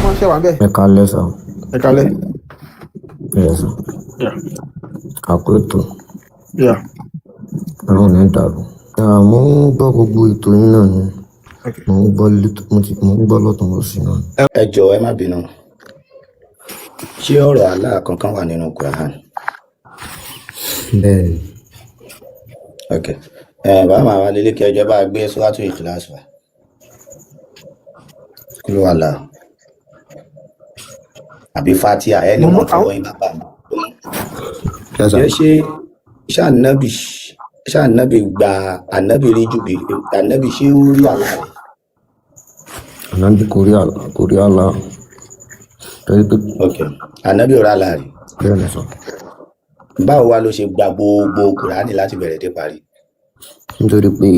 Ayọ̀mọ́, ṣe wà ń bẹ̀? Ẹ kálẹ́ sà. Ẹ kálẹ́. Yes sà. Àkó ètò. Ọlọ́run ní dàrú. Ah, mo ń gbọ́ gbogbo ètò yín náà ni. Mo ń gbọ́ mo ń gbọ́ lọ́tùn lósì náà ni. Ẹ jọ̀ọ́, ẹ má bínú. Ṣé ọ̀rọ̀ Allah kankan wà nínú Quran? Bẹ́ẹ̀ ni. Ok, ẹ bàbá màá wá lélẹ̀ kí ẹjọ́ bá gbé Suratu Ikhlas wá. Kí ló wà láà àbí Fatia ẹni Mo mú wọn àwọn fọwọ́ yín bàbá mi. Yes sà. Ṣé ṣé ànábì gba ànábì rí jù bí ànábì, ṣé ó rí Allah rẹ̀? Ànábì kò rí àlá, kò rí àlá. Torí pé Ok, ànábì ò rí Allah rẹ̀. Bẹ́ẹ̀ ni sà. Báwo wá ló ṣe gba gbogbo Kùránì láti bẹ̀rẹ̀ dé parí? Nítorí pé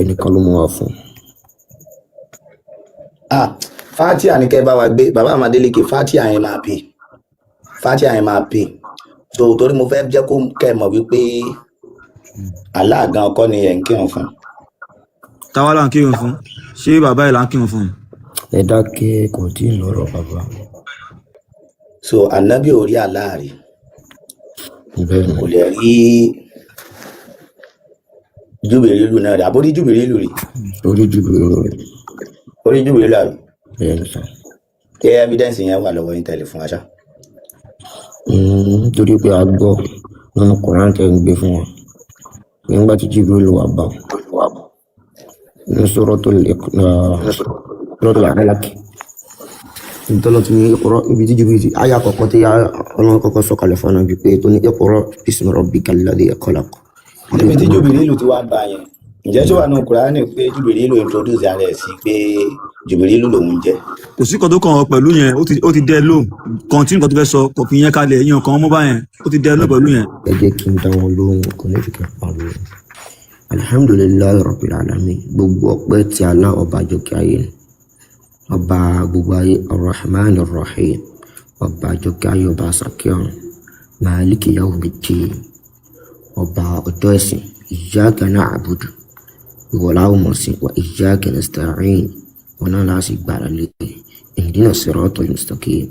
ẹnìkan ló mú wa fún. Ah, Fatia ní kẹ́ bá wa gbé, bàbá Amadéleke. Fatia yẹn máa pè, Fatia yẹn máa pè. So torí mo fẹ́ jẹ́ kó kẹ́ ẹ mọ̀ wípé Allah gan kọ́ ni ẹ̀ ń kírun fún. Táwa là ń kírun fún? Ṣé bàbá ẹ̀ là ń kírun fún? Ẹ dákẹ́, kò tí ì lọ́rọ̀ bàbá. So ànábì ò rí Allah rí? Bẹ́ẹ̀ ni. Kò lè rí Júbìrìlù náà rí, àbórí Júbìrìlù rí? Orí Jùbìrìlù rẹ̀. Orí Júbìrìlù àbí? Bẹ́ẹ̀ ni sà. Ṣé evidence yẹn wà lọ́wọ́ yín tẹ́lẹ̀ fún wa ṣá? Nítorí pé a gbọ́ nínú Quran tẹ́ ń gbé fún wa. Nígbà tí Jibril wà bá ní Suratul Alaq. Ìtọ́lọ́ ti ní Iqra, ibi tí Jibril ti àyà àkọ́kọ́ tí Ọlọ́run kọ́kọ́ sọ̀kalẹ̀ fún Ànábì pé tó ní Iqra bismi rabbikal ladhi khalaq. Níbi tí Júbìrìlù ti wá bá yẹn, ǹjẹ́ ṣó wà nínú Kùránì pé Júbìrìlù introduce ara ẹ̀ sí pé Júbìrìlù lòun jẹ́? Kò sí kan tó kàn ọ́ pẹ̀lú yẹn. Ó ti dẹ́ lóhùn. Continue nǹkan tó fẹ́ sọ, kò fi yẹn kalẹ̀ yẹn kan mọ́ báyẹn. Ó ti dẹ́ lóhùn pẹ̀lú yẹn. Ẹ jẹ́ kí n dá wọn lóhùn, kò ní fi kẹ́ pariwo. Alhamdulillahi rabbil alamin, gbogbo ọpẹ́ tí Allah, ọba àjọkẹ́ ayé ni, ọba gbogbo ayé, arrahman arrahim, ọba àjọkẹ́ ayé, ọba àsàkẹ́ ọ̀run, maliki yawmiddin, ọba ọjọ́ ẹ̀sìn, iyyaka na'budu, ìwọ la ó mọ̀ sí, wa iyyaka nasta'in, wọn náà láti gbára lé, ihdina siratal mustaqim,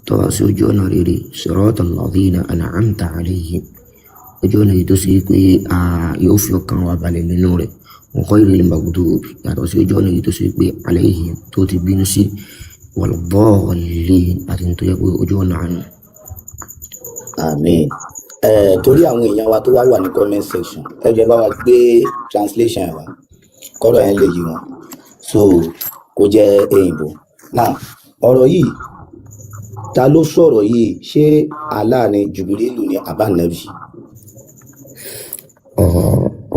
tọ́ wa sí ojú ọ̀nà rere, siratal ladhina an'amta alayhim, ojú ọ̀nà yìí tó ṣe pé yóò fi ọkàn wa balẹ̀ nínú rẹ̀, ghayril maghdubi, yàtọ̀ sí ojú ọ̀nà yìí tó ṣe pé alayhim, tó ti bínú sí, wal-dallin, àti tó yẹ pé ojú ọ̀nà àánú. Àmín. Ẹ torí àwọn èèyàn wa tó wá wà ní comment section, ẹ jẹ́ bá wa gbé translation wa kọ́rọ̀ yẹn lè yí wọn, so kó jẹ́ èyìnbó. Now, ọ̀rọ̀ yìí, ta ló sọ̀rọ̀ yìí? Ṣé Allah ni, Jùbìrìlù ni, àbá nàbì?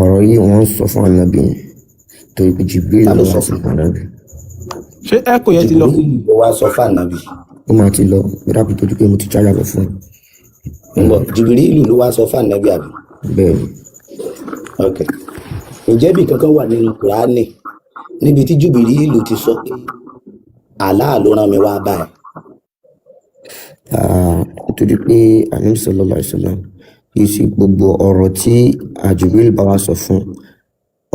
Ọ̀rọ̀ yìí, wọ́n sọ fún ànábì ni, torí pé Jibril Ta ló ló wá sọ sọ fún? fún ànábì. Ṣé echo yẹn ti lọ? Jùbìrìlù ló wá sọ fún ànábì? Ó máa ti lọ gbéra tó pé mo ti jáyà lọ fún Ń bọ̀, Jùbìrìlù ló wá sọ fún ànábì, àbí? Bẹ́ẹ̀ ni. Ok, ǹjẹ́ bí kankan wà nínú Kùránì níbi tí Jùbìrìlù ti sọ pé Allah ló rán mi wá báyìí? Ah, nítorí pé ànábì sallallahu alaihi wasallam kì í ṣe gbogbo ọ̀rọ̀ tí Jibril bá wá sọ fún,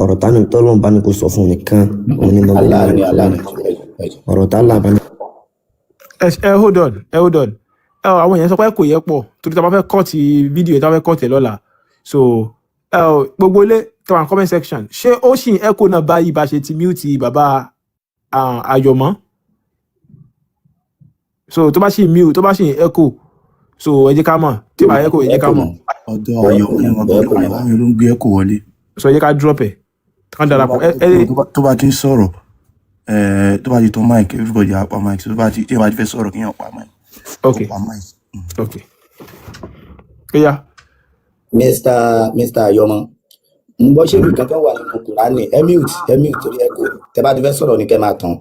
ọ̀rọ̀ tánì tọ́lọ́run bá ní kó sọ fún nìkan òun ni mo Allah ni Allah ni. Ọ̀rọ̀ tá Allah bá ní. Ẹ hold on, ẹ hold on. Ẹ ọ, àwọn èèyàn sọ pé kò yẹ pọ̀ torí tá a bá fẹ́ cut fídíò, tá a bá fẹ́ cut ẹ̀ lọ́la. So ẹ ọ, gbogbo ilé tó wà ní comment section, ṣé ó ṣì ń echo náà báyìí bá ṣe ti mute bàbá Ayọ̀mọ́? So tó bá ṣì mute, tó bá ṣì ń echo, so ẹ jẹ́ ká mọ̀. Tí ò bá echo, ẹ jẹ́ ká mọ̀. Ọ̀dọ̀ Ayọ̀ ní wọn, ọ̀dọ̀ Ayọ̀ mi ló ń gbé echo wọlé. So ẹ jẹ́ ká drop ẹ̀ kán darapọ̀ ẹ ẹ. Tó bá ti ń sọ̀rọ̀, tó bá ti tan mic, everybody á pa mic. Tó bá ti tí ẹ bá ti fẹ́ sọ̀rọ̀, kéèyàn pa mic. Ok. Kó pa mic. Ok, ó yá. Mr Ayọmọ, ń gbọ́, ṣé ibi kankan wà nínú Kùránì? Ẹ mute, ẹ mute torí echo. Tẹ bá ti fẹ́ sọ̀rọ̀ ní kẹ́ máa tàn.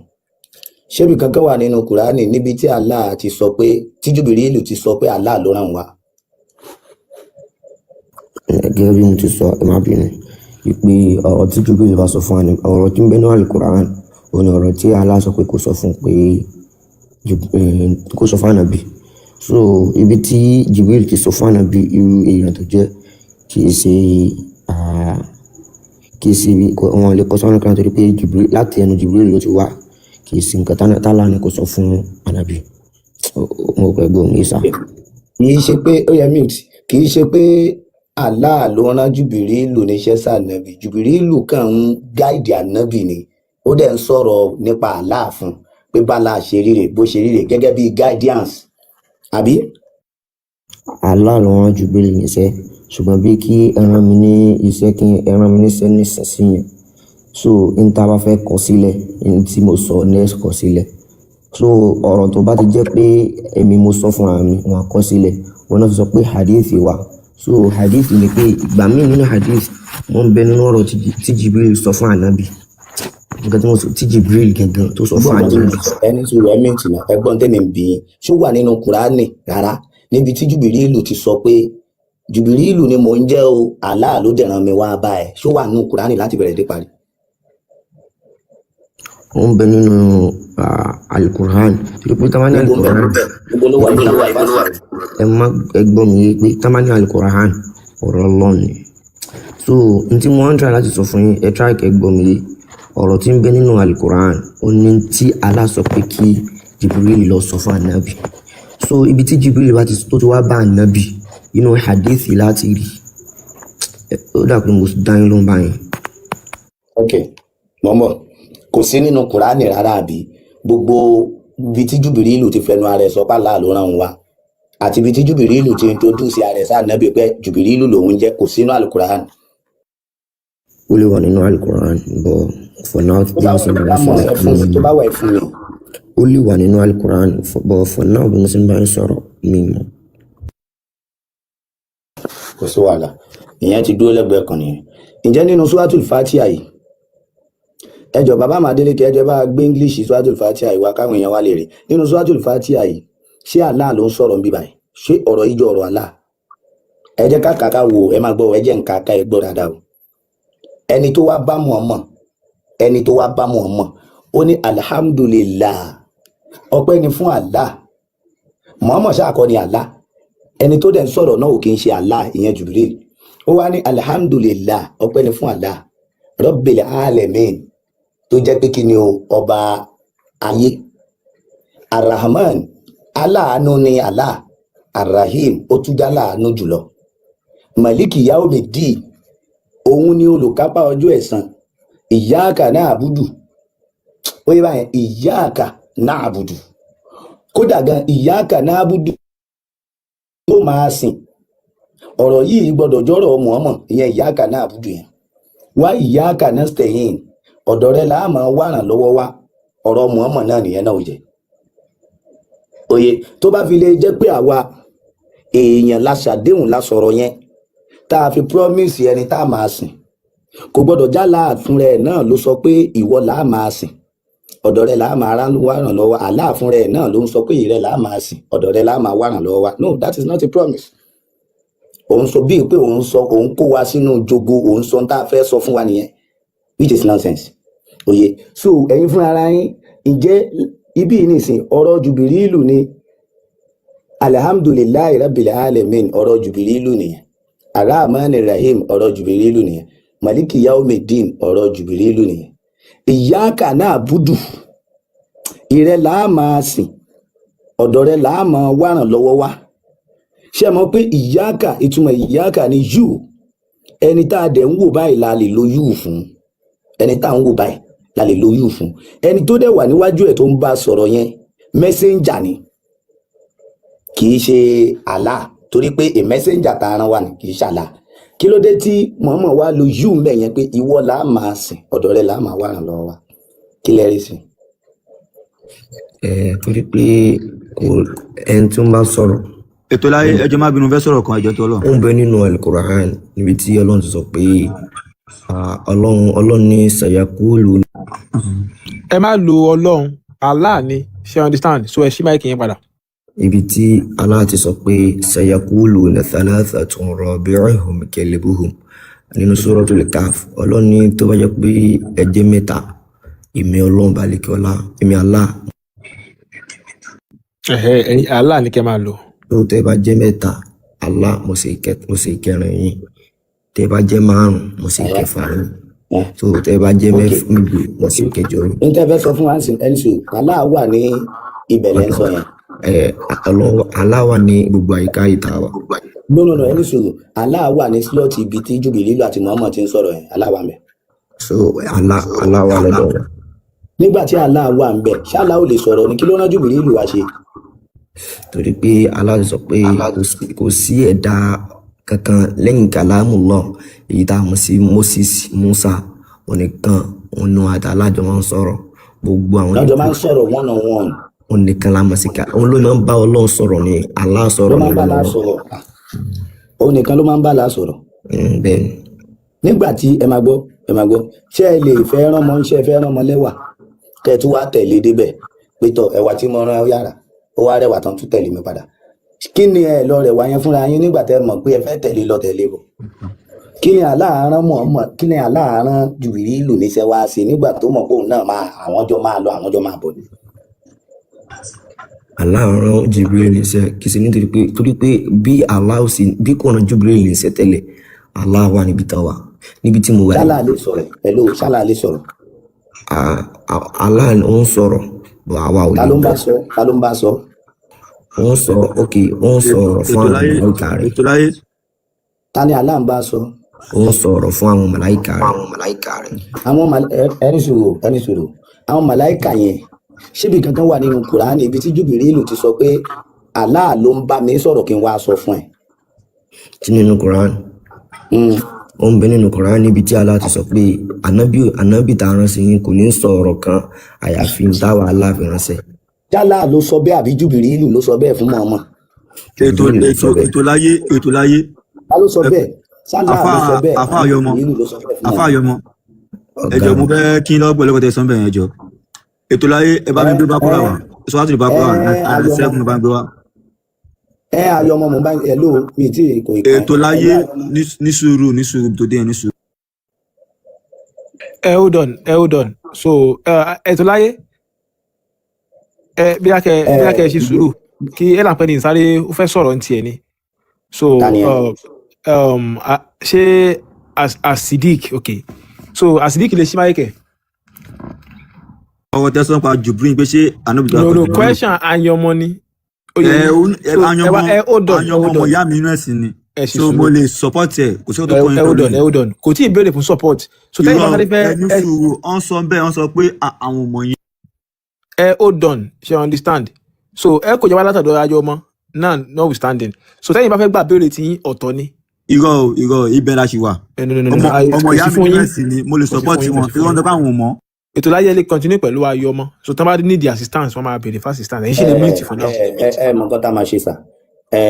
Ṣé ibi kankan wà nínú Kùránì níbi tí Allah ti sọ pé, tí Jùbìrìlù ti sọ pé Allah ló rán wa? Gẹ́gẹ́ bí mo ti sọ, ẹ má bínú, wípé ọ̀rọ̀ tí Jibril bá sọ fún wa ni ọ̀rọ̀ tí ń bẹ ní Al-Qur'an, òun ni ọ̀rọ̀ tí Allah sọ pé kó sọ fún, pé kó sọ fún ànábì. So ibi tí Jibril ti sọ fún ànábì irú èèyàn tó jẹ́, kì í ṣe kì í ṣe wọn lè kọ sọ́nà kan, torí pé Jibril, láti ẹnu Jibril ló ti wá. Kì í sí nǹkan tálá ni kò sọ fún ànábì. Mo rò pé gbọ́ mi sá. Kì í ṣe pé ó yẹ mute. Kì í ṣe pé Allah ló rán Jùbìrìlù níṣẹ́ sànàbì. Jùbìrìlù kàn ń guide ànábì ni, ó dẹ̀ ń sọ̀rọ̀ nípa Allah fún pé bálá ṣe ríre, bó ṣe ríre, gẹ́gẹ́ bí guidance, àbí? Allah ló rán Jubril níṣẹ́, ṣùgbọ́n bí kí ẹ rán mi ní iṣẹ́, kí ẹ rán mi níṣẹ́ nísinsìnyí, so n tá a bá fẹ́ kọ sílẹ̀, n tí mo sọ ní ẹ kọ sílẹ̀. So ọ̀rọ̀ tó bá ti jẹ́ pé èmi mo sọ fúnra mi, wọn á kọ sílẹ̀. Wọn náà fi sọ pé hadith wà. So hadith ni pé ìgbà míì nínú hadith, wọ́n ń bẹ nínú ọ̀rọ̀ tí Jibril sọ fún ànábì, nǹkan tí mo sọ tí Jibril gangan tó sọ fún Ẹgbọ́n tí ànábì. mo sọ, ẹni tí rẹ mute náà. Ẹgbọ́n tèmi ń bí yín, ṣó wà nínú Kùránì rárá níbi tí Jùbìrìlù ti sọ pé Jùbìrìlù ni mò ń jẹ́ o, Allah ló dẹ̀ rán mi wá bá ẹ? Ṣó wà nínú Kùránì láti bẹ̀rẹ̀ dé parí? Ó ń bẹ nínú Alukur'an, torí pé táwọn ní Níbo ń bẹ? Alukur'an. Níbo ló wà? Níbo ló wà ìfásitì? Ẹ má ẹ gbọ́ mi yé pé táwọn ní Alukur'an, ọ̀rọ̀ Ọlọ́run ni. So n tí mo ń try láti sọ fún yín, ẹ try kẹ́ gbọ́ mi yé, ọ̀rọ̀ tí ń bẹ nínú Alukur'an, ó ní tí Allah sọ pé kí Jibril lọ sọ fún anabi. So ibi tí Jibril bá ti tó ti wá bá anabi, inú hadith láti rí. Ó dà pé mo dá yín lóhùn báyìí. Ok, mọ́mọ́, kò sí nínú Kùránì rárá, àbí? Gbogbo ibi tí Jùbìrìlù ti fẹnu ara ẹ̀ sọ pé Allah ló rán òun wá àti ibi tí Jùbìrìlù ti introduce ara ẹ̀ sáà nábì pé Jùbìrìlù lòun jẹ́, kò sínú Alukur'an? Ó lè wà nínú Alukur'an, but for now, Tó bí bá mo ṣe wà, ń tó bá bá yín mọ̀, sọ̀rọ̀, ẹ fún mi. Tó bá wà, ẹ fún mi. Ó lè wà nínú Alukur'an, but for now, bí mo ṣe ń bá yín sọ̀rọ̀, mi mọ̀. Kò sí wàhálà, ìyẹn ti dúró lẹ́gbẹ̀ẹ́ kan nìyẹn. Ǹjẹ́ nínú Suratul Fatiha yìí, ẹjọ bàbá Màdélékè, ẹjọ bá gbé English Suratul Fatiha yìí wá káwọn èèyàn wá lè rí. Nínú Suratul Fatiha yìí, ṣé Allah ló ń sọ̀rọ̀ níbí báyìí? Ṣé ọ̀rọ̀ yìí jọ ọ̀rọ̀ Allah? Ẹ jẹ́ ká kàkà wò. Ẹ máa gbọ́, ẹ jẹ́ nǹka ká ẹ gbọ́ dáadáa o. Ẹni tó wá bá Muhammad, ẹni tó wá bá Muhammad, ó ní alhamdulillah, ọpẹ́ ni fún Allah. Muhammad ṣáà kọ́ ni Allah. Ẹni tó dẹ̀ ń sọ̀rọ̀ náà ò kì í ṣe Allah, ìyẹn Jubril. Ó wá ní alhamdulillah, ọpẹ́ ni fún Allah rabbil alamin, tó jẹ́ pé kí ni o? Ọba ayé. Arahman, aláàánú ni Allah. Arahim, ó tún já láàánú jùlọ. Maliki yaomidi, òun ni olùkápá ọjọ́ ẹ̀san. Iyyaka na'budu, ó yẹ báyẹn, iyyaka na'budu. Kódà gan, iyyaka na'budu tó máa sìn, ọ̀rọ̀ yìí gbọ́dọ̀ jọ́rọ̀ Muhammad, ìyẹn iyyaka na'budu yẹn. Wá iyyaka nasta'in, ọ̀dọ̀ rẹ̀ là á máa wá ràn lọ́wọ́ wá, ọ̀rọ̀ Muhammad náà nìyẹn náà ò jẹ́ òye. Tó bá fi lè jẹ́ pé àwa èèyàn la ṣàdéhùn, la sọ̀rọ̀ yẹn, tá a fi promise ẹni tá a máa sìn, kò gbọ́dọ̀ jálá fún rẹ̀ náà ló sọ pé ìwọ là á máa sìn, ọ̀dọ̀ rẹ̀ là á máa wá ràn lọ́wọ́. Allah fún rẹ̀ náà ló ń sọ pé ìrẹ̀ là á máa sìn, ọ̀dọ̀ rẹ̀ là á máa wá ràn lọ́wọ́ wa. No, that is not a promise. Òun sọ bíi pé òun sọ, òun kó wa sínú jogo, òun sọ tá a fẹ́ sọ fún wa nìyẹn, which is nonsense. Òye. So ẹ̀yin fúnra ara yín, ǹjẹ́ ibi yìí nìsín, ọ̀rọ̀ Jùbìrìlù ni alhamdulillahi rabbil alamin, ọ̀rọ̀ Jùbìrìlù nìyẹn. Arahman rahim, ọ̀rọ̀ Jùbìrìlù nìyẹn. Maliki yaumidin, ọ̀rọ̀ Jùbìrìlù nìyẹn. Iyyaka na'budu, ìrẹ là á máa sìn, ọ̀dọ̀ rẹ là á máa wá ràn lọ́wọ́ wá. Ṣé ẹ mọ̀ pé iyyaka, ìtumọ̀ iyyaka ni you. Ẹni tá a dẹ̀ ń wò báyìí la lè lo you fún. Ẹni tá à ń wò báyìí la lè lo you fún. Ẹni tó dẹ̀ wà níwájú ẹ̀ tó ń bá a sọ̀rọ̀ yẹn, messenger ni, kì í ṣe Allah, torí pé a messenger tá a rán wa ni, kì í ṣe Allah. Kí ló dé tí Muhammad wá lo you mbẹ̀ yẹn pé ìwọ là á máa sìn, ọ̀dọ̀ rẹ là á máa wá ràn lọ́wọ́ wa? Kí lẹ rí sí? Ẹ torí pé kò ẹni tí ó ń bá sọ̀rọ̀. Ètò láyé, ẹjọ́ má bínú, fẹ́ sọ̀rọ̀ kan, ẹjọ́ tó lọ. Ó ń bẹ nínú Alukur'an níbi tí Ọlọ́run ti sọ pé Ọlọ́run ní sayakulu. Ẹ má lo Ọlọ́run, Allah ni. Ṣe understand? So ẹ ṣí mic yẹn padà. Ibi tí Allah ti sọ pé sayakulu na thalathatun rabi'uhum kalbuhum nínú Suratul Kahf. Ọlọ́run ní tó bá jẹ́ pé ẹ jẹ́ mẹ́ta, èmi Ọlọ́run balẹ̀kẹ́ ọlá, èmi Allah. Ẹ̀hẹ́, ẹ̀yin Allah ni kẹ́ máa lò. Tó tẹ́ bá jẹ́ mẹ́ta, Allah, mo sì kẹrin yín. Tẹ́ bá jẹ́ márùn, mo sì kẹfà yín. Ẹ So tẹ́ bá jẹ́ ok mẹ́fà méje wọ́n sì kẹjọ yín. N tẹ́ fẹ́ sọ fún wa ń sìn ẹni sùn, Allah wà ní ibẹ̀ lẹ́ ń Ọ̀dọ̀ sọ yẹn. ẹ Allah wà ní gbogbo àyíká ìta wa. No, no, no, ẹni sùn, Allah wà ní slot ibi tí Jùbìlílù àti Muhammad ti ń sọ̀rọ̀ yẹn, Allah wà ń bẹ̀. So Allah wà lọ́dọ̀ wọn. Nígbà tí Allah wà ń bẹ̀, ṣé Allah ò lè sọ̀rọ̀ ni? Kí ló rán Jùbìlílù wá ṣe? Torí pé Allah sọ pé kò sí ẹ̀dá kankan lẹ́yìn kalamullah, èyí tá a mọ̀ sí Moses, Musa onìkan, òun àti Allah jọ máa ń sọ̀rọ̀. Gbogbo àwọn Lọ́jọ́ yòókù máa ń sọ̀rọ̀ one on one. òun nìkan la mọ̀ sí ká òun ló máa ń bá Ọlọ́run sọ̀rọ̀ ni Allah Ló sọ̀rọ̀ máa ní ń bá Allah lọ́wọ́. sọ̀rọ̀. Òun nìkan ló máa ń bá Allah sọ̀rọ̀. Bẹ́ẹ̀ ni. Nígbà tí ẹ máa gbọ́, ẹ máa gbọ́, ṣé ẹ lè fẹ́ rán ọmọ, ṣé ẹ fẹ́ rán ọmọ lẹ́wà kẹ́ ẹ tún wá tẹ̀lé débẹ̀ pé tọ̀ ẹ̀wà tí mo rán ẹ yára, ó wá rẹwà tán tún tẹ̀lé mi padà. Kí ni ẹ lọ rẹwà yẹn fúnra yín nígbà tẹ́ mọ̀ pé ẹ fẹ́ tẹ̀lé lọ tẹ̀lé bọ̀? Kí ni aláàárán mọ̀ọ́mọ̀, kí ni aláàárán Jùbìrìlù níṣẹ́ wá sí nígbà tó mọ̀ pé òun náà máa àwọn jọ máa lọ, àwọn jọ máa bọ̀ ni? Allah rán Jibril níṣẹ́ kì í ṣe nítorí pé, torí pé bí Allah ò sí, bí kò rán Jibril níṣẹ́ tẹ́lẹ̀, Allah wà níbi tá a wà, níbi tí mo wà Ṣálá yìí. lè sọ̀rọ̀, hello, ṣálá lè sọ̀rọ̀. Allah ó ń sọ̀rọ̀ bọ̀ àwa ò Ta lè ló ń bá gbọ́. sọ? Ta ló ń bá sọ? Ó ń sọ, ok, ó ń sọ̀rọ̀ fún Ètò àwọn láyé, màláìka rẹ̀. ètò láyé. Ta ni Allah ń bá sọ? Ó ń sọ̀rọ̀ fún àwọn màláìka rẹ̀. Àwọn ẹni sùúrù, ẹni sùúrù, àwọn màláìkà yẹn, ṣébi kankan wà nínú Kùránì ibi tí Jùbìrìlù ti sọ pé Allah ló ń bá mi sọ̀rọ̀ kí n wá sọ fún ẹ? Tí nínú Quran? Ó ń bẹ nínú Quran níbi tí Allah ti sọ pé ànábì tá a rán sí yín kò ní sọ ọ̀rọ̀ kan àyàfi ń táwa Allah fi ránṣẹ́. Ṣálá ló sọ bẹ́ẹ̀ àbí Jùbìrìlù ló sọ bẹ́ẹ̀ fún Muhammad? Ètò Jibril ló ètò sọ bẹ́ẹ̀. Ètò láyé, ètò láyé. Ta ló sọ bẹ́ẹ̀? Ṣálá Àfa ló sọ bẹ́ẹ̀ àfa àbí àyọmọ, Jùbìrìlù ló sọ bẹ́ẹ̀ fún àfa Muhammad? àyọmọ, Ọ̀gá ẹjọ mo mi. fẹ́ kí n lọ pẹ̀lú ọkọ tẹsán bẹ́ẹ̀, ẹjọ ètò láyé, ẹ bá mi Ẹ gbé bákúrà ẹ wá, sọ́wọ́tò bákúrà ẹ 97 ayọmọ, ló bá ń gbé wá. ẹ ayọmọ, mo bá ẹ ló mi tí kò ì kàn Ètò ẹ láyé, ló ayọmọ. ní sùúrù, ní sùúrù tó dé yẹn, ní sùúrù. Ẹ hold on, ẹ hold on. So ètò láyé, ẹ bí a kẹ Ẹ bí a kẹ ṣe sùúrù kí ẹ là ń pẹ́ ní sáré, ó fẹ́ sọ̀rọ̀ ní tiẹ̀ ni. So Ta ni ẹ? Ṣé Asidik, ok, so Asidik lè ṣí máyé kẹ. Ọ̀rọ̀ tẹsán pa Jùbìrìlù pé ṣé ànábì tó No, wà no pẹ̀lú question, àyànmọ́ ni ó yẹ ẹ yín. ẹ So ẹ àyànmọ́ wá, ẹ hold on, ẹ àyànmọ́ hold ọmọ on, ìyá mi inú ẹ̀sìn ni, ẹ ṣe so mo sùúrù. lè support ẹ, kò sí ọ̀tọ̀ Ẹ kan ẹ yín hold pẹ̀lú on, ẹ yẹn. hold on, kò tí ì béèrè fún support, so tẹ́yìn bá Irọ́ sáré fẹ́ ẹ ní ẹ sùúrù, ọ̀n sọ bẹ́ẹ̀, ọ̀n sọ pé àwọn ọmọ yẹn. Ẹ hold on, ṣe understand? So ẹ kò jẹ́ wá látọ̀dọ̀ ayọ̀ ọmọ náà notwithstanding, so tẹ́yìn bá fẹ́ gbà béèrè tí yín ọ̀tọ̀ ni. Irọ́ o, irọ́ o, ibẹ̀ la ṣì wà. Ẹ no, no, no, no, Ọmọ ọmọ kò ìyá sí mi fún nínú yín, ẹ̀sìn ni, mo lè kò sí support fún yín, kò wọn sí tí fún wọ́n yín. sọ pé àwọn ò mọ̀. Ètò láyé lè continue pẹ̀lú ayọ̀ ọmọ, so tán bá need the assistance, wọ́n máa béèrè fún assistance, ẹ̀yin sì lè mute for now. Ẹ ẹ ẹ mọ nǹkan tá a máa ṣe sà, ẹ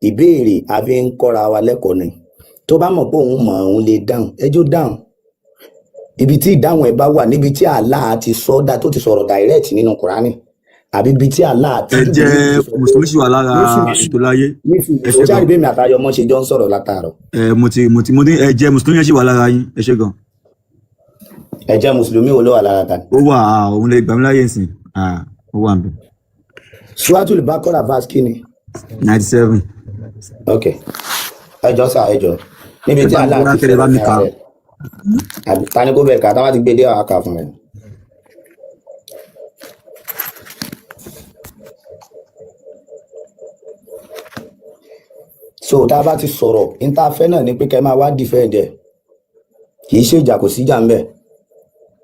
ìbéèrè a fi ń kọ́ra wa lẹ́kọ̀ọ́ ni. Tó bá mọ̀ pé òun mọ̀, òun lè dáhùn, ẹjọ́ dáhùn. Ibi tí ìdáhùn ẹ bá wà, níbi tí Allah ti sọ dá tó ti sọ̀rọ̀ direct nínú Kùránì, àbí ibi tí Allah ti Ẹ jẹ́ Jùbìrìlù ti sọ pé mùsùlùmí sì wà lára nísìnyí ètò láyé, nísìnyí ẹ o ṣé ṣáà gan. rí bẹ́ẹ̀ mi àtayọ ọmọ ṣe jọ ń sọ̀rọ̀ látàárọ̀. Ẹ mo ti mo ti mo ní ẹ jẹ́ mùsùlùmí yẹn sì wà lára yín, ẹ ṣé gan. Ẹ jẹ́ mùsùlùmí wo ló wà lára ta ni? Ó wà á, òun lè gbà mí láyè nsìn, ó wà nbẹ. Suratul Baqara verse kí ni? 97. Ok, ẹjọ́ sà, ẹjọ́ níbi Ẹ tí bá mi Allah wá ti kẹrẹ bá sọ̀rọ̀ mi fúnra kà á. rẹ̀, àbí ta ni kó bẹ̀ ká táwa ti gbé dé àwọn kà fún rẹ̀. So tá a bá ti sọ̀rọ̀ n tá a fẹ́ náà ni pé kẹ́ máa wá defend ẹ̀, kì í ṣèjà, kò síjà ń bẹ̀.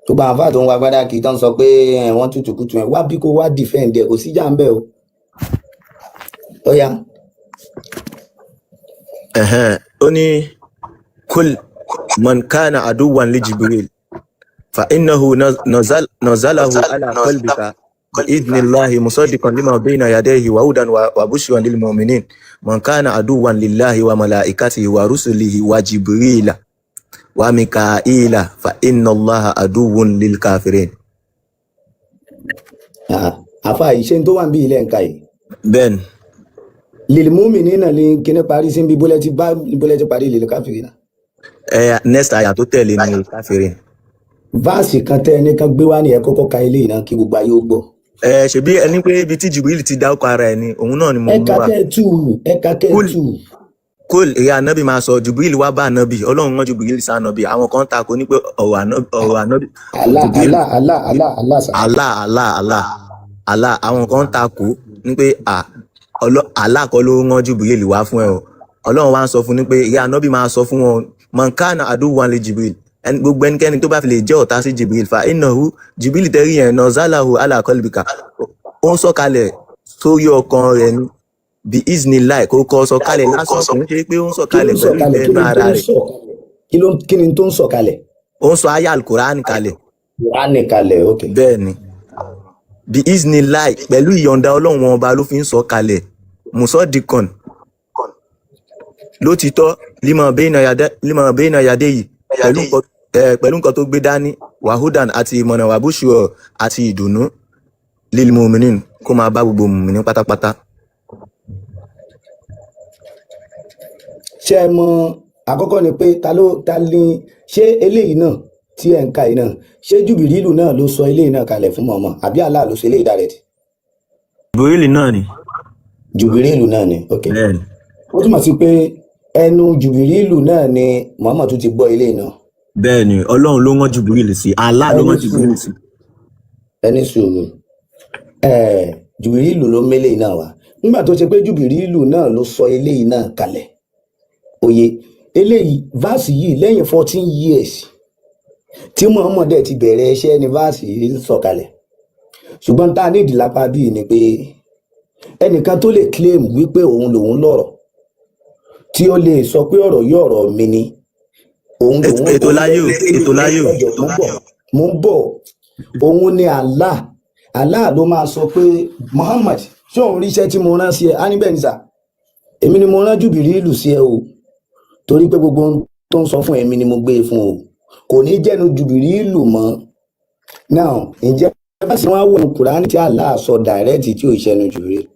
Tó bá àǹfààní tó ń wá gbádà kì í tán sọ pé ẹ, wọ́n tútù kùtù ẹ̀ wá bí kò wá defend ẹ̀, kò síjà ń bẹ̀ o. Ó yá. Ẹ̀hẹ́n. Ó ní kul man kana aduwan li Jibril fa innahu nazalahu ala qalbika biidhnillahi musaddiqan lima bayna yadayhi wa hudan wa bushran lil mu'minin man kana aduwan lillahi wa malaikatihi wa rusulihi wa Jibrila wa Mikaila fa inna Allaha aduwwun lil kafirin. Ah, àfa yìí, ṣé n tó wà ń bí ilé nǹka yìí? Ben Lil mu'minina ní kíní parí sí bí bólẹ́tì bá bólẹ́tì parí lil kafirina. Next aya tó tẹ̀lé ni kafirin. Váàsì kan tẹ́ ẹni kan gbé wá ní ẹ kọ́kọ́ ka ilé yìí náà kí gbogbo ayé ó gbọ́. Ṣebí ẹni pé ibi tí Jibril ti dárúkọ ara ẹ̀ ni òun náà ni mo mú Ẹ̀ka wá. kẹ́ ẹ tú, ẹ̀ka kẹ́ ẹ Kul tú. Kul, ìyá anabi máa sọ, Jubril wá bá anabi, Ọlọ́run rán Jubril sí anabi. Àwọn kan takò ní pé ọ̀rọ̀ anabi Allah. Jubril. Allah, Allah, Allah, Allah sà. Allah, Allah, Allah, Allah. Àwọn kan takò ní pé à Allah kọ́ ló rán Jubril wá fún ẹ o. Ọlọ́run wá ń sọ fún ní pé ìyá anabi máa sọ fún wọn, man kana aduwwan li Jibril, ẹni gbogbo ẹnikẹ́ni tó bá fi lè jẹ́ ọ̀tá sí Jibril, fa innahu Jibril tẹ́rí yẹn nazalahu ala qalbika, ó ń sọ̀kalẹ̀ sórí ọkàn rẹ̀ ni, bí iznillah. Kó kọ́ sọ̀kalẹ̀ lásán, kò ń ṣe pé ó ń Kí ló sọ̀kalẹ̀ ń pẹ̀lú sọ̀kalẹ̀? ìfẹ́ Kí inú ni tó ara ń rẹ̀. sọ̀kalẹ̀? Kí ni tó ń sọ̀kalẹ̀? Ó ń sọ aya alukur'an kalẹ̀. Kùránì kalẹ̀, ok. Bẹ́ẹ̀ ni, bí iznillah, pẹ̀lú ìyọ̀ǹda Ọlọ́run ọba ló fi ń sọ kalẹ̀, musodikan, lótìtọ́, lima bẹ́ẹ̀nà yadé yìí, pẹ̀lú nǹkan tó gbé dání, wahudan, àti ìmọ̀nà, wàbúṣùọ̀, àti ìdùnnú, lil mu'minin, kó máa bá gbogbo mùmìnì pátápátá. Ṣé ẹ mọ àkọ́kọ́ ni pé ta ló ta ní ṣé eléyìí náà tí ẹ̀ ń ka yìí náà, ṣé Jùbìrìlù náà ló sọ eléyìí náà kalẹ̀ fún mọ̀ọ́mọ́ àbí Allah ló sọ eléyìí direct? Jibril náà ni. Jùbìrìlù náà ni, ok. Bẹ́ẹ̀ ni. Ó túmọ̀ sí pé ẹnu Jùbìrìlù náà ni Muhammad tún ti gbọ́ eléyìí náà. Bẹ́ẹ̀ ni, Ọlọ́run ló rán Jibril sí, Allah ló Ẹni rán Jibril sùúrù, sí. ẹni sùúrù, Jùbìrìlù ló mélé náà wá nígbà tó ṣe pé Jùbìrìlù náà ló sọ eléyìí náà kalẹ̀. Òye eléyìí, vaasi yìí, lẹ́yìn 14 years tí Muhammad dẹ̀ ti bẹ̀rẹ̀ iṣẹ́ ni vaasi yìí ń sọ̀kalẹ̀. Ṣùgbọ́n tá a nídìí lápá bíi ni pé ẹnìkan tó lè claim wípé òun lòun lọ́rọ̀, tí ó lè sọ pé ọ̀rọ̀ yìí ọ̀rọ̀ mi ni, òun lòun Ètò òun láyé o, ètò láyé o. Ẹjọ, mò ń bọ̀, mò ń bọ̀. Òun ni Allah. Allah ló máa sọ pé Muhammad, ṣé òun ríṣẹ́ tí mo rán sí ẹ? Á ní bẹ́ẹ̀ ni sà, èmi ni mo rán Jùbìrìlù sí ẹ o, torí pé gbogbo ohun tó ń sọ fún èmi ni mo gbé e fún o. Kò ní jẹ́nu Jùbìrìlù mọ́. Now, ǹjẹ́ bá sì wọ́n á wò ní Kùránì tí Allah sọ direct tí ò ṣẹnu Jùbìrìlù?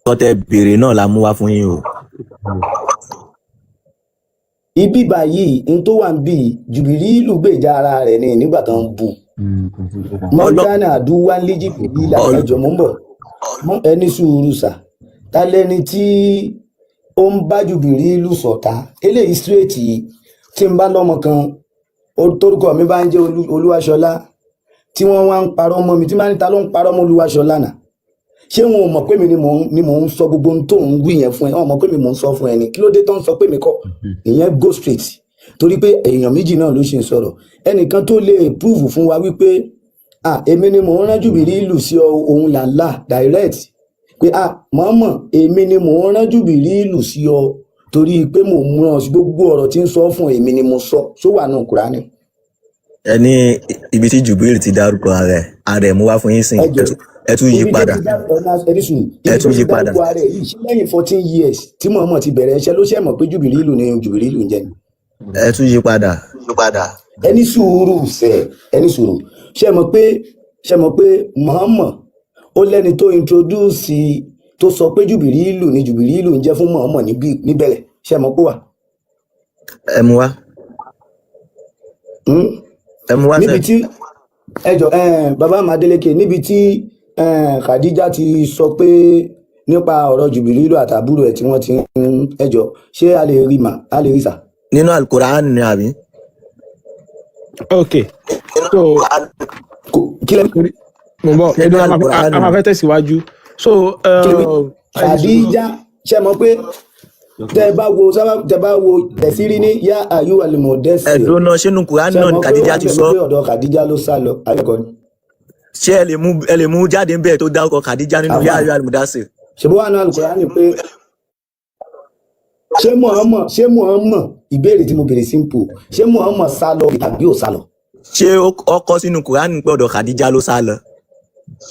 Nǹkan tẹ́ béèrè náà la mú wá fún yín o. Ibi báyìí n tó wà ń bí Jùbìrìlù gbèjà ara rẹ̀ ní nígbà tó ń bu mọ́gánà àdúwà ní Jìbìrìlà. Ẹjọ́, mò ń bọ̀. Ẹni sùúrù sà, ta lẹni tí ó ń bá Jùbìrìlù ṣọ̀tá? Eléyìí straight yìí, tí n bá lọ́mọ kan torúkọ mi bá ń jẹ́ Olúwaṣọlá, tí wọ́n wá ń parọ́ mọ́ mi, tí máa ń ta ló ń parọ́ mọ́ Olúwaṣọlá náà, ṣé wọn ò mọ̀ pé mi ni mò ń sọ gbogbo ohun tó ń wí yẹn fún ẹ? Wọn ò mọ̀ pé mi mò ń sọ fún ẹ ni? Kí ló dé tó ń sọ pé mi kọ́? Ìyẹn go straight, torí pé èèyàn méjì náà ló ṣe ń sọ̀rọ̀. Ẹnìkan tó lè prove fún wa wípé ah, èmi ni mò ń rán Jùbìrìlù sí ọ, òun làlá direct pé ah, mọ̀ọ́mọ̀, èmi ni mò ń rán Jùbìrìlù sí ọ torí pé mò ń rán ọ sí gbogbo ọ̀rọ̀ tí ń sọ fún èmi ni mo sọ, ṣó wà nù Kùránì? Ẹ ní ibi tí Jubril ti dárúkọ ara ẹ̀ mú wá fún yín sìn. Ẹ jọ, Ẹ tún yí ibi tó padà. ti dárúkọ ẹni sùn, Ẹ ibi tó tún ti yí padà. dárúkọ ara ẹ̀ yìí, ṣé lẹ́yìn 14 years tí Muhammad ti bẹ̀rẹ̀ iṣẹ́ ló ṣe mọ̀ pé Jùbìrìlù ni Jùbìrìlù ń jẹ́ ni? Ẹ tún yí padà. Ẹni sùúrù sẹ, ẹni sùúrù. Ṣe mọ̀ pé Muhammad ó lẹ́ni tó introduce, tó sọ pé Jùbìrìlù ni Jùbìrìlù ń jẹ́ fún Muhammad níbẹ̀rẹ̀? Ṣe mọ̀ pé wà? Ẹ mú wá. Hmm? Ẹ mú wá Níbi sẹ. tí ẹjọ bàbá Madeleke, níbi tí Khadija ti sọ pé nípa ọ̀rọ̀ Jùbìrìlù àtàbúrò ẹ̀ tí wọ́n ti ń, ẹjọ, ṣé a lè rí mà, a lè rí sà? Nínú Alukur'an ni àbí? Ok, so Kí lẹ torí mo ń bọ̀. Nínú Ẹni a Alukur'an máa ni. fẹ́ tẹ̀síwájú, so Kí lẹ ẹni sùúrù. Khadija, ṣe mọ̀ pé tẹ bá wo sábà, tẹ bá wo tẹsírí ní yá àyù Ẹ àlùmọdẹsẹ. dúró náà, ṣé nínú Quran Ṣe náà ni mọ̀ pé Khadija wọ́n ti bẹ̀ sọ? pé ọ̀dọ̀ Khadija ló sá lọ, àbẹ̀kọ́ ni? Ṣé ẹ lè mú jáde ń bẹ́ẹ̀ tó dárúkọ Khadija nínú Àfà yá ayọ́ almudasir? ṣe bó wà ní Al-Kùránì pé ṣé Muhammad, ìbéèrè tí mo béèrè simple, ṣé Muhammad sá lọ tàbí ò sá lọ? Ṣé ó kọ sínú Quran pé ọ̀dọ̀ Khadija ló sá lọ?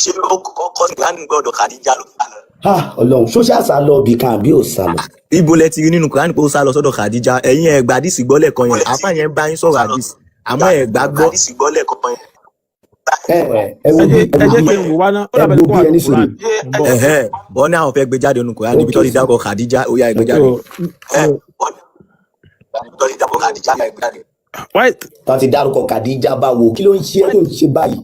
Ṣé ó kọ sínú Quran pé ọ̀dọ̀ Khadija ló sá lọ? Ah, Ọlọ́run, ṣóṣà sá lọ bì kan àbí ò sá lọ? Ibo lẹ ti rí nínú Quran pé ó sá lọ sọ́dọ̀ Khadija? Ẹ̀yin ẹ gbà àdìsí gbọ́ lẹ́ẹ̀kan yẹn, àfáà yẹn bá yín sọ̀rọ̀ àdìsí, àmọ́ ẹ gbà gbọ́. Ẹ ẹ wo Ẹ bí jẹ́ ẹ ẹ wo jẹ́ bí kí n wò wá ná, ó ẹ dàbẹ̀ wo kó bí wà ní ẹni sùúrù. Quran. Mo ń bọ̀. Ẹ̀hẹ́n, wọ́n ní àwọn fẹ́ gbé jáde nínú Quran níbi tó Ok ti sir. dárúkọ Khadija, ó yá, ẹ gbé So jáde. why Tó ti dárúkọ Khadija báwo? Kí ló ń ṣe ẹ tó ń ṣe báyìí?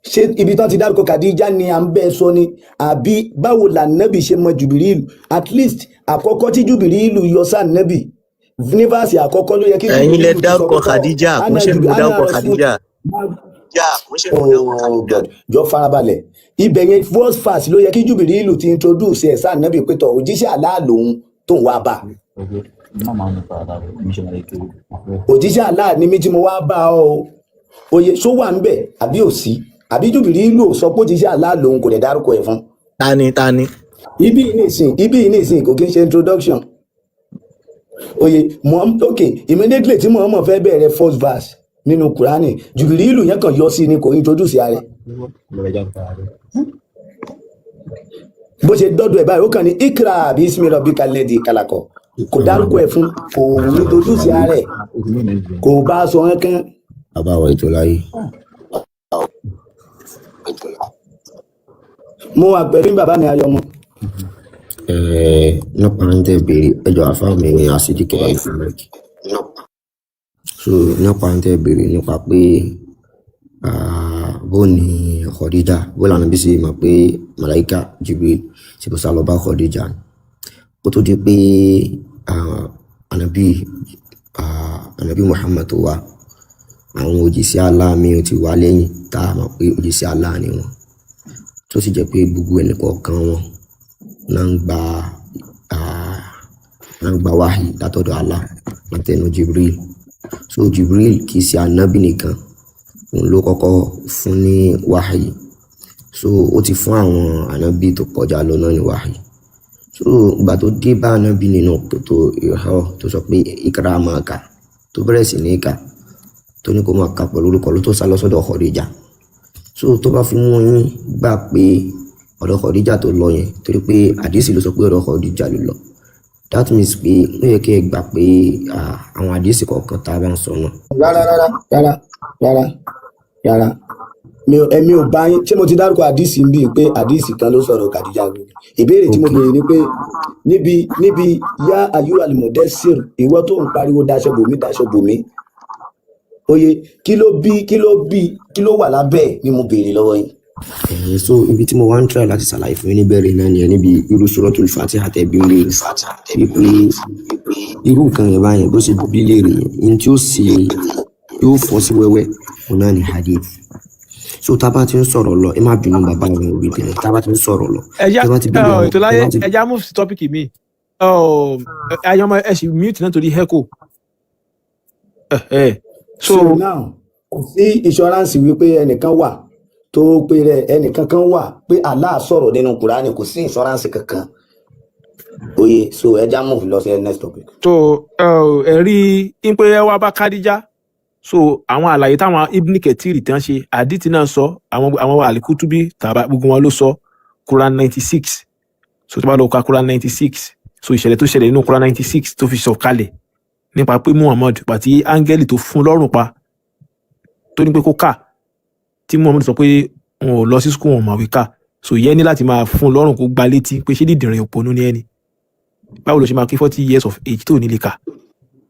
Ṣé ibi tán ti dárúkọ Khadija ni à ń bẹ́ sọ ni, àbí báwo lànàbì ṣe mọ Jùbìrìlù? At least àkọ́kọ́ tí Jùbìrìlù yọ sànàbì ní verse àkọ́kọ́ ló yẹ kí Ẹ̀yin lẹ Jùbìrìlù ti sọ dárúkọ pé tọ́ Khadija, kò ń ana ṣe mi jùbì mo ana dárúkọ rasul. Khadija. Oh God, jọ farabalẹ̀. Ibẹ̀ yẹn, first verse ló yẹ kí Jùbìrìlù ti introduce ẹ̀ sànàbì pé tọ́ òjíṣẹ́ Allah lòun tó ń wá bá. Òjíṣẹ́ Allah ni mí tí mo wá bá ọ o. Oye ṣó wà ń bẹ̀ àbí ò sí? Àbí Jùbìrìlù ò sọ pé òjíṣẹ́ Allah lòun, kò lè dárúkọ ẹ̀ fún? Tani tani? Ibi yìí nìsín kò kí ń ṣe introduction. Oye Muhammad, ok, immediately tí Muhammad fẹ́ bẹ̀rẹ̀ first verse nínú Kùránì, Jùbìrìlù yẹn kàn yọ sí ni, kò introduce ara rẹ̀. Bó ṣe dọ́dọ̀ ẹ̀ báyìí, ó kàn ní ikra bismi rabbika alladhi khalaq, kò dárúkọ ẹ̀ fún, kò introduce ara rẹ̀, kò bá a sọ kankan. Bàbá wa ètò láyé. Mo wà pẹ̀lú bàbá mi ayọmọ. Nípa ń tẹ béèrè, ẹjọ àfáà mi ní àṣírí kẹwàá ìfún mike. So nípa ń tẹ béèrè nípa pé bó ni Khadija, bó lànà bí ṣe mọ̀ pé Màláíkà Jibril ṣe bó sá lọ bá Khadija ni. Kó tó di pé ànàbí Muhammad tó wá, àwọn òjìṣẹ́ Allah mi ò ti wá lẹ́yìn tá a mọ̀ pé òjìṣẹ́ Allah ni wọ́n, tó sì jẹ́ pé gbogbo ẹnìkọ̀ọ̀kan wọn náà ń gba náà ń gba wáhì látọ̀dọ̀ Allah látẹnu Jibril. So Jibril kì í ṣe ànábì nìkan òun ló kọ́kọ́ fún ní wáhì. So ó ti fún àwọn ànábì tó kọjá lọ náà ní wáhì. So ìgbà tó dé bá ànábì nínú kòtò ìhọ́ tó sọ pé ìkra máa kà, tó bẹ̀rẹ̀ sí ní kà, tó ní kó máa kà pẹ̀lú orúkọ ló tó sá lọ sọ́dọ̀ Khadija. So tó bá fi mú yín gbà pé ọ̀dọ̀ Khadija tó lọ yẹn, torí pé àdìsí ló sọ pé ọ̀dọ̀ Khadija ló lọ, that means pé ó yẹ kí ẹ gbà pé àwọn àdìsí kọ̀ọ̀kan tá a bá ń sọ náà. Rárá, rárá, rárá, rárá, rárá, mi ò, èmi ò bá yín. Ṣé mo ti dárúkọ àdìsí bíi pé àdìsí kan ló sọ̀rọ̀ Khadija? Ìbéèrè tí mo Ok. béèrè ni pé níbi yá ayú alimọdẹsir, ìwọ tó ń pariwo daṣọ bòmí, daṣọ bòmí, oye, kí ló bí, kí ló bí, kí ló wà lábẹ́ ẹ̀ ni mo béèrè lọ́wọ́ yín. So ibi tí mo wá ń try láti ṣàlàyé fún yín níbẹ̀rẹ̀ náà nìyẹn, níbi irú Suratul Fatiha tẹ̀bí léèrè wípé irú nǹkan yẹn báyẹn, bó ṣe bí léèrè yẹn, ní tí ó ṣe yóò fọ́ sí wẹ́wẹ́ òun náà ní hadith. So tá a bá ti ń sọ̀rọ̀ lọ, ẹ má bínú bàbá mi ò rí tẹ̀lé, tá a bá ti ń sọ̀rọ̀ lọ, Ẹja tẹ bá ti béèrè àwọn ètò tẹ láyé bá ti ẹja move sí topic mi. Ayọmọ, ẹ sì mute náà torí echo. So So now, kò sí insurance wípé ẹnìkan wà tó pé rẹ, ẹnìkan kan wà pé Allah sọ̀rọ̀ nínú Kùránì, kò sí insurance kankan. Oye, so ẹja move lọ sí next topic. So ẹ̀rí ń pé ẹ wá bá Khadija. So àwọn àlàyé táwọn Ibn Kathir tán ṣe, àdìtì náà sọ, àwọn Alikutubi tàbá gbogbo wọn ló sọ Quran 96. So tó bá lọ ka Quran 96, so ìṣẹ̀lẹ̀ tó ṣẹlẹ̀ nínú Quran 96 tó fi sọ kalẹ̀ nípa pé Muhammad pàtí áńgẹ́lì tó fún lọ́rùn pa tó ní pé kó kà, tí Muhammad sọ pé wọn ò lọ sí school, wọn ò mọ̀wé kà, so ìyẹn ní láti máa fún lọ́rùn kó gba létí pé ṣé dídìrín òpònú ni ẹni, báwo ló ṣe máa kí 40 years of age tó ní lè kà?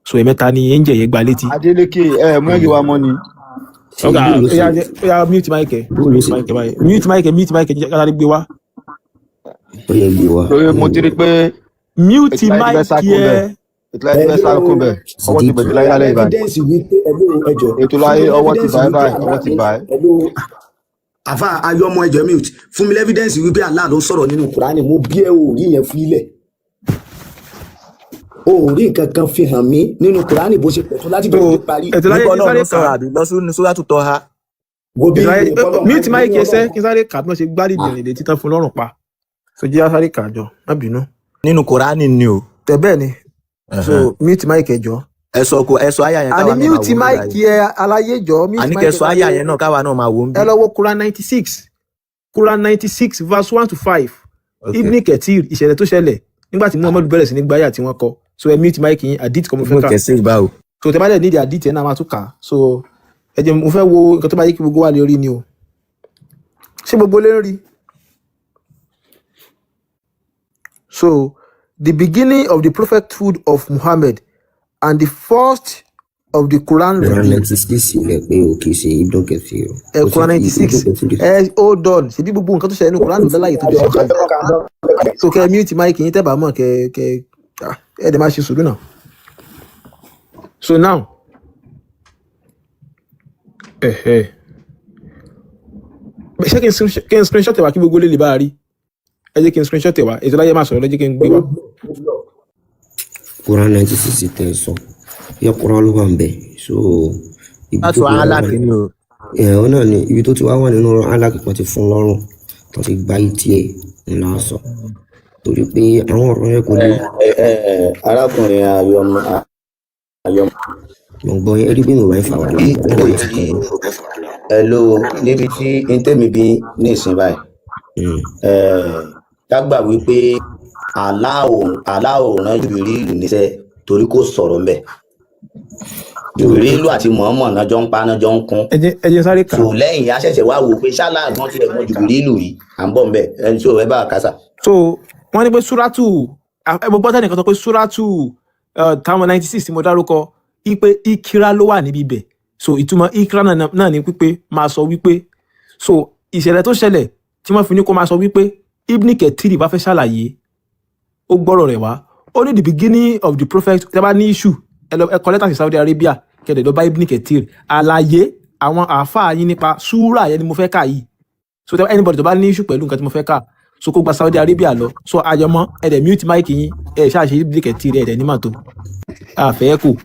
So ẹ̀mẹ́ta ni angel yẹn gba létí. Adeleke, ẹ mú ẹ̀rí wa mọ́ ni. Ṣe Ọ̀gá, bó ló ó yá ṣe ó yá, mute mic ẹ. Bó ló Mute ṣe mic ẹ báyìí, mute mic ẹ, mute mic ẹ, jẹ́ ká sáré gbé wá. Ó yẹ gbé wa. Torí mo ti rí pé Mute ètò láyé ti fẹ́ mic sá kó bẹ́ẹ̀, ẹ. Ètò láyé ti fẹ́ sá kó bẹ́ẹ̀, ọwọ́ ti Sidiq bẹ̀tẹ̀ láyé lálẹ́ ìbáyìí. Evidence wípé, ẹlò, ẹjọ, Ètò fún láyé mi ọwọ́ ti evidence báyìí wípé báyìí, Allah ọwọ́ ti ló báyìí. ẹlò, àfa ayọmọ, ẹjọ, mute. Fún mi evidence wípé Allah ló sọ̀rọ̀ nínú Kùránì. Mo bí ẹ ò rí yẹn fi ilẹ̀, o ò rí nǹkan kan fi hàn mí nínú Kùránì bó ṣe pọ̀ tó láti So bẹ̀rẹ̀ dé parí. Ètò láyé, Nípa kí n Ọlọ́run sáré ló kà sọ̀rọ̀ á. àbí lọ́sùn sóràtú tọ́ ha. Wo bí Ètò láyé, ìpọlọ mute mic ẹ sẹ́, Ọlọ́run. Kí n sáré kà á bí wọ́n ṣe gbá dídìrín létí tán fún lọ́rùn pa. So jẹ́ á sáré kà á jọ, má bínú. Nínú Kùránì ni o. Tẹ bẹ́ẹ̀ ni. So Ẹ̀hẹ́n. Mute mic ẹ jọ. Ẹ sọ kó ẹ sọ àyà yẹn Àní káwa náà máa mute wò ó mic báyìí. ẹ aláyé jọ, mute Àní mic kẹ ẹ sọ àyà sáré. yẹn náà káwa náà máa wò ó ń Ẹ bí. lọ wo Quran 96, Quran 96 verse 1 to 5. Ok. Ibn Kathir, ìṣẹ̀lẹ̀ tó ṣẹlẹ̀ nígbà tí Muhammad bẹ̀rẹ̀ sí ní gbáyà tí wọ́n kọ. So ẹ mute mic yín, àdìt kan mo fẹ́ Ibn kà. Kathir báwo? So tẹ bá dẹ̀ nídìí àdìt ẹ̀ náà máa tún kà á. So ẹ jẹ́ mo fẹ́ wo nǹkan tó bá yẹ kí gbogbo wa lè rí ni o. Ṣé gbogbo lè ń rí? So the beginning of the prophethood of Muhammad and the first Of the Quran Quran revealed. 96 ilẹ̀ pé o kì í ṣe Ibn Kathir. Ẹ Kò sí Quran 96. Ibn Kathir. Ẹ hold on, ṣebí gbogbo nǹkan tó ṣẹlẹ̀ nínú Quran ló lálàyé tó fi sọ̀kalẹ̀. So kẹ mute mic yín tẹ́ bá mọ̀, kẹ ah, ẹ dẹ̀ máa ṣe sùúrù náà. So now, ẹ̀hẹ̀, ṣé kí n screenshot ẹ̀ wá kí gbogbo lè bá a rí? Ẹ jẹ́ kí n screenshot ẹ̀ wá. Ètò láyé máa sọ̀rọ̀, lọ́jọ́ kí n gbé wá. Quran 96 tẹ́ ẹ sọ yẹ, Quran ló wà ń bẹ̀, so ibi láti tó ti wá wà wàhálà kìíní o. Ẹ̀ ọ́ náà ni ibi tó ti wá wà nínú ọ̀rọ̀ alákì kan ti fún lọ́rùn tó ti gba etí ẹ̀ ńlá sọ, torí pé àwọn ọ̀rọ̀ yẹn kò lè. Ẹ ẹ arákùnrin Ayọmọ Ayọmọ. Mo gbọ́ yẹn rí pé mi ò bá ń fa wàhálà nígbà tí kàn yín. Ẹ ló níbi tí n tẹ́mi bí ní ìsìn báyìí. Ẹ ká gbà wípé Allah ò rán Jùbìrìlù níṣẹ́ torí kò sọ̀rọ̀ ńbẹ̀. Jùbìrìlù àti Muhammad náà jọ ń pa náà jọ ń kún. Ẹ jẹ́ sáré kà. So lẹ́yìn á ṣẹ̀ṣẹ̀ wá wò pé ṣálá gan tiẹ̀ mọ Jùbìrìlù rí. À ń bọ̀ ńbẹ̀ ẹni tí ò ẹ bá a kásà. So wọ́n ní pé súrátù ẹ mo gbọ́ tẹ́nìkan sọ pé súrátù táwọn 96 tí mo dárúkọ ipe ikira ló wà níbi ibẹ̀. So ìtumọ̀ ikira náà ni pípé máa sọ wípé. So ìṣẹ̀lẹ̀ tó ṣẹlẹ̀ tí wọ́n fi ní kó máa sọ wípé, Ibn Kathir bá fẹ́ ṣàlàyé, ó gbọ́rọ̀ rẹ̀ wá. Ó ní the beginning of the prophet. Tẹ́ bá ní issue, ẹ lọ ẹ kọ lẹ́tà sí Saudi Arabia, kẹ́dẹ̀ lọ bá Ibn Kathir. Àlàyé àwọn àáfàá yín nípa súrà yẹn ni mo fẹ́ kà yìí. So tẹ́ anybody tó bá ní issue pẹ̀lú nǹkan tí mo fẹ́ kà, so kó gba Saudi Arabia lọ. So àjọmọ́, ẹ dẹ̀ mute mic yín. Ẹ ṣáà ṣe Ibn Kathir, ẹ dẹ̀ ní màtó àfẹ́ kù.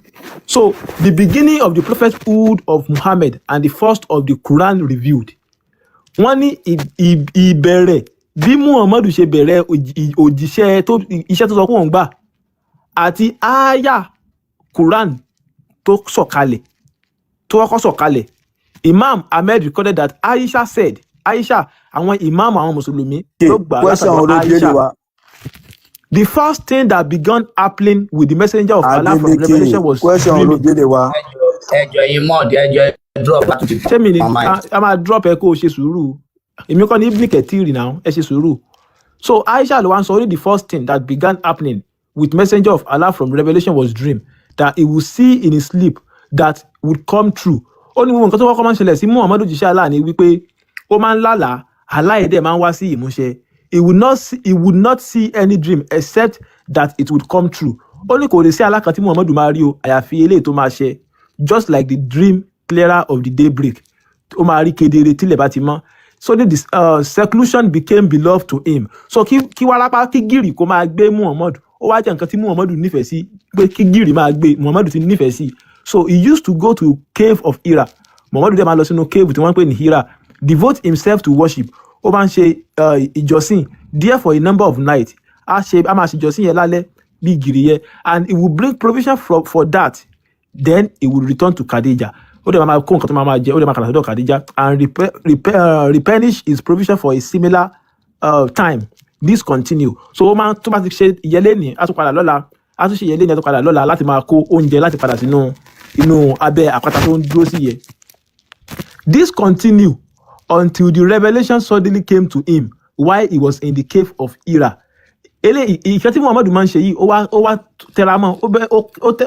So the beginning of the prophethood of Muhammad and the first of the Quran revealed. Wọ́n ní ìbẹ̀rẹ̀ bí Muhammadu ṣe bẹ̀rẹ̀ òjíṣẹ́ tó iṣẹ́ tó sọ pé òun gbà àti aya Quran tó sọ̀kalẹ̀, tó kọ́kọ́ sọ̀kalẹ̀. Imam Ahmed recorded that Aisha said, Aisha, àwọn imam àwọn mùsùlùmí ló gbà Question látọ̀dọ̀ wo ló dé Aisha, wa? The first thing that began happening with the messenger of Allah from Adeleke, revelation was question wo ló dreaming. dé wa? Ẹjọ yín mọ̀ọ́dì, ẹjọ drop láti Ṣé mi ni? Mama. A máa drop ẹ kó o ṣe sùúrù. Èmi kọ́ ní Ibn Kathir náà, ẹ ṣe sùúrù. So Aisha ló wá ń sọ only the first thing that began happening with messenger of Allah from revelation was dream that he would see in his sleep that would come true. Ó ní gbogbo nǹkan tó kọ́kọ́ máa ń ṣẹlẹ̀ sí Muhammadu jíṣẹ́ Allah ni wípé ó máa ń lálàá, àlá yẹn dẹ̀ máa ń wá sí ìmúṣẹ. He would not see any dream except that it would come true. Ó ní kò lè sí àlá kan tí Muhammadu máa rí o, àyàfi eléyìí tó máa ṣẹ, just like the dream clearer of the daybreak. Ó máa rí kedere tílẹ̀ bá ti mọ́. So this seclusion became beloved to him. So kí wárápá, kí gìrì kó máa gbé Muhammad, ó wá jẹ́ nǹkan tí Muhammadu nífẹ̀ẹ́ sí, pé kí gìrì máa gbé Muhammadu ti nífẹ̀ẹ́ sí. So he used to go to cave of Hira. Muhammadu dẹ̀ máa lọ sínú cave tí wọ́n ń pè ní Hira, devote himself to worship. Ó máa ń ṣe ìjọsìn there for a number of nights. Á ṣe, á máa ṣe ìjọsìn yẹn lálẹ́ bí gìrì yẹn, and he will bring provision for that. Then he will return to Khadija. Ó dẹ̀ máa kó nǹkan tó máa jẹ, ó dẹ̀ máa kàlà sọ́dọ̀ Khadija and replenish his provision for a similar time. This continue. So ó máa tó bá ti ṣe ìyẹlé ní, á tún padà lọ́la, á tún ṣe ìyẹlé ní, á tún padà lọ́la láti máa kó oúnjẹ láti padà sínú inú abẹ́ àpáta tó ń dúró sí yẹn. This continue until the revelation suddenly came to him while he was in the cave of Hira. Eléyìí, ìfẹ́ tí Muhammadu máa ń ṣe yìí, ó wá tẹra mọ́, ó bẹ́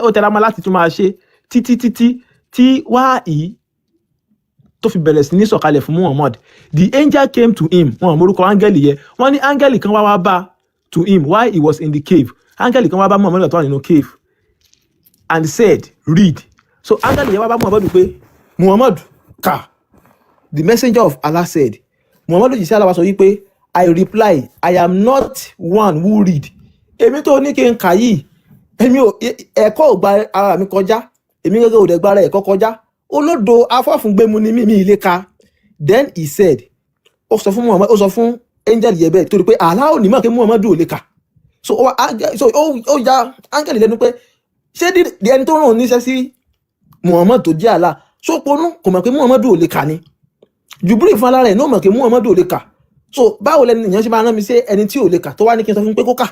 ó tẹra mọ́ láti tún máa ṣe títí títí tí wáyí tó fi bẹ̀rẹ̀ sí ní sọ̀kalẹ̀ fún Muhammad. The angel came to him. Wọn ò mórúkọ áńgẹ́lì yẹn. Wọ́n ní áńgẹ́lì kan wá bá to him while he was in the cave. Áńgẹ́lì kan wá bá Muhammad tó wà nínú cave and said, "Read." So áńgẹ́lì yẹn wá bá Muhammad pé, "Muhammad, kà." The messenger of Allah said, Muhammad jíṣẹ́ Allah wá sọ wípé, "I reply, I am not one who read." Èmi tó ní kí n kà yìí, èmi ò ẹ̀kọ́ ò gba ara mi kọjá, èmi gẹ́gẹ́ ò dẹ̀ gba ara ẹ̀kọ́ kọjá. Olódo afọ́fúngbẹ́mu ni mí, mi ì lè ka. Then he said, ó sọ fún Muhammad, ó sọ fún angel yẹn bẹ́ẹ̀ torí pé Allah ò ní mọ̀ pé Muhammadu ò lè kà. So ó wá so ó ya angel lẹ́nu pé ṣé ẹni tó rán òun níṣẹ́ sí Muhammad tó jẹ́ Allah ṣó ponú, kò mọ̀ pé Muhammadu ò lè kà ni? Jubril fún alára ẹ̀ náà mọ̀ pé Muhammadu ò lè kà. So báwo lẹni ìyẹn ṣe máa rán mi sí ẹni tí ò lè kà, tó wá ní kí n sọ fún pé kó kà?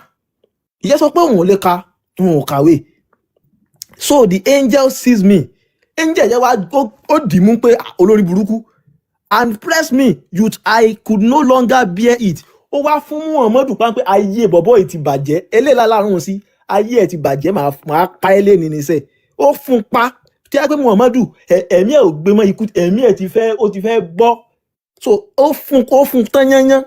Ìyẹn sọ pé òun ò lè ka, òun ò kàwé. So the angel sees me. Angel yẹn wá ó dì mú pé, "Ah, olórí burúkú," and press me youth. I could no longer bear it. Ó wá fún Muhammadu pa pé ayé bọ̀bọ̀ yìí ti bàjẹ́, eléyìí láàrún sí ayé ẹ̀ ti bàjẹ́, màá pa ẹ́ lẹ́ni níṣẹ́. Ó fún pa Tí a pé Muhammadu, ẹ̀mí ẹ̀ ò gbé mọ́ ikú, ẹ̀mí ẹ̀ ti fẹ́, ó ti fẹ́ bọ́. So ó fún tán yányán.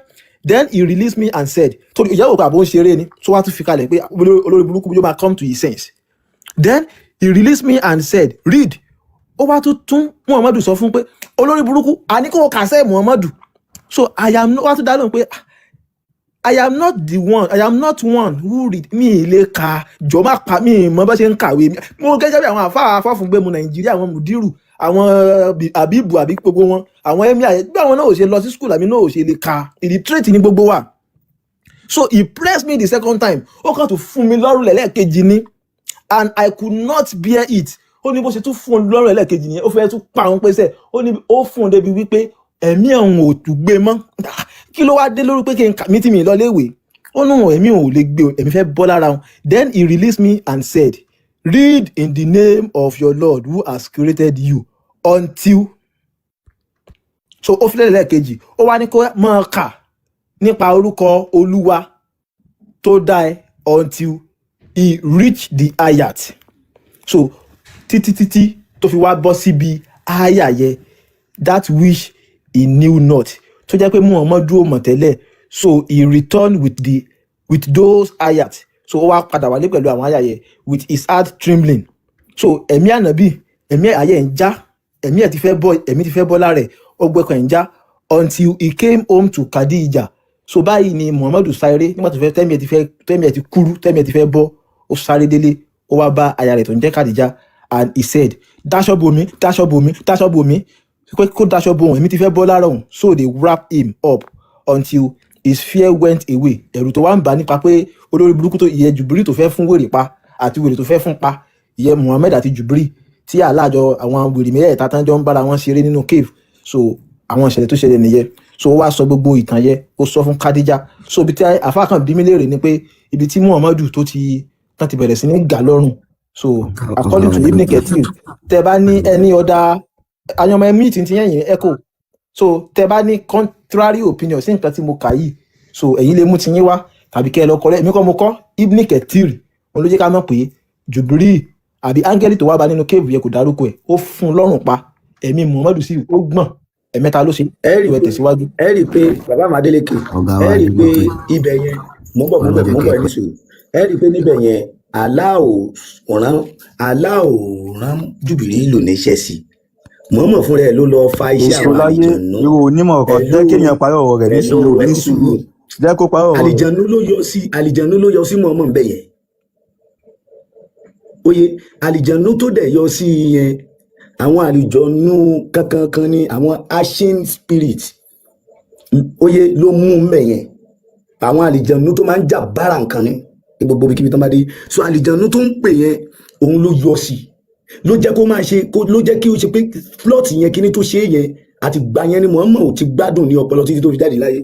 Then he released me and said, torí ìyàwó pé àbò ń ṣeré ni, so wá tún fi kalẹ̀ pé olórí burúkú yóò máa come to his sense. Then he released me and said, "Read." Ó wá tún Muhammadu sọ fún pé, "Olórí burúkú, àní kò kàṣẹ́ Muhammadu." So I am, wá tún dá lóhùn pé, "I am not the one, I am not one who read." Mi ì lè ka, jọ má pa mi, mọ bá ṣe ń kàwé mo gẹ́gẹ́ bí àwọn àfa afáfúngbẹ́mu Nàìjíríà, àwọn mùdírù, àwọn àbíbù, àbí gbogbo wọn, àwọn emir, bí àwọn náà ò ṣe lọ sí school, àmì náà ò ṣe lè ka. Illiterate ní gbogbo wa. So he pressed me the second time, ó kàn tún fún mi lọ́rùn lẹ́lẹ́kejì ni, and I could not bear it. Ó ní bó ṣe tún fún un lọ́rùn ẹlẹ́ẹ̀kejì nìyẹn, ó fẹ́ tún pa òun pèsè. Ó ní ó fún un débi wípé ẹ̀mí òun ò tún gbé mọ́. Ah, kí ló wá dé lórí pé kí n kà mí tí mi lọ léèwé? Ó ní òun ẹ̀mí òun ò lè gbé, ẹ̀mí fẹ́ bọ́ lára òun. Then he released me and said, "Read in the name of your Lord who has created you," until, so ó fi lẹ́ẹ̀kejì, ó wá ní kó máa kà nípa orúkọ Olúwa tó dá ẹ, until he reached the ayat. So títí títí tó fi wá bọ́ síbi aya yẹ, that which he knew not, tó jẹ́ pé Muhammadu ò mọ̀ tẹ́lẹ̀. So he returned with those ayat. So ó wá padà wálé pẹ̀lú àwọn aya yẹ, with his heart trembling. So ẹ̀mí ànábì, ẹ̀mí ayé ẹ̀ ń já, ẹ̀mí ẹ̀ ti fẹ́ bọ́, ẹ̀mí ti fẹ́ bọ́ lára ẹ̀, ọgbẹ́kan ẹ̀ ń já, until he came home to Khadija. So báyìí ni Muhammadu sáré nígbà tó fẹ́, tẹ́mi ẹ̀ ti fẹ́, tẹ́mi ẹ̀ ti kúrú, tẹ́mi ẹ̀ ti fẹ́ bọ́. Ó sáré délé, ó wá bá aya rẹ̀ tó ń jẹ́ Khadija, and he said, "Dáṣọ bò mí, dáṣọ bò mí, dáṣọ bò mí," pé kó dáṣọ bò òun, ẹ̀mí ti fẹ́ bọ́ lára òun. So they wrap him up until his fear went away. Ẹ̀rù tó wá ń bà nípa pé olórí burúkú tó ìyẹn Jùbírì tó fẹ́ fún wèrè pa àti wèrè tó fẹ́ fún pa, ìyẹn Muhammed àti Jùbírì tí aláàjọ àwọn wèrè mẹ́ẹ̀ẹ́ta tán jọ ń bára wọn ṣeré nínú cave. So àwọn ìṣẹ̀lẹ̀ tó ṣẹlẹ̀ nìyẹn. So ó wá sọ gbogbo ìtàn yẹn, ó sọ fún Khadija. So ibi tí àfa kan bí mi léèrè ni pé ibi tí Muhammadu tó ti tán ti bẹ̀rẹ̀ sí ní gà lọ́rùn. So according to Ibn Kathir, tẹ bá ní any other àyànmọ́ ẹ̀mí tí ti yẹn echo, so tẹ bá ní contrary opinion sí nǹkan tí mo kà yìí, so ẹ̀yin lè mú ti yín wá tàbí kẹ́ ẹ lọ kọ́ lẹ́. Èmi kọ́ mo kọ́. Ibn Kathir òun ló jẹ́ ká mọ̀ pé Jùbírì àbí áńgẹ́lì tó wá bá nínú cave yẹn kò dárúkọ ẹ̀, ó fún un lọ́rùn pa, ẹ̀mí Muhammadu sì ó gbọ̀n, ẹ̀mẹ́ta ló ṣe. Ẹ rí i Ìwẹ̀ pé tẹ̀síwájú. Ẹ rí i pé bàbá mi Adeleke, Ọ̀gá ẹ wa rí i pé Adébókè. Ibẹ̀ yẹn, mò ń bọ̀, mò ń bọ̀, mò ń bọ̀, ẹ ní sùúrù. Ẹ rí i pé níbẹ̀ yẹn, Allah ò rán, Allah ò rán Jùbìrìlù níṣẹ́ sí i. Mọ̀ọ́mọ̀ fúnra ẹ̀ ló lọ fa iṣẹ́ Èso àwọn láyé àlìjànú. Ìwọ onímọ̀ ọ̀kan, Hello. jẹ́ kéèyàn parí ọ̀rọ̀ rẹ̀ ní Hello. sùúrù. Ẹ Ní ní sùúrù. sùúrù, jẹ́ kó parí ọ̀rọ̀ rẹ̀. Àlìjànú ló yọ sí, àlìjànú ló yọ sí mọ̀ọ́mọ̀ ń bẹ̀ yẹn. Oye àlìjànú tó dẹ̀ yọ sí i yẹn, àwọn àlìjànú kankan kan ní, àwọn ashin spirit, oye ló mú un bẹ̀ yẹn. Àwọn àlìjànú tó máa ń jà bára nǹkan ni ní gbogbo ibikíbi tó máa dé. So àlìjànú tó ń pè yẹn, òun ló yọ sí i, ló jẹ́ kó máa ṣe kó, ló jẹ́ kí ó ṣe pé plot yẹn, kíní tó ṣe é yẹn, àti gbà yẹn ni Muhammad ò ti gbádùn ní ọpọlọ títí tó fi jáde láyé.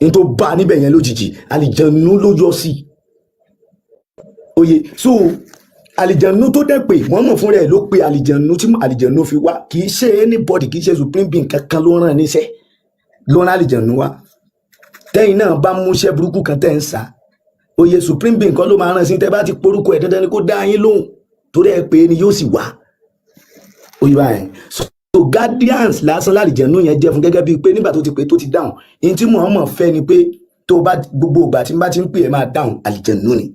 Ní tó bá a níbẹ̀ yẹn lójijì, àlìjànú ló yọ sí i. Oye, so àlìjànú tó dẹ̀ pé Muhammad fúnra ẹ̀ ló pe àlìjànú tí àlìjànú fi wá. Kì í ṣe anybody, kì í ṣe supreme being kankan ló rán níṣẹ́, ló rán àlìjànú wá. Tẹ́yìn náà bá múṣẹ́ burúkú kan tẹ́ ń sá, oye, supreme being kan ló máa rán sí. Tẹ́ bá ti porúkọ ẹ̀, dandan ni kó dá yín lóhùn, torí ẹ pé ni yóò sì wá. Oye báyẹn. So guardians lásán lálìjẹ̀nú yẹn jẹ́ fún, gẹ́gẹ́ bíi pé nígbà tó ti pé tó ti dáhùn, ní tí Muhammad fẹ́ ni pé tó bá gbogbo ìgbà tí n bá ti ń pè ẹ́, máa dáhùn. Àlìjẹ̀nú ni.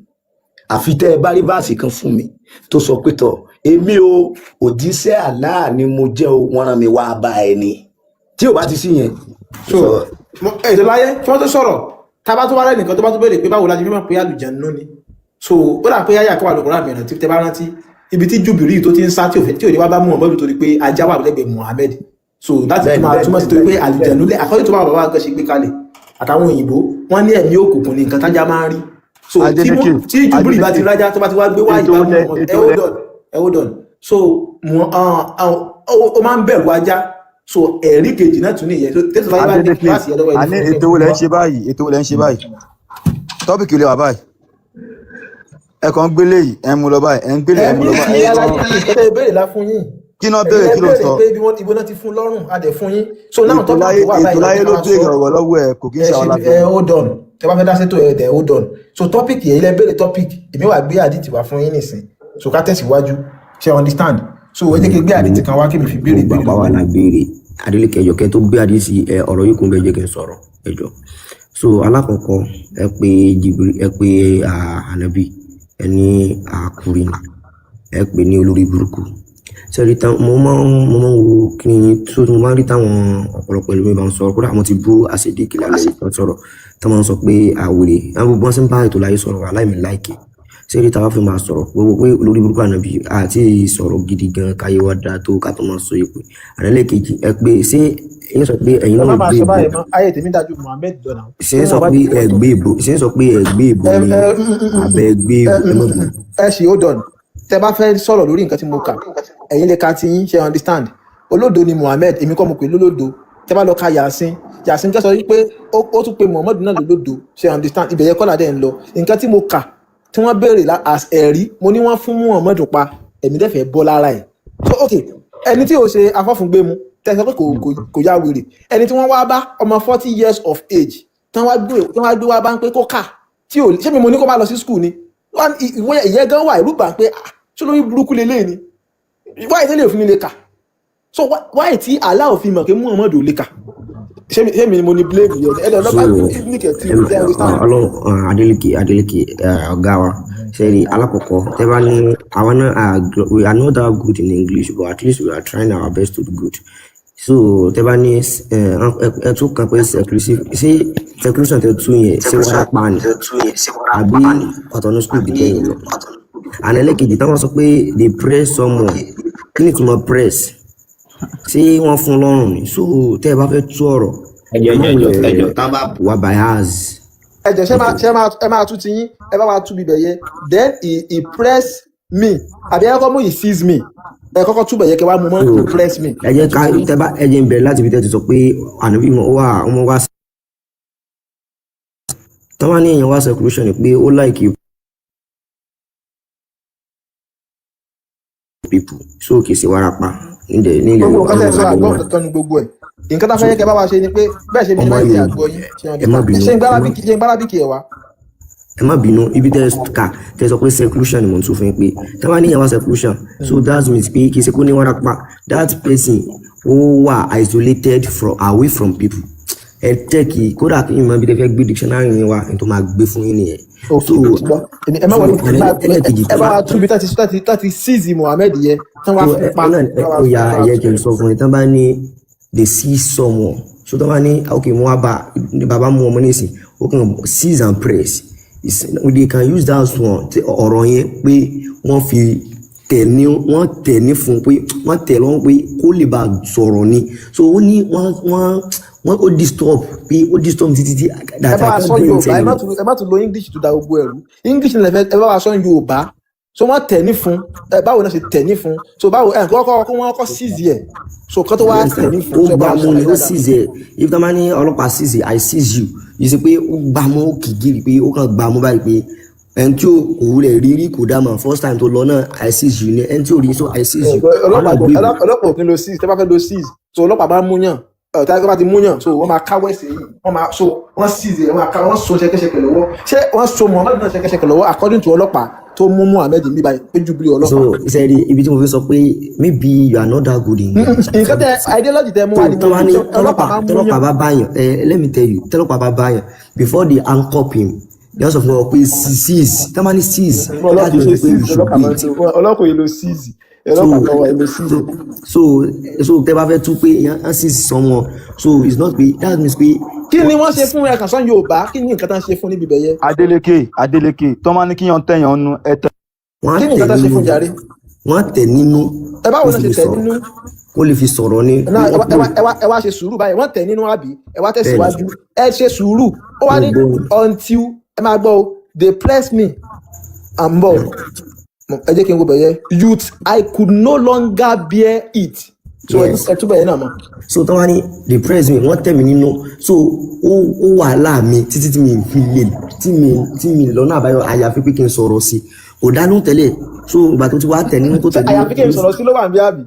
Àfi tẹ́ ẹ bá rí verse kan fún mi tó sọ pé, tọ̀, èmi o, òjíṣẹ́ Allah ni mo jẹ́ o, wọ́n rán mi wá bá ẹ ni. Tí ò bá ti sí yẹn. So ètò láyé kí wọ́n tó sọ̀rọ̀, tá a bá tó wá rẹ̀ nìkan tó bá tó béèrè pé báwo la ṣe fi mọ̀ pé àlùjànnú ni. So ó dà pé yáyà kó wà lókùnrin àmì ẹ̀rọ tí tẹ bá rántí ibi tí Jùbìrí tó ti ń sá tí ò fẹ́ tí ò ní wá bá Muhammadu torí pé ajá wà lẹ́gbẹ̀ẹ́ Muhammad. So láti tún máa túmọ̀ sí torí pé àlùjànnú lẹ́ àkọ́jú tó bá bàbá gan ṣe gbé kalẹ̀ àtàwọn òyìnbó, wọ́n ní ẹ̀mí òkùnkùn ní nǹkan tájá máa ń rí. So tí Adeleke. Tí Jùbìrí bá ti Adeleke. rájá, tó bá ti wá gbé wáyé Ètò bá olẹ Muhammad, ẹ ètò hold olẹ on, ẹ hold on. So ó máa ń bẹ̀rù ajá. So ẹ̀rí kejì náà tún nìyẹn. So tẹ́sán láyé bá ní Adeleke. kíláàsì yẹn lọ́wọ́ ẹni Àní fún mi ètò wo lẹ ń ṣe báyìí? Ètò wo lẹ ń ṣe báyìí? Topic lè wà báyìí. Ẹ kàn ń gbélé yìí, ẹ ń mú lọ báyìí, ẹ ń gbélé, ẹ ń mú Ẹ̀mí lọ ti báyìí. Ẹ aláyé kàn ìkẹtẹ ìbéèrè la fún yín. Kí náà Ẹ̀yin béèrè? lẹ Kí ló béèrè sọ? pé ibi wọn ibo náà ti fún lọ́rùn, a dẹ̀ fún yín. So now Ètò topic láyé tó wà ètò báyìí la láyé ní ló ká béèrè sọ. ọ̀rọ̀ lọ́wọ́ ẹ, kò kí ń Ẹ ṣe àwọn ṣe ẹ alábẹ̀rẹ̀. Hold on, tẹ bá fẹ́ dá sétò ẹ dẹ̀ hold on. So topic yẹn, ilẹ̀ béèrè topic, èmi wà gbé àdìtì wá fún yín nìsín. So ká tẹ̀síwájú. Ṣe understand? So ẹ jẹ́ kí n gbé àdìtì kan wá kí mi fi béèrè Gbogbo ìbéèrè àpá lọ́wọ́ wà yín. la béèrè. Adeleke, ẹjọ kẹ tó gbé àdìsí ẹ ọ̀rọ̀ yìí kún bẹ́ẹ̀, jẹ́ kí n sọ̀rọ̀, ẹjọ. So alákọ̀ọ́kọ́, ẹ pé Jibri, ẹ pé Ànábì, ẹ ní àkùrẹ́ ni, ẹ pè ní olórí burúkú. Sẹ́rí tán, mo máa ń wo kí ni tó mo máa ń rí táwọn ọ̀pọ̀lọpọ̀ ẹlòmíì bá ń sọ̀rọ̀. Kódà mo ti bú àṣedíkì lálẹ́ yìí tán sọ̀rọ̀ tán, máa ń sọ pé àwèrè àwọn gbogbo wọn sì ń bá ètò láyé sọ̀rọ̀ aláìmí láìkè. Sẹ́rí táwa fi máa sọ̀rọ̀ gbogbo pé olórí burúkú Ànábì àti sọ̀rọ̀ gidi gan káyé wá dáa tó ká tó máa sọ èpè. Àlẹ́lẹ́kejì, ẹ pé ṣé ẹ̀yin sọ pé ẹ̀yin Ẹ náà má máa gbé sọ ìbò báyìí mọ́, ayé tèmi dájú Muhammed lọ́nà ṣé tí ń sọ wọ́n bá pé ti ẹ gbé ìbò, ṣé ń sọ pé ẹ gbé ìbò ẹ ni ẹ àbẹ gbé ẹ ìbò? Ẹ má bínú. Ẹ ṣì, hold on. Tẹ bá fẹ́ sọ̀rọ̀ lórí nǹkan tí mo kà, ẹ̀yin lè ka ti yín. Ṣe understand? Olódo ni Muhammed, èmi kọ́ mo pè lólódo. Tẹ bá lọ ka Yasin, Yasin kẹ́ sọ wípé ó tún pe Muhammed náà lólódo. Ṣe understand? Ibẹ̀ yẹ kọ́lá dẹ̀ ń lọ. Nǹkan tí mo kà tí wọ́n béèrè as ẹ̀rí, mo ní wọ́n fún Muhammed pa, ẹ̀mí dẹ̀ fẹ́ bọ́ lára ẹ̀. So ok, ẹni tí ò ṣe afọ́fúngbẹ́mu tẹ sọ pé kò ya wèrè, ẹni tí wọ́n wá bá ọmọ 40 years of age, tí wọ́n wá gbé wá bá ń pé kó kà tí ò ṣé mi mo ní kó má lọ sí school ni. Ìwé ìyẹn gan wà ìrú bà ń pé, ah, ṣé lórí burúkú leléyìí ni? Wáyé tẹ́lẹ̀ òfin lè kà? So wáyé tí Allah ò fi mọ̀ pé Muhammad ò lè kà? Ṣé mi ni mo ní blame yẹn? Ẹ lọ So lọ́ba ní kẹ̀tì ṣe understand? Ọlọ́run, Adeleke, Adeleke, ọ̀gá wa, sẹ́rí alákọ̀ọ́kọ́ tẹ́ bá ní àwọn náà we are not that good in English, but at least we are trying our best to be good. So tẹ́ bá ní ẹ tún kàn pé seclusive, ṣé seclusion tẹ́ tún yẹn, ṣé wàá pa ni àbí ọ̀tọ̀ ní school bí tẹ́yìn lọ? And ẹlẹ́kejì, táwọn sọ pé they press someone, kí ni ìtumọ̀ press? Ṣé wọ́n fún lọ́rùn ni? So tẹ́ ẹ bá fẹ́ tú ọ̀rọ̀, Ẹjọ, ẹ má ẹjọ, ẹjọ, wulẹ̀ ẹjọ tá bá wà bias. Ẹ jẹ́ ṣé máa ẹ máa tú ti yín, ẹ bá wa tú bibẹ̀ yẹn. Then he press me, àbí ẹ kọ́kọ́ mú he sees me, ẹ kọ́kọ́ túbẹ̀ yẹ kí wàá mú mọ́ So he press me. Ẹ jẹ́ ká tẹ́ bá ẹ jẹ́ ń bẹ̀rẹ̀ láti ibi tẹ́ ti sọ pé Ànábì wọn wà, wọn wá tọ́ wá ní èèyàn wá seclusion ni pé ó like people, so kì í ṣe wárápá nílẹ̀ nílẹ̀ Gbogbo nǹkan Yorùbá tẹ́ ẹ sọ náà àgbọ̀ wà. kankan ní gbogbo ẹ̀. Nǹkan tá a fẹ́ yẹ kẹ́ bá wa ṣe ni pé bẹ́ẹ̀ ṣe Ọmọ minimize Yorùbá, àgbọ̀ yín. Ṣe ẹ má understand? bínú. Ṣé ń Ẹ má gbárábíkì, ṣé ń gbárábíkì ẹ̀ wá? Ẹ má bínú. Ibi tẹ́ ká tẹ́ sọ pé seclusion ni mò ń tún fún yín pé tẹ́ bá ní ìyàwó seclusion, so that means pé kì í ṣe kó ní wárápá. That person ó wà isolated from away from people. Ẹ tẹ́ kí kódà kí n mọ ibi tẹ́ fẹ́ gbé dictionary yín wá ní tó máa gbé fún yín nìyẹn. Ok. So Mo ti gbọ́. Èmi ẹ má so wọlé. ẹlẹ́kejì Ẹ tó bá bá wa tú ibi tá ti seize Muhammed yẹn tán wá so fún ẹ pa náà tán wá ó fún ya pa. ẹ jẹ́ kí n sọ fún yín, tán bá ní they seize someone, so tán bá ní ok, mo wá bá bàbá mú ọmọ nísìn, ó kàn seize and press. They can use that one tí ọ̀rọ̀ yẹn pé wọ́n fi tẹ̀ ní, wọ́n tẹ̀ ní fún pé wọ́n tẹ̀ lọ́wọ́ pé kó lè bá sọ̀rọ̀ ni. So ó ní wọ́n ó disturb pé ó disturb títí tí Ẹ that bá I wa can't sọ do Yorùbá. anything Ẹ má anymore. tún ẹ má tún lo English tó da gbogbo ẹrú. English ní lẹfẹ, ẹ bá wa sọ Yorùbá. So wọ́n tẹ̀ ní fún ẹ, báwo náà ṣe tẹ̀ ní fún? So báwo ẹ kọ́kọ́ kó wọ́n kọ́ seize ẹ, so kọ́ tó wá tẹ̀ ní fún? Ó So ẹ bá gbá wa mú ṣàlàyé ni ó dáadáa. seize ẹ. If tá máa ní ọlọ́pàá seize, I seize you, yìí ṣe pé ó gbá mú, ó kìgìrì pé ó kàn gbá mú báyìí pé ẹni tí kò wúlẹ̀ rí rí kò dá mọ̀ first time tó lọ náà, I seize you ni ẹni tí ò rí. So I seize you, àwọn Ọlọ́pàá náà gbé ìbò. Ọlọ́pàá ò kí ń lo seize. Tẹ́ bá fẹ́ lo seize, so ọlọ́pàá bá mú yàn ẹ, tá bá ti mú yàn, so wọ́n máa káwọ́ ẹ̀sẹ̀ yìí, wọ́n máa so wọ́n seize ẹ̀, wọ́n máa ká wọ́n so ṣẹ̀kẹ̀ṣẹ̀kẹ̀ lọ́wọ́. Ṣé wọ́n so Muhammed náà ṣẹ̀kẹ̀ṣẹ̀kẹ̀ lọ́wọ́ according to ọlọ́pàá tó mú Muhammed níbí báyìí pé Jubilee So ọlọ́pàá? Sẹ́ẹ̀rì ibi tí mo fi sọ pé maybe you are not that good in English. Nǹkan tẹ ideology tẹ mú Tó wá ni tó mo wá ní ṣé ọlọ́pàá tọlọ́pàá máa mú tọlọ́pàá yàn? bá báyàn, ẹ let me tell you, tọlọ́pàá bá báyàn, before they handcuff him, they also fún ọ pé seize. Tọ́ bá ní seize, that Ọlọ́pàá ṣe means pé you seize should ọlọ́pàá máa wait. ń lo ọlọ́pàá yìí lo seize So ọlọ́pàá kan wà lo seize. So tẹ́ bá fẹ́ tú pé èèyàn seize someone, so it's not pé that means pé Kí ni wọ́n ṣe fún ẹ? Kàn sọ Yorùbá, kí ni nǹkan tá ń ṣe fún níbi ibẹ̀ yẹn? Adeleke, Adeleke, tó máa ní kíyàn tẹ̀yàn nu ẹ tẹ. Wọ́n á Kí ni tẹ̀ nǹkan tá ń ṣe nínú fún jàre? Wọ́n á tẹ̀ nínú Ẹ báwo kó náà fi ṣe lè tẹ̀ sọ̀rọ̀ nínú? Kó lè fi sọ̀rọ̀ ni pé Náà ẹ wọ́n wá ẹ pè wá ẹ wá ẹ wá ṣe sùúrù báyìí. Wọ́n tẹ̀ nínú àbí? Ẹ wá Bẹ́ẹ̀ ni. tẹ̀síwájú, ẹ ṣe sùúrù. Ó wá Mo ní gbọ́. until, ẹ máa gbọ́ o, they press me and bọ̀, ẹ jẹ́ kí n wo bẹ̀yẹ. Youth, I could no longer bear it. So Yes. ẹ túbọ̀ yẹn náà mọ̀. So tó wá ní they press me, wọ́n tẹ̀ mí nínú, so ó wàhálà mi títí tí mi fi lè tí mi lọ́nà àbáyọ àyàfi pé kí n sọ̀rọ̀ sí i. Kò dánú tẹ́lẹ̀. So ìgbà tó ti wá tẹ̀ nínú tó Ṣé tẹ̀ àyàfi kí n nínú sọ̀rọ̀ sí ló wà níbí àbí?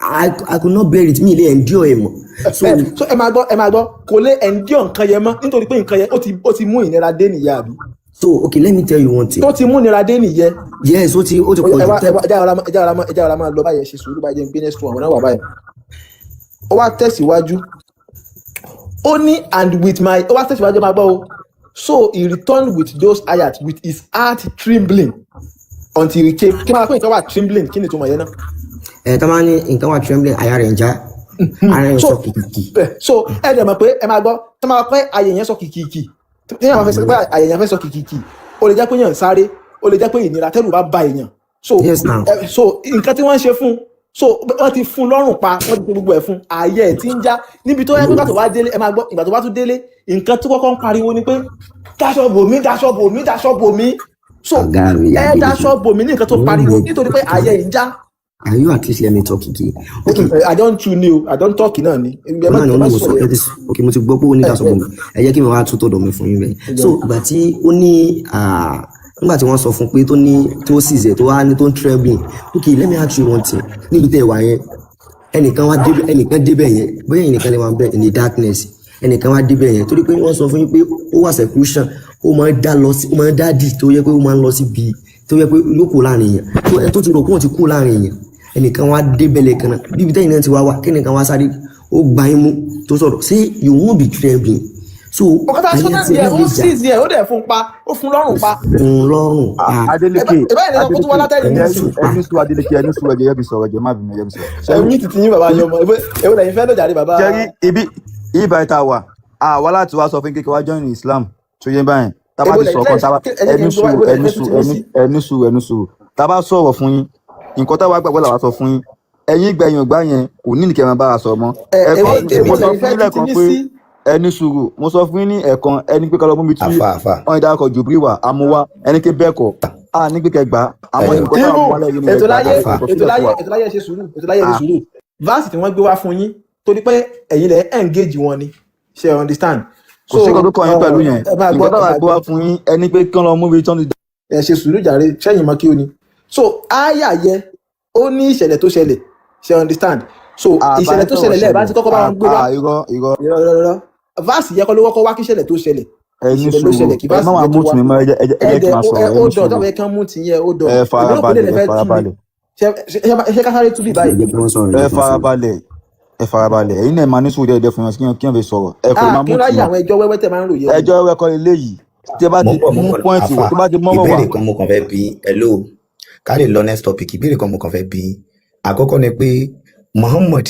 I could not bear it, mi lè endure ẹ̀ mọ́. So Ẹ so ẹ máa gbọ́, ẹ máa gbọ́, kò lè endure nǹkan yẹn mọ́ nítorí pé nǹkan yẹn ó ti mú ìnira dé nìyá àbí? So okay, let me tell you one thing. Tó ti múnira dé nìyẹn. Yes, ó ti Ó pọ̀ yá, jù. Ẹ wá, ẹ já ara máa lọ báyẹn. Ṣe sùúrù báyẹn, gbé next one náà wà báyẹn. Ó wá tẹ̀síwájú, ó ní and with my, ó wá tẹ̀síwájú, máa gbọ́ o. So he returned with those ayat with his heart trembling until he came. Kí máa pé nǹkan wà trembling, kí ni ìtumọ̀ yẹn náà? Ẹ tá máa ní nǹkan wà trembling, àyà rẹ̀ ń já, ara rẹ̀ ń So sọ kìkìkì. So ẹ dẹ̀ mọ̀ pé, ẹ máa gbọ́, tó máa pẹ́ àyè yẹn sọ kìkìkì, tí yẹn máa fẹ́ sọ pé àyè yẹn fẹ́ sọ kìkìkì, ó lè jẹ́ pé yẹn ń sáré, ó lè jẹ́ pé ìnira tẹ́rù bá ba èèyàn. So Yes now. So nǹkan tí wọ́n ń ṣe fún, so wọ́n ti fún lọ́rùn pa, wọ́n ti ṣe gbogbo ẹ̀ fún, ààyè ẹ̀ tí ń já níbi tó yẹ pé ìgbà tó wá délé, ẹ máa gbọ́, ìgbà tó bá tún délé, nǹkan tó kọ́kọ́ ń pariwo ni pé dáṣọ bò mí, dáṣọ bò mí, dáṣọ bò mí. So Ọ̀gá mi ẹ Adeleke. dáṣọ bò mí ní nǹkan tó pariwo nítorí pé ààyè ẹ̀ ń já. Are you, at least let me talk again? Okay. I don tu ni o, I don talk náà ni. Ẹ má Náà ni ẹ má wọ́n ní mo sọ sọ̀rọ̀. Ẹ ti ok, mo ti gbọ́ pé ó ní daṣọ bò mí. Ẹ jẹ́ kí mi wá tún tọ̀dọ̀ mi fún yín bẹ́ẹ̀. So ìgbà tí ó ní nígbà tí wọ́n sọ fún pé tó ní tó sì zẹ̀ tó wá ní tó ń trembling. Okay, let me ask you one thing. Níbi tẹ́ ẹ wà yẹn, ẹnìkan wá débẹ̀, ẹnìkan débẹ̀ yẹn, bóyá ẹnìkan lè wà bẹ́ẹ̀ in the darkness, ẹnìkan wá débẹ̀ yẹn torí pé wọ́n sọ fún yín pé ó wà seclusion, ó máa ń dá lọ sí, ó máa ń dá dì, tó yẹ pé ó máa ń lọ síbi tó yẹ pé yóò kó láàrin èèyàn, tó ẹ tó ti rò pé wọ́n ti kó láàrin èèyàn, ẹnìkan wá débẹ̀ lẹ́ẹ̀kan náà bíbi tẹ́yìn náà ti wá wá, kẹ́nìkan wá sáré ó gba yín mú tó sọ̀rọ̀, ṣé you won't be trembling? So Ọkọ tá a sọ àyà náà tí ẹ nìyẹn, náà ó lè jà seize yẹn, ó dẹ̀ fún pa, ó fún lọ́rùn pa. Fún lọ́rùn pa. Adeleke. Ẹ báyìí ní ọkọ tó wá látẹ̀yìn Adeleke, nísìnyí. ẹni sùn, Adeleke, ẹni sùn, ẹjẹ yẹbi sọ̀rọ̀, ẹjẹ má bínú, ẹjẹ bí sọ̀rọ̀. Ẹ mí tìtì yín, bàbá yín ọmọ èwo lẹ́yìn fẹ́ lọ́jà rí bàbá. Jẹ́rí ibi ibà ìta wà àwa láti wá sọ fún kékeré wá join Islam tó yẹ báyìí, tá a bá Èwo ti lẹ́yìn sọ̀rọ̀ kan tá a bá ẹ jẹ́ kí ẹni n gbọ́ sùn, èwo lẹ́yìn ẹni fẹ́ sùn, tún ti ẹni sí. ẹni sùn, ẹni sùn, tá a bá sọ̀rọ̀ fún yín, nǹkan táwa gbàgbọ́ làwa sọ fún yín. Ẹ̀yin gbẹ̀yìn ògbà yẹn kò ní nìkẹ́ máa bá a sọ̀rọ̀ mọ́. Ẹ èwo Ẹ̀kan èwo mo sọ lẹ́yìn fún fẹ́ yín tún ti lẹ́ẹ̀kan ní pé sí. ẹni sùúrù, mo sọ fún yín ní ẹ̀ẹ̀kan, ẹni pé kálọ́ mú mi tú Àfa, àfa. wọn ìdárúkọ jùbírí wà àmúwá, ẹni pé bẹ́ẹ̀ kọ́, a ní pé kẹ́ gbà á, àmọ́ Ẹ nǹkan táwa Even mú wá lẹ́yìn ní ètò kẹ́ gbà á, láyé àfa. kò ètò sílẹ̀ fún láyé wa. Ètò láyé, ẹ ṣe sùúrù. Ètò láyé, ẹ ṣe Ah, sùúrù. Verse tí wọ́n gbé wá fún yín, torí pé ẹ̀yin lẹ engage wọn ni, ṣe you understand? Kò So sí nǹkan tó kàn yín pẹ̀lú yẹn. ẹ máa gbọ́ Nǹkan ẹ táwa máa gbé wá gbọ́. fún yín, ẹni pé kí wọ́n lọ mú ibi tí wọ́n ti Ẹ ṣe sùúrù jàre, sẹ́yìn mọ́ kí o ní. So áyà yẹ ó ní ìṣẹ̀lẹ̀ tó ṣẹlẹ̀, ṣe you understand? So àbá ìṣẹ̀lẹ̀ ń tó sọ̀rọ̀ ṣẹlẹ̀ lẹ́ẹ̀ bá ṣẹlẹ̀ ti kọ́kọ́ bá wọn gbé wá. Irọ́, irọ́. Irọ́, irọ́, irọ́. Verse yẹ kọ́ ló kọ́kọ́ wá kí ìṣẹ̀lẹ̀ tó ṣẹlẹ̀. Ẹ ní Ìṣẹ̀lẹ̀ ló sùúrù. ṣẹlẹ̀ kí Ẹ má verse máa yẹn tó mú wá. tì mí mọ́, ẹ jẹ́ kí Ẹ̀dẹ̀ n máa ó sọ̀rọ̀. ẹ Ẹ ó ní dọ̀ sùúrù. tọ́wọ́ kán mú tìyẹn, ó dọ̀ Ẹ èmi rò pé lè farabalẹ̀, ẹ fẹ́ tú ni. farabalẹ̀. Ṣé ká sáré tú bí Ẹ báyìí? jẹ́ kí wọ́n sọ̀rọ̀, ẹ Ẹ jẹ́ kí wọ́n sọ̀rọ̀. farabalẹ̀, ẹ farabalẹ̀. Ẹ̀yin náà máa ní sùúrù díẹ̀ fún yàn kí yàn fi sọ̀rọ̀. Ẹ kò lè Ah, máa kí mú n tì ráyè yàn. àwọn ẹjọ́ wẹ́wẹ́ tẹ̀ máa ń rò yẹn ni. Ẹjọ́ ẹ̀kọ́ eléyìí tí ẹ bá Mo ti ń bọ̀, mo ń mú bọ̀. point Àfa, tó bá ti mọ́rọ̀ wá. Ìbéèrè kan mo kàn fẹ́ bí. Hello, ká lè lọ next topic. Ìbéèrè kan mo kàn fẹ́ bí. Àkọ́kọ́ ni pé Muhammad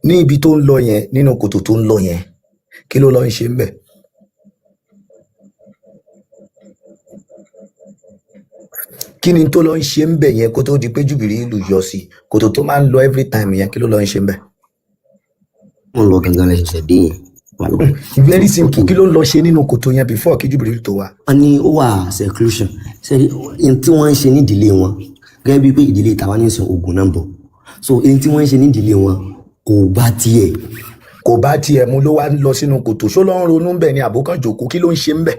ní ibi tó ń lọ yẹn, nínú kòtò tó ń lọ yẹn, kí ló lọ ń ṣe ń bẹ̀? Kí ni tó lọ ń ṣe ń bẹ̀ yẹn kó tó di pé jùbìrí ìlú yọ sí kòtò tó máa ń lọ every time yẹn? Kí ló lọ ń ṣe ń bẹ̀? Wọ́n lọ gangan lẹ ṣẹ̀ṣẹ̀ dé yẹn wà lọ. Very So simple. okay, Kí ló ń lọ ṣe nínú kòtò yẹn before kí jùbìrí ìlú tó wá? Wọ́n ní ó wà seclusion. Sẹ́ni ohun tí wọ́n ń ṣe nídìílé wọn, gẹ́gẹ́ bíi pé ìdílé tàwa ní ìsìn ogun náà ń bọ̀, so ohun tí wọ́n ń ṣe nídìílé wọn kò bá tiẹ̀. Kò bá tiẹ̀ mu ló wá ń lọ sínú kòtò. Ṣó ló ń ronú ń bẹ̀ ni àbókan jòkó? Kí ló ń ṣe ń bẹ̀?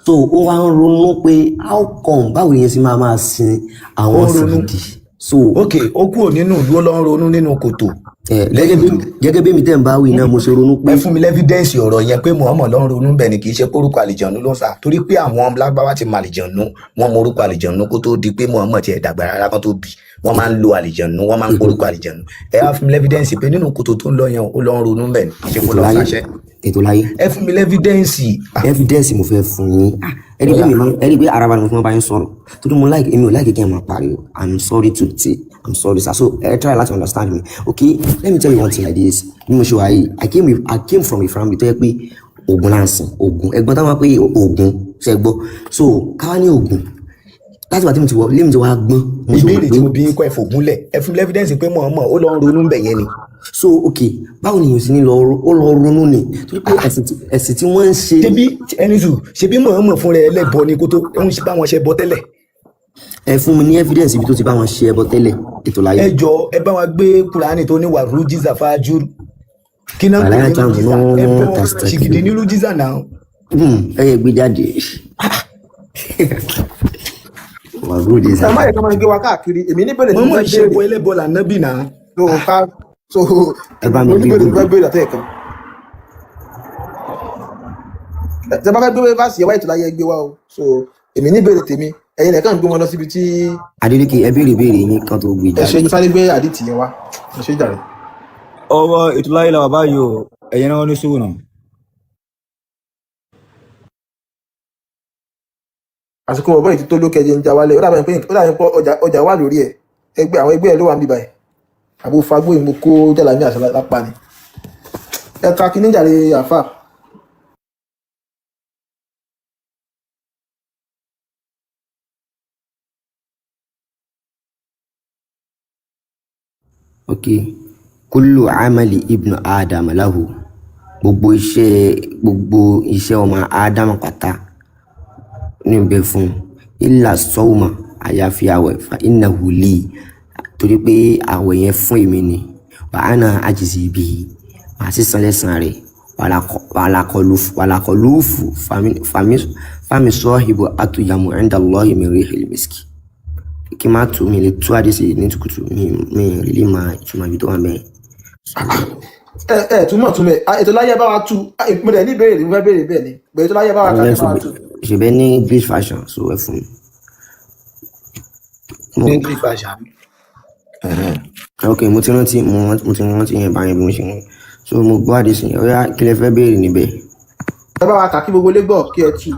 So ó wá ń ronú pé how come, báwo ni yẹn sì máa máa sin Ó àwọn ń ronú. sìgìdì. So Ok, ó kúrò nínú ìlú, ó lọ ń ronú nínú kòtò. Gẹ́gẹ́ Lẹ́yìn bí tó gẹ́gẹ́ bí mi tẹ́ ń bá wí náà mo ṣe ronú pé ẹ fún mi lẹ́fídẹ́ǹsì ọ̀rọ̀ yẹn pé Muhammad ló ń ronú bẹ̀ ni, kì í ṣe pórúkọ àlìjànú ló ń sà, torí pé àwọn lágbáwá ti mọ àlìjànú, wọ́n mọ orúkọ àlìjànú kó tó di pé Muhammad tiẹ̀ dàgbà rárá kan tó bì. Wọ́n máa ń lo àlìjànú, wọ́n máa ń porúkọ àlìjànú. Ẹ wá fún mi lẹ́fídẹ́ǹsì pé nínú kòtò tó ń lọ yẹn, ó lọ ń ronú bẹ̀ ni, kì í ṣe kó Ètò lọ láyé, sàṣẹ. ètò láyé. Ẹ fún mi lẹ́fídẹ́ǹsì. Evidence mo fẹ́ fún yín. Ah, ẹ rí i pé Ọ̀yà. mi máa ẹ rí i pé araba ni mo fi máa bá yín sọ̀rọ̀ torí mo like, èmi ò like kí ẹ máa pariwo. I'm sorry to say, I'm sorry sir. So ẹ try láti understand me. Okay, let me tell you one thing like this. Bí mo ṣe wà yìí, I came from a family tó yẹ pé Ògún là ń sìn. Ògún, ẹ̀gbọ́n táwọn pé Ògún ṣe gbọ́. So káwá ní Ògún láti wà tí mo ti wọ lémi tí wàá gbọ́n, mo ṣe wò Ìbéèrè pé tí mo bí yín kọ́, ẹ fògúnlẹ̀, ẹ fún mi lẹ́fídẹ́ǹsì pé Muhammad ó lọ ń ronú bẹ̀ yẹn ni. So okay, báwo ni èèyàn sì ní lọ ó lọ ronú ni torí pé ẹ̀sìn tí wọ́n ń ṣe. Ṣebí ẹni sùn, ṣebí Muhammad fúnra ẹ lẹ́bọ ni kó tó ń bá wọn ṣe bọ tẹ́lẹ̀. Ẹ fún mi ní evidence ibi tó ti bá wọn ṣe ẹbọ tẹ́lẹ̀, ètò láyé. Ẹ jọ, ẹ bá wa gbé Kùránì tó ní wà rújísà fájú, kí náà ń pè Àlàyé ní táwọn rújísà ẹ náà bọ ṣìgìdì ní rújísà náà. Ẹ yẹ gbé jáde wà good Ẹ má is yẹ kí wọ́n gbé wa káàkiri. Èmi ní bèrè tí mo Muhammad fẹ́ ṣe béèrè. bọ ẹlẹ́bọ lànàbì náà. So ká so Ẹ bá mi mo ní gbé bèrè tí mo gbogbo fẹ́ béèrè àtẹ̀yẹ̀kan. Tẹ bá fẹ́ gbé verse yẹn wá, ètò láyé gbé wá o. So èmi ní ìbéèrè tèmi, ẹ̀yin lẹ kàn gbé wọn lọ síbi tí. Adeleke, ẹ béèrè béèrè yín kan tó gbé Ẹ ṣe jáde. sáré gbé àdìtì yẹn wá, ẹ ṣe jàre. Ọwọ́ ètò láyé la wà báyìí o, ẹ̀yin náà ní sùúrù náà. Àsìkò ọ̀bọ yìí ti tó lókè, ẹjẹ ń já wálé. Ó dàbí pé ọjà wà lórí ẹ, ẹgbẹ́ àwọn ẹgbẹ́ ẹ ló wà níbí báyìí. Àbò fagbó yìí, mo kó jàlámì àṣà lápá ni. Ẹ ka kíní jàre, àfà. Ok, kullu amali ibnu adam lahu, gbogbo iṣẹ́ ọmọ Adam pátá níbẹ̀ fún, illa sawma, àyàfi àwẹ̀, fa innahu li, torí pé àwẹ̀ yẹn fún èmi ni, wa ana ajzi bihi, màá sì san lẹ́san rẹ̀, wàlàkọlùfù fami sahibu atuyamu inda Allahi min rihil miski. Kí n má tu mi lè tú àdìsí ní tukutu, mi rí lè máa ìtumọ̀ ibi tó wà bẹ́ẹ̀. Ẹ ẹ túmọ̀ túmọ̀ ẹ, ètò láyé bá wa tú. Mo dẹ̀ ní ìbéèrè, mo fẹ́ béèrè bẹ́ẹ̀ ni bẹ́ẹ̀, ètò láyé bá wa ká Àwọn kí bá wa tú. Ṣèbẹ́ ní English version, so ẹ fún mi. Ní English version. Ok, mo ti rántí yẹn báyẹn bí mo ṣe ń so mo gbọ́ àdìsí yẹn. Ó yá, kí lẹ fẹ́ béèrè níbẹ̀? Ẹ bá wa kà kí gbogbo ilé gbọ́, kí ẹ tú.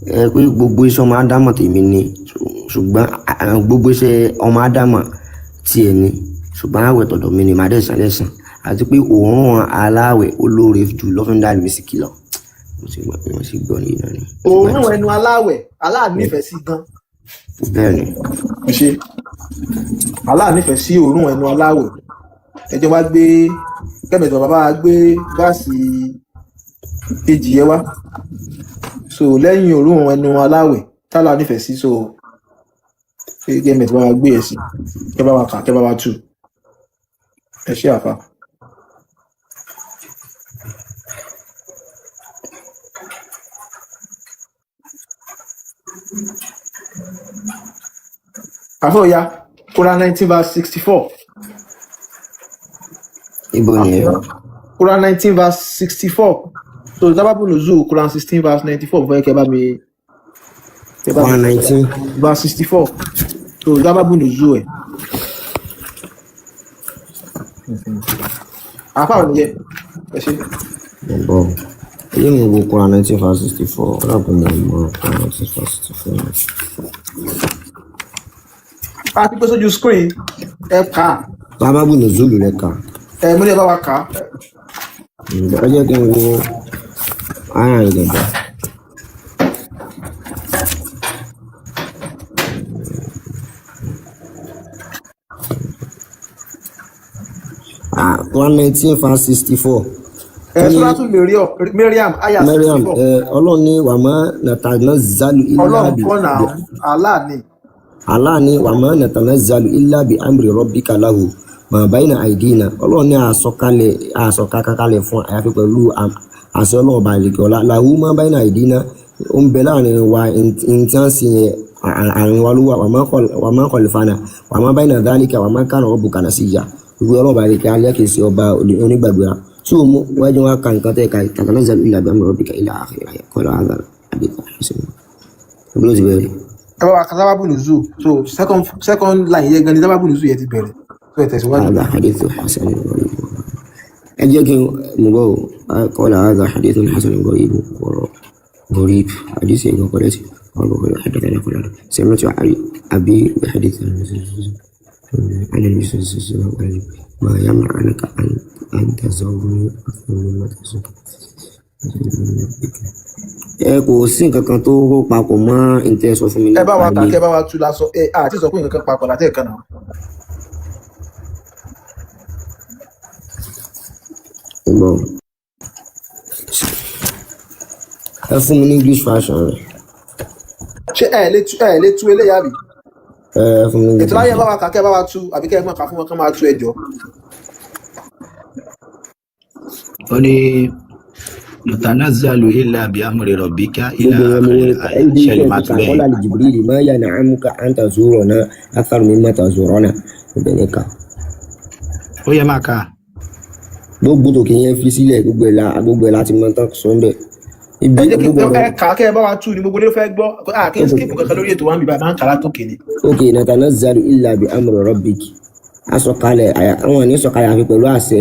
Ẹ pé gbogbo iṣẹ́ ọmọ ádámọ̀ tèmi ni, ṣùgbọ́n gbogbo iṣẹ́ ọmọ ádámọ̀ tiẹ̀ ni, ṣùgbọ́n àwẹ̀ tọ̀dọ̀ mi ni, màá dẹ̀ san lẹ́san, àti pé òórùn aláwẹ̀ olóore ju lọ́fíńdà mísìkì lọ. Mo ti gbọ́ ní ìnáni. Òórùn ẹnu aláwẹ̀, Allah nífẹ̀ẹ́ sí gan. Bẹ́ẹ̀ ni. Ẹ ṣe, Allah nífẹ̀ẹ́ sí òórùn ẹnu aláwẹ̀. Ẹ jẹ́ wá gbé kẹ́mẹ̀tì bàbá wa gbé gáàsì kejì yẹn wá. So lẹ́yìn òórùn ẹnu aláwẹ̀ tálà nífẹ̀ẹ́ sí, so ṣé kẹ́mẹ̀tì bá wa gbé ẹ̀ sí, kẹ́ bá wa kà, kẹ́ bá wa tú. Ẹ ṣé, àfa. Àfọ̀ ya Quran 19 verse 64. Ibo ni ẹ? Quran 19 verse 64. So Sababu Nuzul Quran 16 verse 94, mo fẹ́ kẹ́ bá mi kẹ́ bá mi 119 verse 64. So Sababu Nuzul ẹ̀. Àfa ò ní yẹ. Ẹ ṣe. Mo bọ̀, ilé mi wo Quran 19 verse 64. Ọ̀rọ̀ mi mọ Quran 19 verse 64. A ti gbé sójú screen, ẹ kà á. Sababu Nuzul lẹ́ka. Ẹ múlẹ̀ bá wa kà á. Ẹ jẹ́ kí n wo ara rẹ̀ gẹ̀gẹ̀. Ah, 119 verse 64. Ẹ Suratu Mariam aya 64. Mariam, ẹ Ọlọ́run ní wàmọ́ natanazzalu illa Ọlọ́run bi kọ́ náà, Allah ni. Allah ní wàmọ́ natanazzalu illa bi amri rabbika lahu ma bayna aydina. Ọlọ́run ní àsọkalẹ̀ àsọkakalẹ̀ fún àyàfi pẹ̀lú àṣẹ Ọlọ́run ọba àlekè ọlá, lahu ma bayna aydina, ó ń bẹ láàrin wa ní tí wọ́n sì yẹn àárín wa ló wà, wàmọ́ khalfana wàmọ́ bayna dhalika wàmọ́ kana rabbuka nasiyya. Gbogbo Ọlọ́run ọba àlekè alẹ́ kìí ṣe ọba onígbàgbéra. So mo wájú wa ka nǹkan tẹ́ ka tatanazzalu illa bi amri rabbika ila akhiri qala hadha hadith hasan. Ibi ló ti bẹ̀rẹ̀? Ẹ bá wa ka Sababu Nuzul. So second line yẹn gan ni Sababu Nuzul yẹn ti bẹ̀rẹ̀. So ẹ tẹ̀síwájú. هذا حديث حسن غريب. Ẹ jẹ́ kí n mú bọ́ o. قال هذا حديث حسن غريب، غريب حديث قالت قال حدثنا فلان سمعت أبي بحديث عن النبي صلى الله عليه وسلم ما يمنعك أن تزورني أكثر مما تزور. Ẹ kò sí nǹkan kan tó papọ̀ mọ́ ntẹ́ sọ fún mi Ẹ bá nípa wa kà ilé. Kẹ́ bá wa tú lásán. Ẹ àti sọ pé nǹkan kan papọ̀ látẹ̀ kan náà. Bọ̀, ẹ fún mi ní English version rẹ̀. Ṣé ẹ lè tú eléyà bí? Ẹ fún mi ní English Ètò láyé, version. bá wa kà, kẹ́ bá wa tú, àbí kẹ́ ẹ máa kà fún wọn kán máa tú, ẹjọ́. Ó ní mutanazzalu illa bi amri rabbika ila Gbogbo wọn ni akhiri wọn al-aya. ẹbí Ṣe lè iṣẹ́ máa ti tú kà bẹ́ẹ̀? kọ́lá lè Jibril ma yan'amuka an tazurana akthar mimma tazurana, ibẹ̀ ní ká. Ó yẹ máa kà. Gbogbo tòkè yẹn fi sílẹ̀, gbogbo ẹ̀ la gbogbo ẹ̀ láti mọ tán sọ ń bẹ̀. Ibi Ẹ jẹ́ kí gbogbo ẹ ọ̀rọ̀ kà á kẹ́ ẹ bá wa tú ni gbogbo ló fẹ́ gbọ́. À kí n skip kankan lórí ètò wa ń bíbá máa ń kà látòkè ni. Ok, natanazzalu illa bi amri rabbik, asọ̀kalẹ̀ àwọn ní sọ̀kalẹ̀ àfi pẹ̀lú àṣẹ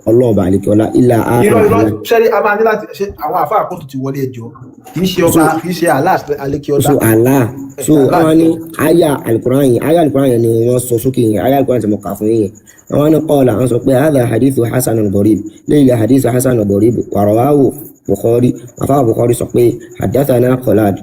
ọlọ́ọ̀bà àlekíọ́lá illa Irọ́ akhir irọ́ ayat. ṣẹ́rí a máa ní láti ṣe àwọn àfáà kóòtù ti wọlé ẹjọ́, kì í ṣe So ọba, kì í ṣe Allah Alekiola. So Allah, so Allah àwọn ní aya alukuran yẹn, aya alukuran yẹn ni wọ́n sọ sókè yẹn, aya alukuran tí mo kà fún yín yẹn. Àwọn ní qala, àwọn sọ pé hadha hadithu hasanun gharib, léyìí hadithu hasanun gharib wàrọ̀wáwò Bukhari. Àfáà Bukhari sọ pé hadathana Khalad,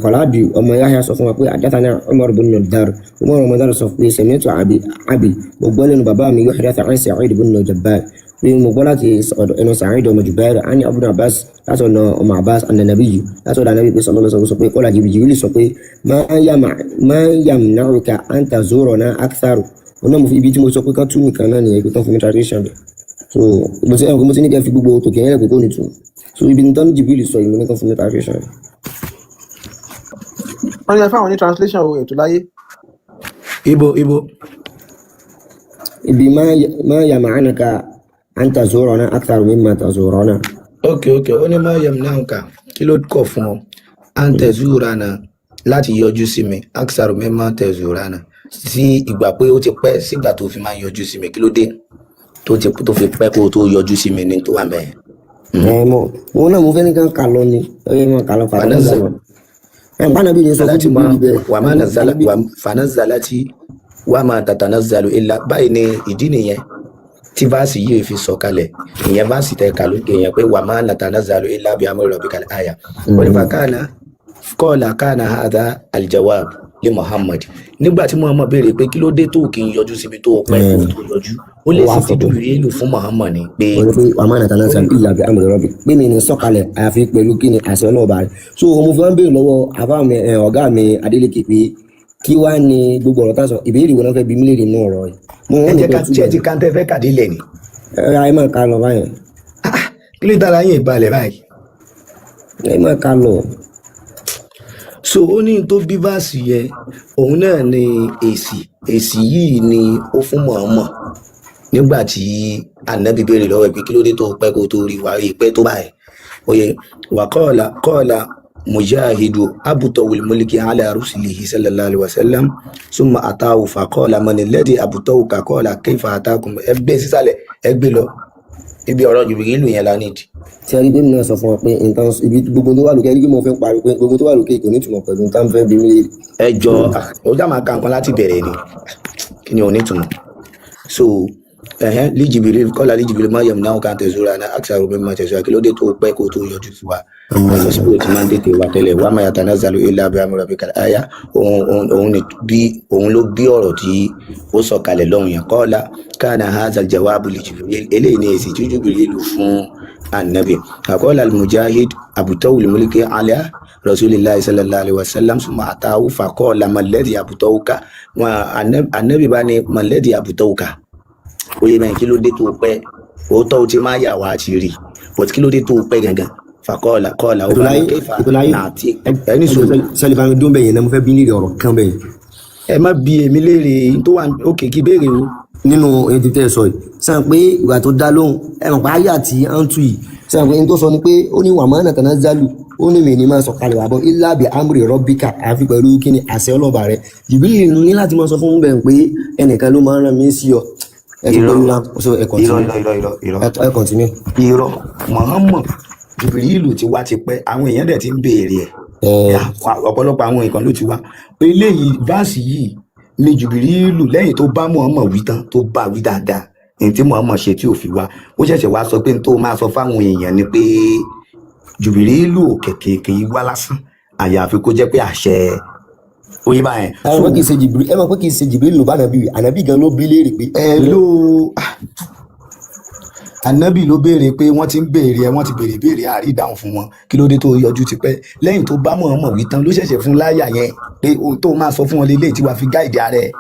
Khalad ọmọ Yahya sọ fún wa pé hadathana Umar bin Dar, Umar ọmọ Dar sọ pé sami'tu abi abi, mo gbọ́ lẹ́nu bàbá mi yuhdathu an Sa'id bin Jabbar, pé mo gbọ́ láti ọ̀dọ̀ ẹnu Sa'id ọmọ Jubair ani Ibn Abbas, láti ọ̀nà ọmọ Abbas anna nabiyyu, láti ọ̀dọ̀ anabi pé sallallahu alaihi wasallam sọ pé kọ́lá Jibril sọ pé ma yamna'uka an tazurana aktharu. Òun náà mo fi ibi tí mo sọ pé kán tú nìkan náà nìyẹn, pé kán fún mi tradition bẹ̀. So mo ti ẹ̀kọ́ mo ti ní kẹ́ fi gbogbo tòkè yẹn lẹ́kọ̀ọ́ kó ní tu. So ibi tí tán Jibril sọ yìí, mo ní kán fún mi tradition bẹ̀. Wọ́n ní ẹ fáwọn ní translation o, ètò láyé. Ibo ibo? Ibi ma yamna'uka an tazurana aktharu mimma tazurana. Ok, ó ní má yamna'uka, kí ló kọ̀ fún ọ, an tazurana, láti yọjú sí mi, aksaru mimma tazurana, sí ìgbà pé ó ti pẹ́ sígbà tó fi máa ń yọjú sí mi, kí ló dé tó ti tó fi pẹ́ kó o tó yọjú sí mi ní tó wà mẹ́ẹ̀. Ẹ mọ òun náà mo fẹ́ ní kán kà lọ ni, ó yẹ mọ kà lọ fàtà Fanazza- lọ. Ẹ bá nàbí ni sọ fún Alati ma Jibril bẹ́ẹ̀. wa ma nazala wa fanazalati wa ma tatanazzalu illa báyìí ni ìdí nìyẹn tí vaasi yìí fi sọ̀kalẹ̀ ìyẹn, vaasi tẹ kà lókè yẹn pé wa ma natanazzalu illa bi amri rabbikal aya. Ó ní fakana qala kana hadha aljawab li Muhammad, nígbà tí Muhammad béèrè pé kí ló dé tó kí n yọjú síbi tó pẹ́ kó tó yọjú, ó lè Ó wá sì sọ ti pé Jibrilu fún Muhammad ni pé wọ́n ní pé wàá máa nàtàlá sàn ìlà bí amri rabbik, pé mi ní sọ̀kalẹ̀ àyàfi pẹ̀lú kí ni àṣẹ ọlọ́ọ̀bà rẹ̀. So mo fi wá ń béèrè lọ́wọ́ àbá mi, ọ̀gá mi Adeleke, pé kí wá ní gbogbo ọ̀rọ̀ tá a sọ, ìbéèrè wo náà fẹ́ bi mí léèrè nínú ọ̀rọ̀ yìí? Mo ẹ wọ́n ní jẹ́ pé ká túbọ̀ tiẹ̀ ti káńtẹ́ fẹ́ kàdé lẹ̀ ni. Ẹ máa ka lọ báyẹn. Kí ló dára yín ìbalẹ̀ báyìí? Ẹ máa ka lọ. So ó ní tó bí vaasi yẹn, òun náà ni èsì, èsì yìí ni ó fún Muhammad nígbà tí anabi béèrè lọ́wọ́ ẹ̀ pé kí ló dé tó pẹ́ kó tó rí wa rí pẹ́ tó báyìí. Oye wà qala qala mujahidu abutawul mulki ala rusulihi sallallahu alaihi wasallam summa atahu faqala man alladhi abutawuka qala kayfa atakum. Ẹ gbé sísàlẹ̀, ẹ gbé lọ ibi ọ̀rọ̀ Jibrilu yẹn la nídìí. Tí a rí pé mi náà sọ fún wa pé nǹkan ibi gbogbo tó wà lókè, ẹni pé mo fẹ́ pariwo pé gbogbo tó wà lókè kò ní ìtumọ̀ pẹ̀lú nǹkan fẹ́ bí mi léèrè. Ẹ jọ, ó já máa ka nǹkan láti bẹ̀rẹ̀ ni, kí ni ò ní túmọ̀? So ẹ̀hẹ́n li Jibril kọ́lá li Jibril ma yamna'uka an tazurana aktharu mimma tazurana, kí ló dé tó pẹ́ kó tó yọjú sí wa yàtọ̀ sí pé o ti máa ń tètè wá tẹ́lẹ̀? Wa ma yatanazzalu illa bi amri rabbikal aya. Òun ni bí òun ló bí ọ̀rọ̀ tí ó sọ̀kalẹ̀ lọ́hùn yẹn. Qala kana hadha al-jawabu li Jibril, eléyìí ni èsì tí Jibril fún anabi. Qala al-mujahid abutawul mulki ala rasulillahi sallallahu alaihi wasallam summa atahu faqala man alladhi abutawuka, wọn anabi bá ní man alladhi abutawuka, ó yẹ báyìí, kí ló dé tó pẹ́? Òótọ́ o ti máa yà wá àti rí, but kí ló dé tó pẹ́ gangan? Faqala qala ó bá ní Ètòláyé kayfa Ètòláyé nàti ẹni sùúrù. Sẹ́lẹ̀ bá mi dún bẹ́yẹn náà, mo fẹ́ bí léèrè ọ̀rọ̀ kan bẹ́yẹn. Ẹ má bi èmi léèrè tó wà òkè kí béèrè o. Nínú èyí tí tẹ́ ẹ sọ yìí sàn pé ìgbà tó dá lóhùn, ẹ mọ̀ pé àyà tí à ń tú yìí sàn pé n tó sọ ni pé ó ní wàmọ́ nàtàná zálù, ó ní mi ní máa sọ̀kalẹ̀ wà bọ́ illa bi amri rabbika, àfi pẹ̀lú kíni àṣẹ ọlọ́ba rẹ̀. Jibril ní láti máa sọ fún bẹ́ẹ̀ pé ẹnìkan ló máa ń rán mi sí ọ. Ẹ tún Irọ́. pẹ̀lú náà so ẹ Irọ́. continue. Irọ́, irọ́, irọ́, irọ́. Ẹ continue. Irọ́. Muhammad, Jibrilu ti wá ti pẹ́, àwọn èèyàn dẹ̀ ti ń béèrè ẹ̀. Ẹ Ọ̀pọ̀lọpọ̀ àwọn nǹkan ló ti wá. Eléyìí vaasi yìí ni Jibrilu lẹ́yìn tó bá Muhammad wí tán, tó bá wí dáadáa ní tí Muhammad ṣe tí ò fi wá, ó ṣẹ̀ṣẹ̀ wá sọ pé n tó máa sọ fáwọn èèyàn ni pé Jibrilu ò kẹ̀kẹ́ kì í wá lásán àyàfi kó jẹ́ pé àṣẹ oyè báyẹn. Ẹ mọ̀ pé kì í ṣe Jibril, ẹ mọ̀ pé kì í ṣe Jibril ló bá ànàbí wí, ànàbí gan ló bí léèrè pé Ẹ ló anabi ló béèrè pé wọ́n ti ń béèrè ẹ, wọ́n ti béèrè béèrè àrí ìdáhùn fún wọn, kí ló dé tó yọjú ti pẹ́? Lẹ́yìn tó bá Muhammad wí tán ló ṣẹ̀ṣẹ̀ fún láyà yẹn pé ohun tó máa sọ fún wọn lélẹ́yìí tí wàá fi gáìdì ara ẹ.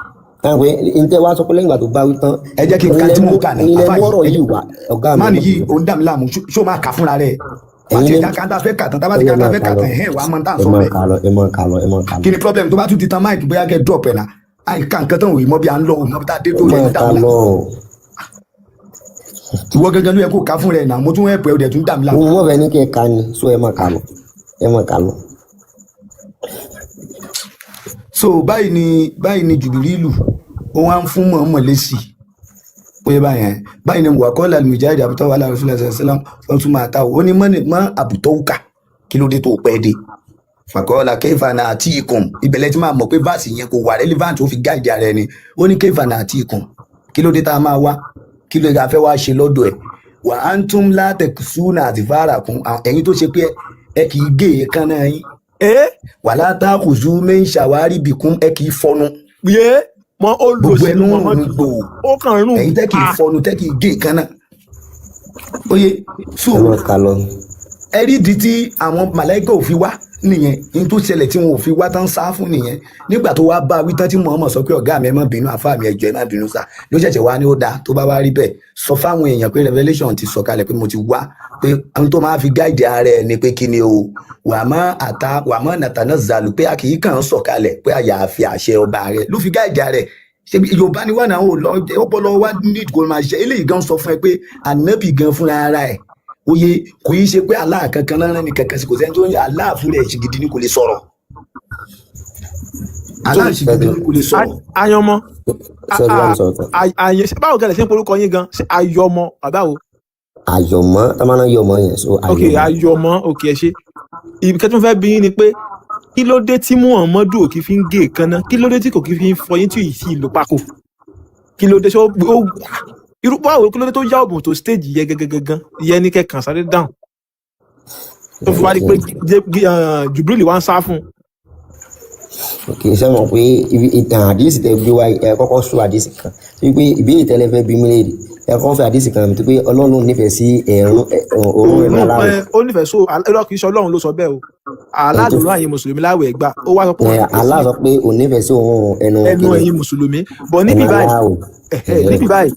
Ẹ mọ̀ pé n tẹ́ wá sọ pé lẹ́yìn ìgbà tó bá wí tán. Ẹ jẹ́ kí n ka tí mò ń kà ní Ẹ̀yin lẹ àfáà mú ọ̀rọ̀ yìí yìí wá, ọ̀gá mi. Máàlì yìí ò ń dà mí láàmú. Ṣó máa kà fúnra rẹ̀ wà á Ẹ̀yin ti lẹ ẹja káńtà fẹ́ kà tán, tá bá ti ẹ káńtà máa fẹ́ kà kà lọ. tán, ẹ̀hẹ́n wàá mọ tá à ń Ẹ sọ máa bẹ́ẹ̀. kà lọ, ẹ máa kà lọ, ẹ máa kà lọ. Kí ni problem tó bá tún ti tan máìkì bóyá kẹ́ drop ẹ̀ náà, àìka nǹkan tán òyìnbó bí à ń lọ òyìnbó tá a dé Ẹ tó lẹ̀ máa ń dà kà mí lọ. láàmú. Ìwọ gangan ló yẹ kó ká fún rẹ náà, mo tún ẹ̀pẹ́ ọdẹ tún dà mí láàmú. Mo mọ̀ fẹ́ ní kí ẹ ka ni, so ẹ má kà lọ, ẹ má kà lọ. So báyìí ni Jùbìrìlù ó wá ń fún Mọ̀ọ́mọ̀ lésì. Ó yẹ báyẹn, báyìí ni wàkọ́lá Mujahid àbútọ́ wàhálà Rasulullah sallam, wọ́n tún máa ta ó ní mọ́ni mọ́ àbútọ́wùkà, kí ló dé tó pẹ́ dé? Fàkọ́lá kayfa na'tikum. Ìbẹ̀lẹ̀ tí máa mọ̀ pé verse yẹn kò wà relevant, ó fi guide ara ẹni. Ó ní kayfa na'tikum, kí ló dé tá a máa wá, kí ló dé tá a fẹ́ wá ṣe lọ́dọ̀ ẹ̀? Wa antum la taqsuna azfarakum, ẹ̀yin tó ṣe pé ẹ kì í gé èékánná yín. Wala ta'khuzu min shawaribikum, ẹ kì í fọnu. Yé mọ Gbogbo olùsí ẹnu Muhammadu ń gbò. Ó kàn ń rùn. Ẹ̀yin tẹ́ kì í fọnu, tẹ́ kì í gé èékánná. Oye so Ẹ má kà lọ. Ẹ rí ìdí tí àwọn màláíkà ò fi wá nìyẹn. Ní tó ṣẹlẹ̀ tí wọn ò fi wá tán sá fún nìyẹn. Nígbà tó wá bá wí tán, tí Muhammad sọ pé, "Ọ̀gá mi, ẹ má bínú, àfáà mi, ẹ jọ̀ọ́, ẹ má bínú sá," ló ṣẹ̀ṣẹ̀ wá ní ó dáa, tó bá wá rí bẹ́ẹ̀, sọ fáwọn èèyàn pé revelation ti sọ̀kalẹ̀, pé mo ti wá, pé ohun tó máa fi guide ara ẹ ni pé kí ni o wà má àta wà má nàtàná zàlù, pé a kì í kàn án sọ̀kalẹ̀, pé àyàfi àṣẹ ọba rẹ ló fi guide ara ẹ. Ṣe Yorùbá ni wà náà, ò lọ ọpọlọ wa ní kò máa ṣe eléyìí gan. Sọ fún ẹ pé ànábì gan fúnra ara ẹ, oye, kò í ṣe pé Allah kankan náà ní kankan sí, kò sẹ́ni tó ń Allah fúnra ẹ̀ ṣìgìdì ni kò lè sọ̀rọ̀. Allah ṣìgìdì ni kò lè sọ̀rọ̀. Ayanmọ. Ṣé ẹ ti bá mi sọ̀rọ̀ tán? Báwo gẹlẹ ṣe ń porúkọ yín gan? Ṣé Ayọmọ àbáwo? Àyọ̀mọ́ tá máa ń yọ̀mọ́ yẹn so. Ok. Àyọ̀mọ́. Ayọmọ, ok, ẹ ṣe. Ibi kẹ́tù fẹ́ bí yín ni pé kí ló dé tí Muhammadu ò kí fi ń gé èékánná? Kí ló dé tí kò kí fi ń fọyín, tí ì sí ìlú pákó? Kí ló dé? Ṣé ó irú báwo? Kí ló dé tó yá òbùn tó stage yẹ gẹ́gẹ́gẹ́gán yẹ ní kẹ́kàn sáré dáhùn tó fi wá rí pé Jubril wá ń sá fún un? Ok, ṣé mọ̀ pé ibi ìtàn àdìsí tẹ gbé wá, ẹ kọ́kọ́ sọ àdìsí kan wípé ìbéèrè tẹ́lẹ̀ fẹ́ bí mí léèrè, ẹ kọ́kọ́ fẹ́ àdìsí kan tó pé Ọlọ́run nífẹ̀ẹ́ sí ẹ̀rún òórùn ẹ̀rún òun aláwẹ̀. Ẹ, ó nífẹ̀ẹ́ so irọ́, kìí ṣe Ọlọ́run ló sọ bẹ́ẹ̀ o. Allah Ẹ tó ló rán àyè mùsùlùmí láwẹ̀ gbà, ó wá sọ pé ẹ òun nífẹ̀ẹ́ sí Allah sọ pé òun nífẹ̀ẹ́ sí òórùn ẹnu ẹnu kíni ẹ̀yin mùsùlùmí bọ̀ ẹnu níbí báyìí. aláwẹ̀. Ẹ̀hẹ́, níbí báyìí,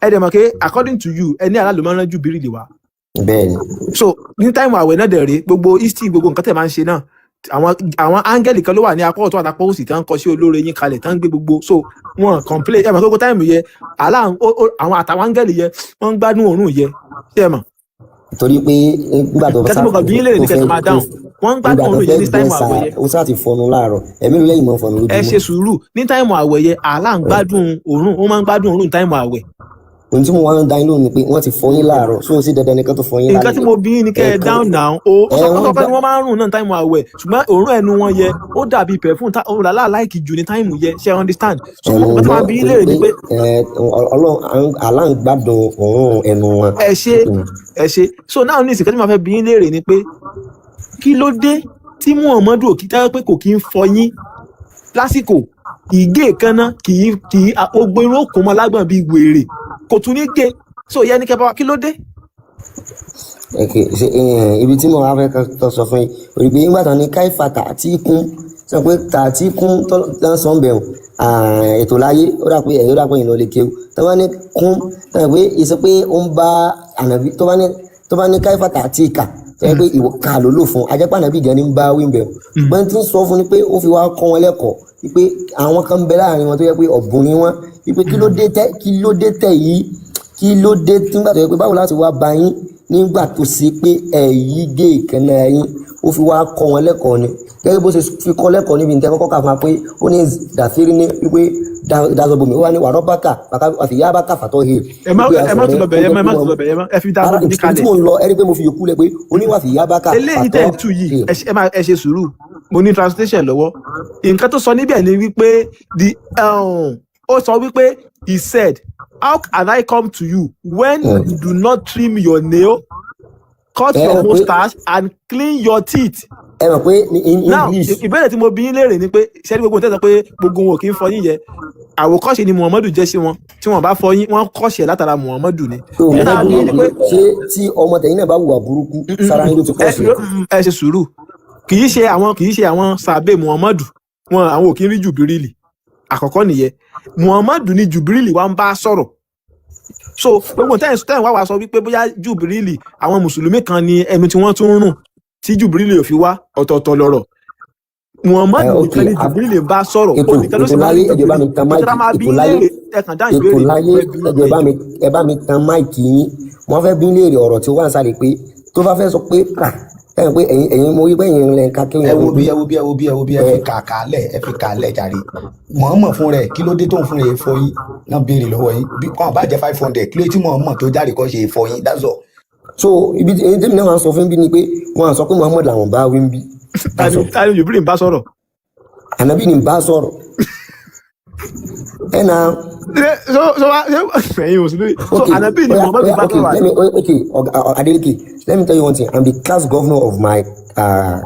ẹ dẹ̀ mọ̀ pé according to you, ẹ ní Allah ló máa ń rán Jùbírìlì wá. Bẹ́ẹ̀ ni. So ní time àwẹ̀ náà dẹ̀ rèé, gbogbo history, gbogbo nǹkan tẹ̀ máa ń ṣe náà, àwọn áńgẹ́lì kan ló wà ní apá ọ̀tún àtàpọ̀ òsì tí wọ́n ń kọ sí olóore yín kalẹ̀, tí wọ́n ń gbé gbogbo, so wọn complain. Ẹ mọ̀ pé gbogbo time yẹ Allah àwọn àtàwọn áńgẹ́lì yẹ wọ́n ń gbádùn òórùn yẹ, ṣé ẹ mọ̀? Torí pé nígbà tó Nǹkan tí mo kàn bí yín léèrè tó ní fẹ́ kẹ́kẹ́ máa tó dáhùn, wọ́n ń nígbà gbádùn tó òórùn fẹ́ yẹn ní gbẹ time sa àwẹ̀ yẹ. Ó sá ti fọnu láàárọ̀, ẹ̀mí ló lẹ́yìn mọ́ fọnu Ẹ lójúmọ́. ṣe sùúrù, ní time àwẹ̀ yẹ Allah ń gbádùn òórùn, ó máa ń gbádùn òórùn time àwẹ̀. Ohun tí mo wá ń dá yín lóhùn ni pé wọ́n ti fọyín láàárọ̀, so sí dandan ni kán tó fọyín Nǹkan tí lálẹ́? mo bí yín ni kẹ́ ẹ Ẹ̀ẹ̀kan down now o. Ó ẹ sọ ó wọ́n sọ pé gbá wọ́n máa ń rùn náà time àwẹ̀, ṣùgbọ́n òórùn ẹnu wọn yẹ ó dàbí perfume tá òun làlá like jù ní time yẹ, ṣe understand? So Ẹ mo nǹkan tí gbọ́ wọ́n bí yín léèrè ni pé pé ẹ Ọlọ́run Allah ń gbádùn òórùn ẹnu wọn. Ẹ ṣe, ẹ ṣe. So now ní ìsìnkú tí mo fẹ́ bí yín léèrè ni pé kí ló dé tí Muhammadu ò kí tẹ́ pé kò kí ń fọyín lásìkò ìgé èékánná, kì í gbogbo irun òkun mọ́ lágbọ̀n bíi wèrè, kò tún ní gé? So yẹ ní kẹ́ bá wa, kí ló dé? Ok, ṣe ibi tí mo wá fẹ́ tó sọ fún yín òní pé nígbà tán ní káífà tààtì kún, sọ pé tààtì kún tó ń sọ ń bẹ̀rù ètò láyé, ó dà pé ẹ̀yìn, ó dà pé ìlọ lè kéwù tó bá ní kún, sọ pé ìsọ pé ó ń bá ànàbí tó bá ní káífà tààtì kà tó yẹ pé ìwọ ká ló lò fún ajẹ́pẹ́ ànàbí gan ni ń bá wí bẹ̀rù. Ṣùgbọ́n tí ń sọ fún ni pé ó fi wá kọ́ wọn lẹ́kọ̀ọ́ wípé àwọn kan ń bẹ láàrin wọn tó yẹ pé ọ̀bùn ni wọ́n, wípé kí ló dé tẹ́, kí ló dé tẹ́ yìí, kí ló dé nígbà tó yẹ pé báwo láti wá bá yín nígbà tó ṣe pé ẹ̀yí gé ìkànnà yín? Ó fi wá kọ́ wọn lẹ́kọ̀ọ́ ni, gẹ́gẹ́ bó ṣe fi kọ́ lẹ́kọ̀ọ́ níbi níta kọ́kọ́ kà fún wa pé ó ní dàfírí ní wípé daṣọ bomi, ó wá ní wàrọ́bákà àfìyábákà fàtọ́ hìl. Ẹ má Wípé ẹ aṣọ má rẹ tún lọ ó bẹ̀yẹ jẹ́ mọ́, ẹ kó má tún mọ lọ bẹ̀yẹ mọ́, ẹ fi dá ara ní ibi tí kalẹ̀. mò ń lọ, ẹ rí pé mo fi yòókù lẹ pé oníwàfìyábákà Eléyìí fàtọ́ tẹ̀ ń tú yìí, hìl. ẹ ṣe ẹ má ẹ ṣe sùúrù, mo ní translation lọ́wọ́. Nǹkan tó sọ níbẹ̀ ni wípé the ó sọ wípé, he said, "How can I come to you when you do not trim your nail, cut Ẹ your mọ̀ pé moustache and clean your teeth?" Ẹ mọ̀ pé ní in Now English ìbéèrè tí mo bí yín léèrè ni pé ṣé ní gbogbo tẹ́sán pé gbogbo wọn ò kí ń fọyín yẹ, àwòkọ́ṣe ni Muhammadu jẹ́ sí wọn. Tí wọn bá fọyín, wọn kọ́ṣe látara Muhammadu ni. Tó mo Ìyẹn fẹ́ náà bí bí yín ni pé pé ṣé tí ọmọ tẹ̀yìn náà bá hùwà burúkú sára yín ló ti ẹ kọ́ sí? Ẹ ṣe sùúrù, kì í ṣe àwọn sàbẹ Muhammadu wọn, àwọn ò kí ń rí Jùbírìlì. Àkọ́kọ́ nìyẹn, Muhammadu ni Jùbírìlì wa ń bá sọ̀rọ̀. So gbogbo tẹ́yìn wá wá sọ wípé bóyá Jùbírìlì, àwọn mùsùlùmí kan ni ẹnu tí wọ́n tún ń rùn tí Jùbírìlì ò fi wá, ọ̀tọ̀ọ̀tọ̀ lọ̀rọ̀. Muhammad Ẹ ok nìkan ni Jibril ń bá sọ̀rọ̀, ètò ó nìkan ló ètò sì máa ń láyé, rí ẹ jọ̀ọ́ bá Jibril. Mi tan Nǹkan tá máìkì. máa bí Ètò yín láyé, léèrè, ẹ kàn dáhùn ètò ìbéèrè mi, láyé, mo fẹ́ bí ẹ yín, jọ̀ọ́ ẹ bá jọ̀ọ́. mi, ẹ bá mi tan máìkì yín. Wọ́n fẹ́ bí léèrè ọ̀rọ̀ tí ó wà ń sáré pé tó bá fẹ́ sọ pé kà ẹ pé ẹ̀yin mo rí pé ẹ̀yin lẹ ń ka kéwìn Ẹ wo pé bí, ẹ wo bí, ẹ wo bí, ẹ wo bí, ẹ ẹ fi kàkà lẹ̀, ẹ fi kà lẹ̀ jàre. Muhammad fún rẹ̀, kí ló dé tó ń fún rẹ̀ fọyín náà béèrè lọ́wọ́ yín bí kàn bá jẹ́ 500, kí ló dé tí Muhammad tó jáde kọ́ ṣe fọyín? That's all. So ibi tí èyí tèmi náà wà ń sọ fún bí ni pé wọ́n á sọ pé Muhammad làwọn bá wí ń bí. Ta That's ni all. Ta ni Jibril ń bá sọ̀rọ̀? Ànábì ni ń bá sọ̀rọ̀ ẹ na. Ṣé so so wá ṣé ẹ̀yin mùsùlùmí so Okay. ànábì ni Oya, Muhammad oya, bá okay. sọ̀rọ̀ Let àbí? me, okay, Adeleke, let me tell you one thing. I'm the class governor of my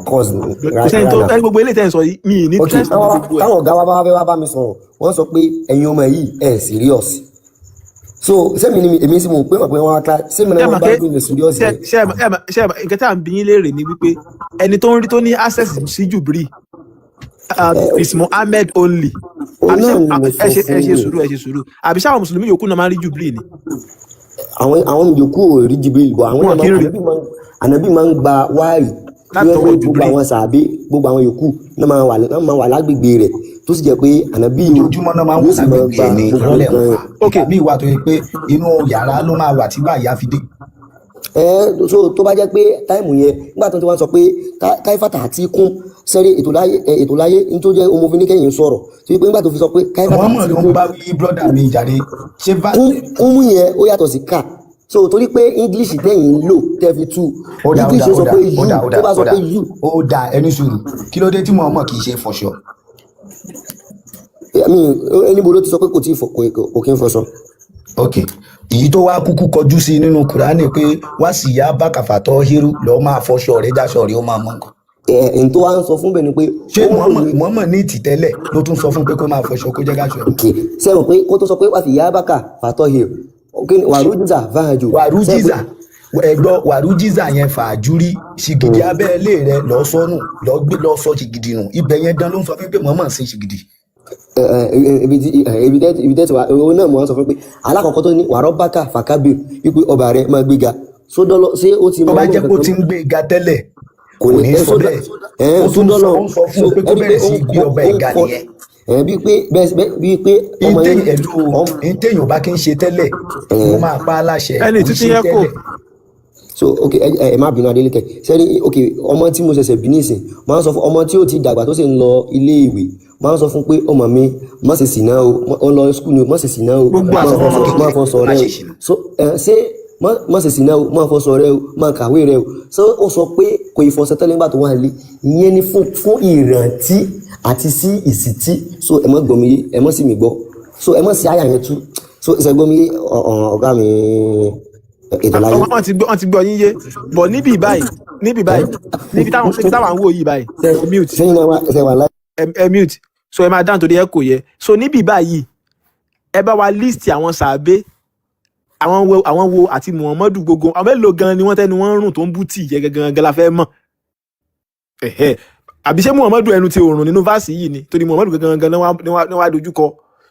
course Kò right, sẹ́ni right tó now. ẹni gbogbo eléyìí tẹ́ ń sọ yìí, mi ì ní Okay, interest ní gbogbo ẹ̀. táwọn ọ̀gá wa bá wá fẹ́ wá bá mi sọ̀rọ̀, wọ́n sọ pé ẹ̀yin ọmọ yìí ẹ̀ serious. So sẹ́mi ni èmi sì mọ̀ pé wọ́n pé wọ́n wá class, sẹ́mi Ṣé náà ẹ wọ́n mọ̀ bá pé gbé mi serious ṣé ni. ṣé ẹ mọ̀ nǹkan tí à ń bi yín léèrè ni wípé ẹni tó ń rí, tó ní access sí Jubril is Muhammad only. Òun Àbí ṣé náà ni mo ẹ sọ ṣe fún ẹ ṣe yín. sùúrù, ẹ ṣe sùúrù. Àbí ṣáwọn mùsùlùmí yòókù náà máa ń rí Jubril ni? Àwọn yòókù ò rí Jibril bọ̀, àwọn Wọn náà kì í máa rí ànábì máa ń gba wáàyì tó yẹ látọwọ́ pé gbogbo Jubril. Àwọn sàbí, gbogbo àwọn yòókù náà máa wà lágbègbè rẹ̀, tó sì jẹ́ pé ànábì Ojoojúmọ́ náà máa ń yóò wà sì máa lágbègbè gba ẹ̀ ní gbogbo ìrọ̀lẹ́ nǹkan ń yẹn. pa. Ok. Ìgbà míì wà tó yẹ pé inú yàrá ló máa wà tí báyà fi dé. Ẹ so tó bá jẹ́ pé time yẹn nígbà tó ti wá sọ pé káífàtà àti kún sẹ́rí ètò láyé, ẹ, ètò láyé ní tó jẹ́ ọmọ òfin kẹ́yìn sọ̀rọ̀ tó yẹ pé nígbà tó fi sọ pé káífàtà Muhammad àti ló ń kún bá wí, brother mi jàre, ṣé bá kún kúnmú yẹn ó yàtọ̀ sí ká. So torí pé English tẹ̀yìn ń lò tẹ́ fi tú Ó dà, ó English dà, ó ó sọ dà, pé ó you dà, ó tó dà, bá ó sọ dà, pé you. Ó dà, ẹni sùúrù, kí ló dé tí Muhammad kì í ṣe fọṣọ? I mean, níbo ló ti sọ pé kò tí ì fọ, kò kí ń fọṣọ? Ok, èyí tó wá kúkú kọjú sí nínú Kùránì pé wá sì yá bákàfàtọ hírú lọ máa fọṣọ rẹ, jáṣọ rẹ ó máa mọ nǹkan. Ẹ ẹ n tó wá ń sọ fún bẹ́ẹ̀ ni pé Ṣé ó ń Muhammad ròyìn. Muhammad ní ìtìtẹ́lẹ̀ ló tún sọ fún pé kó máa fọṣọ, kó jẹ́ káṣọ ẹ̀. Ok, sẹ́wọ̀n pé kó tó sọ pé wà fi yá bákà fàtọ́ hìr wàrújìzà fáhàjò sẹ́wọ̀n pé Wàrújíza, ẹgbọ́ wàrújíza yẹn, fàájúrí ṣìgìdì abẹ́lé rẹ lọ sọnù, lọ gbé lọ sọ ṣìgìdì nù, ibẹ̀ yẹn gan ló ń sọ fún pé Muhammad sin ṣìgìdì. Ẹ ẹ ibi tí ẹ, ibi tẹ́ ti wà òun náà mo wá sọ fún pé alákọ̀ọ́kọ́ tó ní wàrọ̀ bákà fàkábìr wípé ọba rẹ máa gbéga sódọ́lọ́, ṣé ó ti Tó mọ bá ọlọ́run jẹ́ pé ó kankan ti ń gbé ga tẹ́lẹ̀, kò kò ní ní ẹ sọ sódọ́ bẹ́ẹ̀. ẹ Ó tún sọ, sódọ́lọ́ ó ń sọ fún so un pé kó ẹ rí pé bẹ̀rẹ̀ ó sí ń í gbé kọ ọba ó ẹ̀ ń ga kọ nìyẹn. Ẹ bíi pé bẹ́ẹ̀ bíi pé ọmọ yẹn Ìtẹ̀yìn ẹ̀lú ọmọ ìtẹ̀yìn ò bá kí ń ṣe tẹ́lẹ̀, ẹ mo máa pa á láṣẹ Ẹni kò ń títí ṣe yẹn kò tẹ́lẹ̀. So ok, ẹ má bínú, Adélékè sẹ́ni. Ok, ọmọ tí mo ṣẹ̀ṣẹ̀ bí nísìn, máa ń sọ fún ọmọ tí ó ti dàgbà tó sì ń lọ ilé ìwé, máa ń sọ fún pé ọmọ mi, má ṣe ṣìnà o, ó ń lọ school ni o, má ṣe ṣìnà o, Gbogbo máa àsọfún fọṣọ ọmọ máa kékeré fọṣọ má rẹ ṣe o. ṣìnà. So ẹ ṣé má ṣe ṣìnà o, máa fọṣọ rẹ o, máa kàwé rẹ o. So ó sọ pé kò ì fọṣọ tẹ́lẹ̀ nígbà tó wà nílé ìyẹn ni fún ìrántí àti sí ìsìtí. So ẹ má gbọ́ mi yé, ẹ má sì mí gbọ́, so ẹ má sì àyà yẹn tú. So ṣe gbọ́ mi yé, ọ̀gá mi ètò láyé. Wọ́n ti gbọ́ yín yé bọ̀ níbí báyìí, níbí báyìí, níbi táwọn ń wò yìí báyìí, ẹ mute. Sẹ́yìn náà wá ṣe wà láyé. Ẹ mute, so ẹ máa dáhùn torí ẹ kò yẹ. So níbí báyìí, ẹ bá wa list àwọn sàbẹ, àwọn wo àti Muhammadu, gbogbo àwọn mélòó gan ni wọ́n tẹnu wọn ń rùn tó ń bú tì yẹ gangan gan la fẹ́ mọ̀. Ẹ̀hẹ́. Àbí ṣé Muhammadu ẹnu ti òrùn nínú verse yìí ni? Torí Muhammadu gangan gan ni wàá dojú kọ.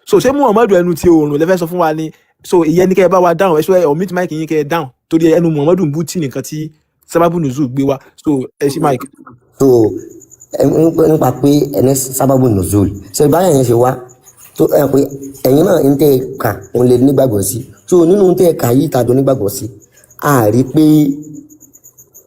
So ṣé Muhammadu ẹnu ti òrùn lẹ fẹ́ sọ fún wa ni? So ìyẹn ni kẹ́ ẹ bá wa dáhùn. Ẹ sọ ẹ unmute mic yín kẹ́ ẹ dáhùn, torí ẹnu Muhammadu ń bú tì nìkan tí sábàbù nùzù gbé wa. So ẹ ṣí mic. So nípa pé ẹni sábàbù nùzúl ṣe báyà yẹn ṣe wá tó ẹ pé ẹ̀yin náà ń tẹ́ ẹ kà òun lè nígbàgbọ́ sí. So nínú tẹ́ ẹ kà yìí tàjọ nígbàgbọ́ sí, a rí pé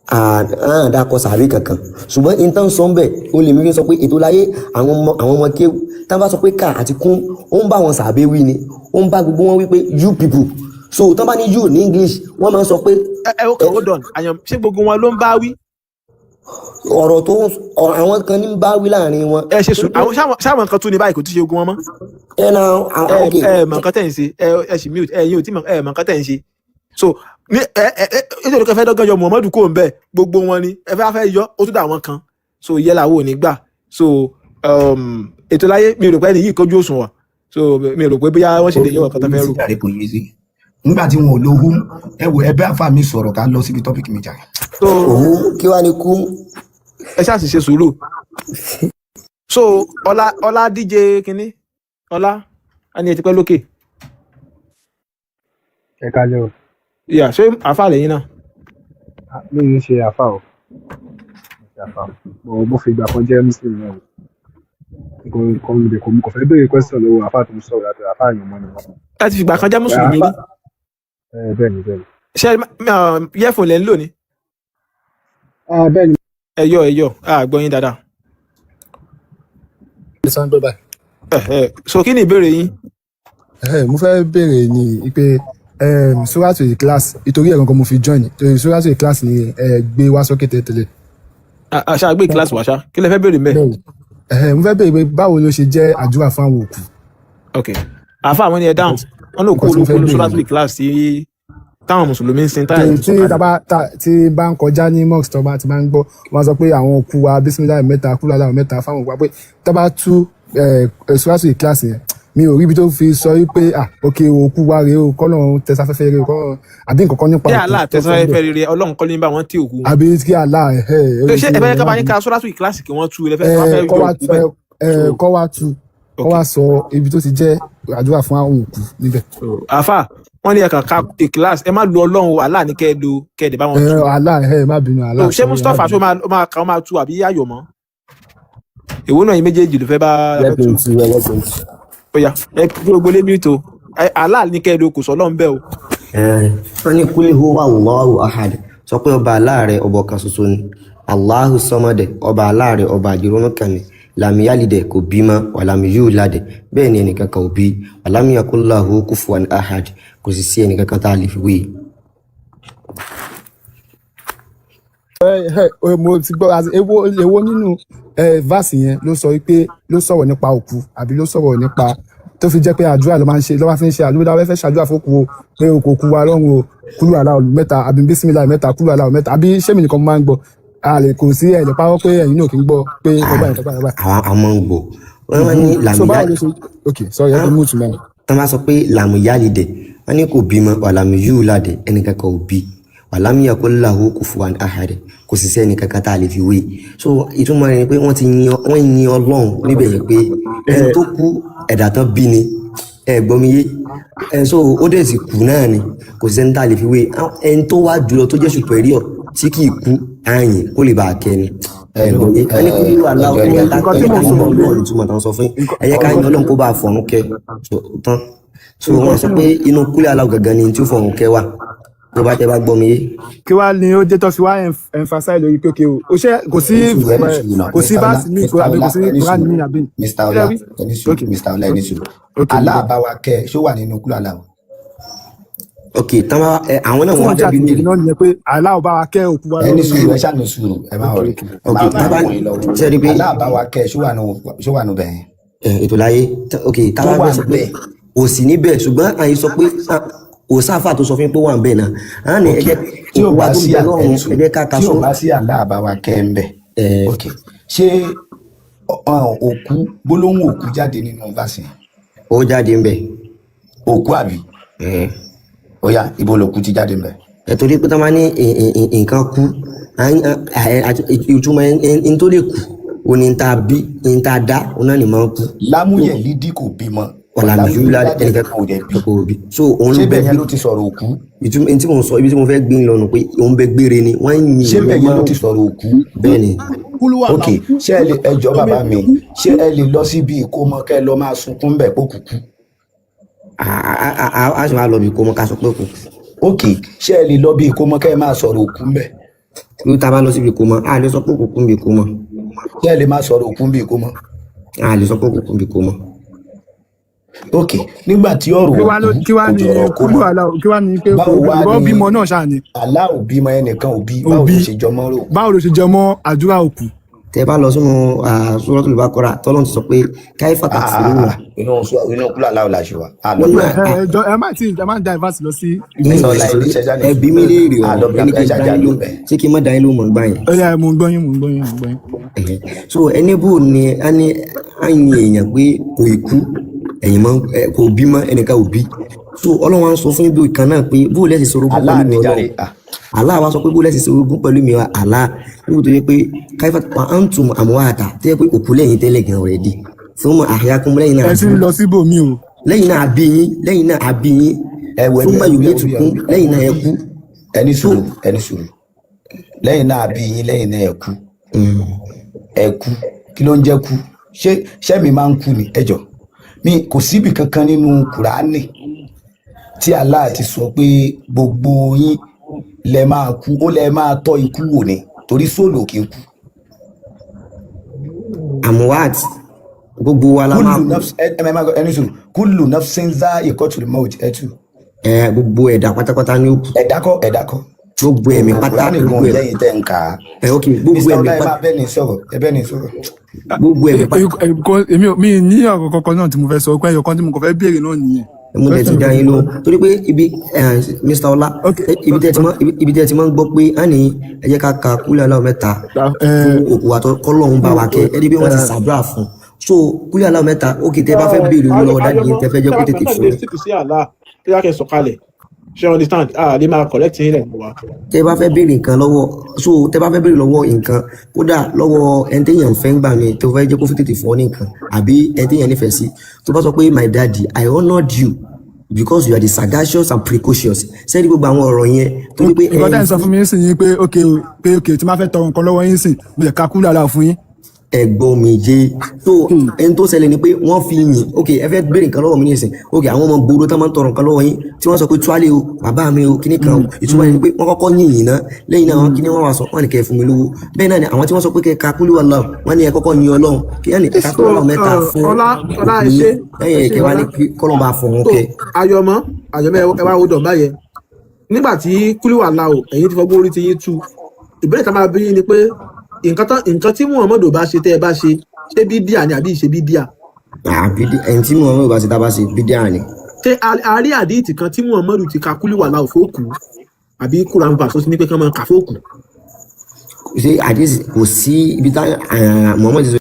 à dákọ sàárè kankan, ṣùgbọ́n intan sọ ń bẹ̀ ó lè mí sọ pé ètò láyé àwọn ọmọ kéwù tá a bá sọ pé ká àti kún, ó ń bá wọn sàbẹ̀ wí ni, ó ń bá gbogbo wọn wí pé you people. So tó bá ní you ní English, wọ́n máa ń sọ pé Ẹ ok, hold on àyàn, ṣé gbogbo wọn ló ń bá wí? Ọ̀rọ̀ tó ń ọ̀rọ̀ àwọn kan ní bá wí láàrin wọn. Ẹ ṣe sùn, àwọn ṣáwọn kan tún ní báyìí, kò tí ṣe ogun wọn mọ́. Ẹ na Ẹ ok. Ẹ mọ nǹkan tẹ̀ ń ṣe, ẹ sì mute, ẹ yín ò tí mọ, ẹ mọ nǹkan tẹ̀ ń ṣe. So ní ẹ nítorí kẹfẹ dọ́gán yọ Muhammadu kò ń bẹ, gbogbo wọn ni ẹ fẹ́ fẹ́ yọ, ó tún dà wọn kan. So ìyẹn làwọn ò ní gbà. So ètò láyé, mi ò rò pé ẹni yìí kójú òṣùwọ̀n, so mi ò rò pé bóyá wọ́n ṣe lè yọ ọ̀kan tó fẹ́ rò. Jàre, kò yé sí nígbà tí wọn ò lo hum. Ẹ wò, ẹ bá fà mí sọ̀rọ̀, ká lọ síbi topic mi jàre. So Òun kí wàá ní kú. Ẹ ṣáà sì ṣe sùúrù. So ọlá díje kínní, ọlá a ní ẹ ti pẹ́ lókè. Ẹ kálẹ́ o. Ìyá, ṣé àáfàá lẹ́yìn náà? Ah, mi ń ṣe àfà o, mi ń ṣe àfà o, mo fi ìgbà kan jẹ́ Muslim náà o. Kò kò mo kàn fẹ́ béèrè question lọ́wọ́ àfáà tó ń sọ̀rọ̀ láti àfáà yẹn mọ́ ni. Ẹ ti fìgbà kan jẹ́ mùsùlùmí rí? Àfáà ẹ, bẹ́ẹ̀ ni, bẹ́ẹ̀ ni. Ṣé earphone lẹ́ ń lò ní? Ah, bẹ́ẹ̀ ni. Ẹ yọ, ẹ yọ, a gbọ́ yín dáadáa. Ṣé ń gbọ́ báyìí? Ẹ so, kí ni ìbéèrè yín? Mo fẹ́ béèrè ni pé Suratu Ikhlas, ìtorí ẹ̀ gangan mo fi join, torí Suratu Ikhlas ni ẹ gbé wá sókè tẹ́tẹ́lẹ̀. Àṣà gbé kíláàsì wá ṣá, kí lẹ fẹ́ béèrè mbẹ́? Bẹ́ẹ̀ni. Mo fẹ́ béèrè pé báwo ló ṣe jẹ́ àdúrà fún àwọn òkú? Ok, àfa àwọn ni ẹ dáhùn wọn ló kó Nǹkan tí mo fẹ́ olóko béèrè Suratul ni. Ikhlas tí táwọn mùsùlùmí ń sin táyà Tí ń tí sọ̀kalẹ̀. taba ta tí bá ń kọjá ní mosque, tó bá ti máa ń gbọ́, wọ́n sọ pé àwọn òkú wa, bisimilayi mẹ́ta, kúrò aláwọ̀ mẹ́ta fáwọn òkú wa, pé tá bá tú Suratu Ikhlas yẹn, mi ò rí ibi tó fi sọ wípé, ah, ok, òkú wa rèé o, kọ́nà tẹsáfẹ́fẹ́ rèé o, kọ́nà àbí nǹkan kan nípa Kí òkú Allah tó sọ tẹsán níbẹ̀. fẹ́ rere, Ọlọ́run kọ́ ní bá wọn tí òkú wọn. Àbí kí Allah ẹ̀ Ṣé ẹ fẹ́ ká bá yín ka Suratul Ikhlas kí wọ́n tú ẹ fẹ́ ẹ wọ́n fẹ́ kọ́ yọ wa òkú bẹ́ẹ̀? ẹ So kọ́ wa tú, kọ́ ok wa sọ ibi tó ti jẹ́ àdúrà fún àwọn òkú níbẹ̀. So àfa wọn ní ẹ kàn ka Ikhlas, ẹ má lu Ọlọ́run o, Allah ní kẹ́ ẹ lo, kẹ́ ẹ dẹ̀ bá wọn Ẹ tú. Allah, ẹ má bínú, So Allah, ṣé sorry, ẹ má Mustapha ṣó bínú. máa ó máa ka, ó máa tú, àbí ayọ̀ mọ́? Èwo náà yín méjèèjì ló fẹ́ bá Jẹ́ fẹ́ kí tú? n tú, ẹ jẹ́ kí n tú. Ó yá, ẹ kí gbogbo lé mute o. Allah ní kẹ́ ẹ lo, kò sọ Ọlọ́run bẹ́ẹ̀ o. Wọ́n ní kúlẹ̀ huwa Allahu ahad, sọ pé ọba aláàrẹ, ọba ọ̀kan ṣoṣo ni, Allahu samad, ọba aláàrẹ, ọba àjẹrọ́nùkàn ni, làmìyálìdẹ, kò bímọ, wàlàmìyúladẹ, bẹ́ẹ̀ ni ẹnìkan kan ò bí, wàlàmìyàkúláhu kufuwan ahad, kò sì sí ẹnìkan kan tá a lè fi wé e. Ẹ mo ti gbọ́ as èwo nínú verse yẹn ló sọ wípé ló sọ̀rọ̀ nípa òkú, àbí ló sọ̀rọ̀ nípa tó fi jẹ́ pé àdúrà ló máa ń ṣe, ló máa fi ń ṣe àdúrà, fẹ́ ṣàdúrà fókù o, pé òkú òkú wa lọ́run o, kúrú aláwọ̀ mẹ́ta, àbí bísímìlà mẹ́ta, kúrú aláwọ̀ mẹ́ta, àbí ṣé mi nìkan mo máa ń gbọ́? A lè kò sí ẹ̀ lè parọ́ pé ẹ̀yin náà kì í gbọ́ pé ọba yẹn, ọba yẹn, ọba yẹn. Àwọn àmọ́ ń gbọ́ wọ́n ní So báwo làmìyá ló ṣe? Ok, sorry, ẹ ti mú ìtumọ̀ yẹn. Tán bá sọ pé làmìyálìdẹ, wọ́n ní kò bímọ, wàlàmìyúladẹ, ẹnìkan kan ò bí, wàlàmìyàkúláhu kufuwan ahad, kò sì sí ẹnìkan kan tá a lè fi wé e. So ìtumọ̀ rẹ̀ ni pé wọ́n ti yin, wọ́n yin Ọlọ́run níbẹ̀ yẹn pé ẹni tó kú, ẹ̀dá tán bí ni, ẹ gbọ́ mi yé ẹ? So ó dẹ̀ sì kú náà ni, kò sí ẹni tá a lè fi wé e. Ẹni tó wá jùlọ tó jẹ́ superior tí kì í kú, àyìn kó lè bá a kẹ́ ni, ẹ gbọ́ mi yé? Ẹni kú wà láwọ, Ẹjọ ẹ ẹjọ ká Nǹkan tí ẹ mò ká ń sọ yin ni pé Ọlọ́run, ìtumọ̀ tán sọ fún yín, nǹkan ẹ yẹ ká yin nǹkan Ọlọ́run kó bá a fọ̀run kẹ́. So tán, so wọ́n sọ pé inú kúlẹ̀ aláwọ̀ gangan ni tí ó fọ̀run kẹ́ wà, tó bá tẹ bá gbọ́ mi yé. Kí wàá ní ó dé tó fi wá emphasize lórí pé okay o, ó ṣe kò sí Ẹni sùúrù, ẹni sùúrù náà. kò sí Mr. Ọlá, verse míì Mr. kò àbí Ọlá, kò sí ẹni Quran sùúrù. míì àbí Mr. kí lẹ Ọlá, wí? ẹni sùúrù. Ok. Mr. Ọlá, ẹni sùúrù. Ok, mo Allah gbọ́. bá wa kẹ́ ẹ, ṣó wà nínú kúlù aláwọ̀? Ok, tán bá ẹ àwọn náà Tí wọ́n wọ́n fẹ́ bí ṣàtìlẹ́yìn léèrè. náà nìyẹn pé Allah bá wa kẹ́ òkú wa Ẹni lọ́run sùúrù, o. ẹ ṣáà ní sùúrù, ẹ má Ok. wọrí. Ok. Ẹ Ok, má tán má bá mú yín lọ́wọ́. ṣe rí i pé Allah bá wa kẹ́ ẹ, ṣó wà nù bẹ̀ yẹn? Ètò láyé ok, tá Ṣó bá wà fẹ́ sọ pé níbẹ̀? kò sí níbẹ̀, ṣùgbọ́n àyè sọ pé kò sáfà tó sọ fún yín pé wà ń bẹ̀ náà, á ní ẹ Ok, jẹ́ tí ò òkú wa bá tó ń sí bẹ ẹni lọ́run, ẹ sùúrù, jẹ́ ká ka tí ò sọ bá sí Allah bá wa kẹ́ ẹ ń bẹ̀. ẹ Ok, ṣé òkú, gbólóhùn òkú jáde nínú verse yẹn? Ó jáde ń bẹ̀. Òkú àbí? Ẹ. Ó yá, ibo lòkú ti jáde ń bẹ̀? Ẹ torí pé tá máa ní nǹkan kú, ìtumọ̀ ẹni tó lè kú òní ní tá a bí, ní tá a dá, òun náà ni máa ń kú. Lámúyẹ̀ lídì kò bímọ, ọ̀làmìjú ọ̀làmúyúládé ẹnìkan kò dẹ̀ bí. kò bí, so òun Ṣé ló bẹ bẹ́ẹ̀ yẹn gbé ló ti sọ̀rọ̀ òkú? Ìtumọ̀ ẹni tí mò ń sọ, ibi tí mo fẹ́ gbé ń lọ nù pé òun bẹ gbére ni wọ́n ń yin Ṣé ìlú bẹ́ẹ̀ yẹn ló mọ́. ti sọ̀rọ̀ òkú? Bẹ́ẹ̀ ni. Kúlúwà Ok, ṣé ẹ lè, ẹjọ́ bàbá mi, ṣé ẹ lè lọ síbi ìkómọ kẹ́ ẹ lọ máa sunkún bẹ̀ pé òkú kú? A sì máa lọ bí kò mọ ká sọ pé kò kú. Ok, ṣé ẹ lè lọ bí ìkómọ kẹ́ ẹ máa sọ̀rọ̀ òkú ń bẹ̀? Irú tá a bá lọ síbi kò mọ, a lè sọ pé kò kú níbi kò mọ. Ṣé ẹ lè máa sọ̀rọ̀ òkú bí ìkómọ? A lè sọ pé kò kú níbi kò mọ. Ok, nígbà tí ọ̀rọ̀ Kí wàá ló òkú kí wàá kò ní jọ̀rọ̀ kúlù kómọ, aláwọ̀, kí wàá ní pé kò báwo wá ìbọn ni bímọ náà ṣáà ni? Allah ò bímọ, ẹnìkan ò bí, báwo Òbí ló ṣe jọmọ́ rò? Báwo ló ṣe jẹ mọ́ àdúrà òkú? Tẹ bá lọ sínú Suratul Baqara, tọ́lọ́n ti sọ pé káyífà tàkfuruna. Inú kúlà láwọ̀ la ṣe wà á lọ Wọ́n bí ní Ẹ ẹ jọ, ẹ má tí ẹ má divert lọ sí ibi. Mr. Ọlá, ẹni ṣẹṣẹ ní ẹ bí mi léèrè á ọ̀rọ̀ lọ bí ẹni kí ẹ n dá ṣàjà yín ló lóhùn bẹ̀. Ṣé kí n má dá yín lóhùn mọ̀ gbà yẹn? Ó yá, mo ń gbọ́ yín, mo ń gbọ́ yín, mo ń gbọ́ yín. Ẹ̀hẹ̀. So ẹni bò ní a ní a yin èèyàn pé kò ì kú, ẹ̀yìn mọ́ kò bímọ, ẹnìkan ò bí, so Ọlọ́run wa ń sọ fún ibi kan náà pé bó lẹ́sìn sorogún Allah pẹ̀lú mi níjàre Ọlọ́run. Allah wa sọ pé bó lẹ́sìn sorogún pẹ̀lú mi Allah, níbi tó yẹ pé káyífà wa antum amwata, tó yẹ pé òkú lẹ́yìn tẹ́lẹ̀ gan already, thumma ahyakum, lẹ́yìn náà Ẹ ti ń lọ síbòmí o. lẹ́yìn náà àbí yín, lẹ́yìn náà àbí yín, Ẹ wọ ẹbí thumma ẹbí ẹbí yumitukum, lẹ́yìn náà ẹ kú. Ẹni So sùúrù, ẹni sùúrù. Lẹ́yìn náà bí yín, lẹ́yìn náà ẹ kú. Ẹ kú, kí ló ń jẹ́ kú? Ṣé ṣẹ́mi máa ń kú ni? Ẹ jọ, mi kò síbì kankan nínú Kùránì tí Allah ti sọ pé gbogbo yín lẹ máa kú. Ó lẹ máa tọ́ ikú wò ni, torí sóòlù kì í kú. Amuwaat, gbogbo wa la máa Kúlù kú. Nafs, ẹ ẹ máa gbọ́, ẹni sùn, kúlù nafsin zá ìkọ́tùlù mọ́ọ̀tì ẹ tú. Ẹ gbogbo ẹ̀dá pátápátá ní ó kú. Ẹ̀dá kọ́, ẹ̀dá kọ́. Gbogbo ẹ̀mí pátá. Kùránì gan Gbogbo ẹ̀mí. lẹ́yìn tẹ́ ń kà á. Ẹ ok, gbogbo Mr. ẹ̀mí Ọlá, ẹ pátá. máa bẹ́ẹ̀ ní sọ̀rọ̀, ẹ bẹ́ẹ̀ ní sọ̀rọ̀. Gbogbo ẹ̀mí pátá. Èmi ò mi ní ọ̀rọ̀ kankan náà tí mo fẹ́ sọ, pé ẹyọ kan tí mo kàn fẹ́ béèrè náà nìyẹn. Mo dẹ̀ ti Question dá kan yín tí mo lóhùn torí pé ibi Mr. Ọlá, Ok. ibi tẹ́ ti mọ́, ibi tẹ́ ti mọ́ ń gbọ́ pé á ní ẹ jẹ́ ká ka kúlẹ̀ aláwọ̀ mẹ́ta fún òkú wa tó kọ́lọ́hún bá wa kẹ́ ẹ ní bí wọ́n ti ṣàdúrà fún. So kúlẹ̀ aláwọ̀ mẹ́ta, ok, tẹ́ bá fẹ́ béèrè owó lọ́wọ́ daddy yín, tẹ́ fẹ́ jẹ́ kó tètè fún lè yín. stick sí àlá tó yá kẹ́ sọ̀kalẹ̀, ṣe understand? Ah, lè máa correct yín lẹ́nu wa. Tẹ́ bá fẹ́ béèrè nǹkan lọ́wọ́, so tẹ́ bá fẹ́ béèrè lọ́wọ́ nǹkan, kódà lọ́wọ́ ẹni téèyàn fẹ́ ń gbà mí tó fẹ́ jẹ́ kó fi tètè fún ọ ní nǹkan, àbí ẹni téèyàn nífẹ̀ẹ́ sí, tó bá sọ pé, "My daddy, I honoured you because you are the sagacious and precocious," sẹ́ni gbogbo àwọn ọ̀rọ̀ yẹn torí pé Nǹkan tẹ́ ẹni ń sọ fún mi sì ni pé ok o, pé ok, tí máa fẹ́ tọrọ nǹkan lọ́wọ́ yín sìn, mo lè ka kúlẹ̀ aláwọ̀ fún yín. Ẹ̀gbọ́n mi jẹ́ tó ẹni tó ṣẹlẹ̀ ni pé wọ́n fi yìn. Ok, ẹ fẹ́ béèrè nǹkan lọ́wọ́ mi nísìn, ok, àwọn ọmọ gbòòrò tán máa ń tọrọ nǹkan lọ́wọ́ yín tí wọ́n sọ pé tuale o, bàbá mi o, kíní kan o, ìtumọ̀ ni pé wọ́n kọ́kọ́ yìn yín náà, lẹ́yìn náà wọ́n kíní wọ́n wá sọ wọ́n ní kẹ́ ẹ fún mi lówó. Bẹ́ẹ̀ náà ni àwọn tí wọ́n sọ pé kẹ́ ẹ ka kúlú wàlá, wọ́n ní ẹ kọ́kọ́ yin Ọlọ́run, kí ẹ ní ẹ ka So kúlú wàlá mẹ́ta fún Ọlá, Ọlá, òkú ẹ yín ṣe lẹ́yìn ẹ ẹ̀ ṣe kẹ́ wá Ọlá. ní kí kọ́lọ́n bá fọ̀ wọn So kẹ́. Ayọ̀mọ́, Ayọ̀mọ́, ẹ wá hold on báyẹn. Nígbà tí kúlíwà la o, ẹ̀yin ti fọgbọ́n orí ti yín tú. Ìbéèrè tá a máa bí yín ni pé nǹkan tí Muhammadu bá ṣe, tẹ́ ẹ bá ṣe, ṣé bídíà ni àbí ìṣe bídíà? Àbí ẹni tí Muhammed bá ṣe, tá a bá ṣe, bídíà ni. Ṣé a rí àdíìtì kan tí Muhammadu ti ka kúlíwà la òfóòkù àbí Quran verse tó ti ní pé kán máa kà fóòkù? Ṣé àdéhùn kò sí ibi tá Muhammed ti sọ.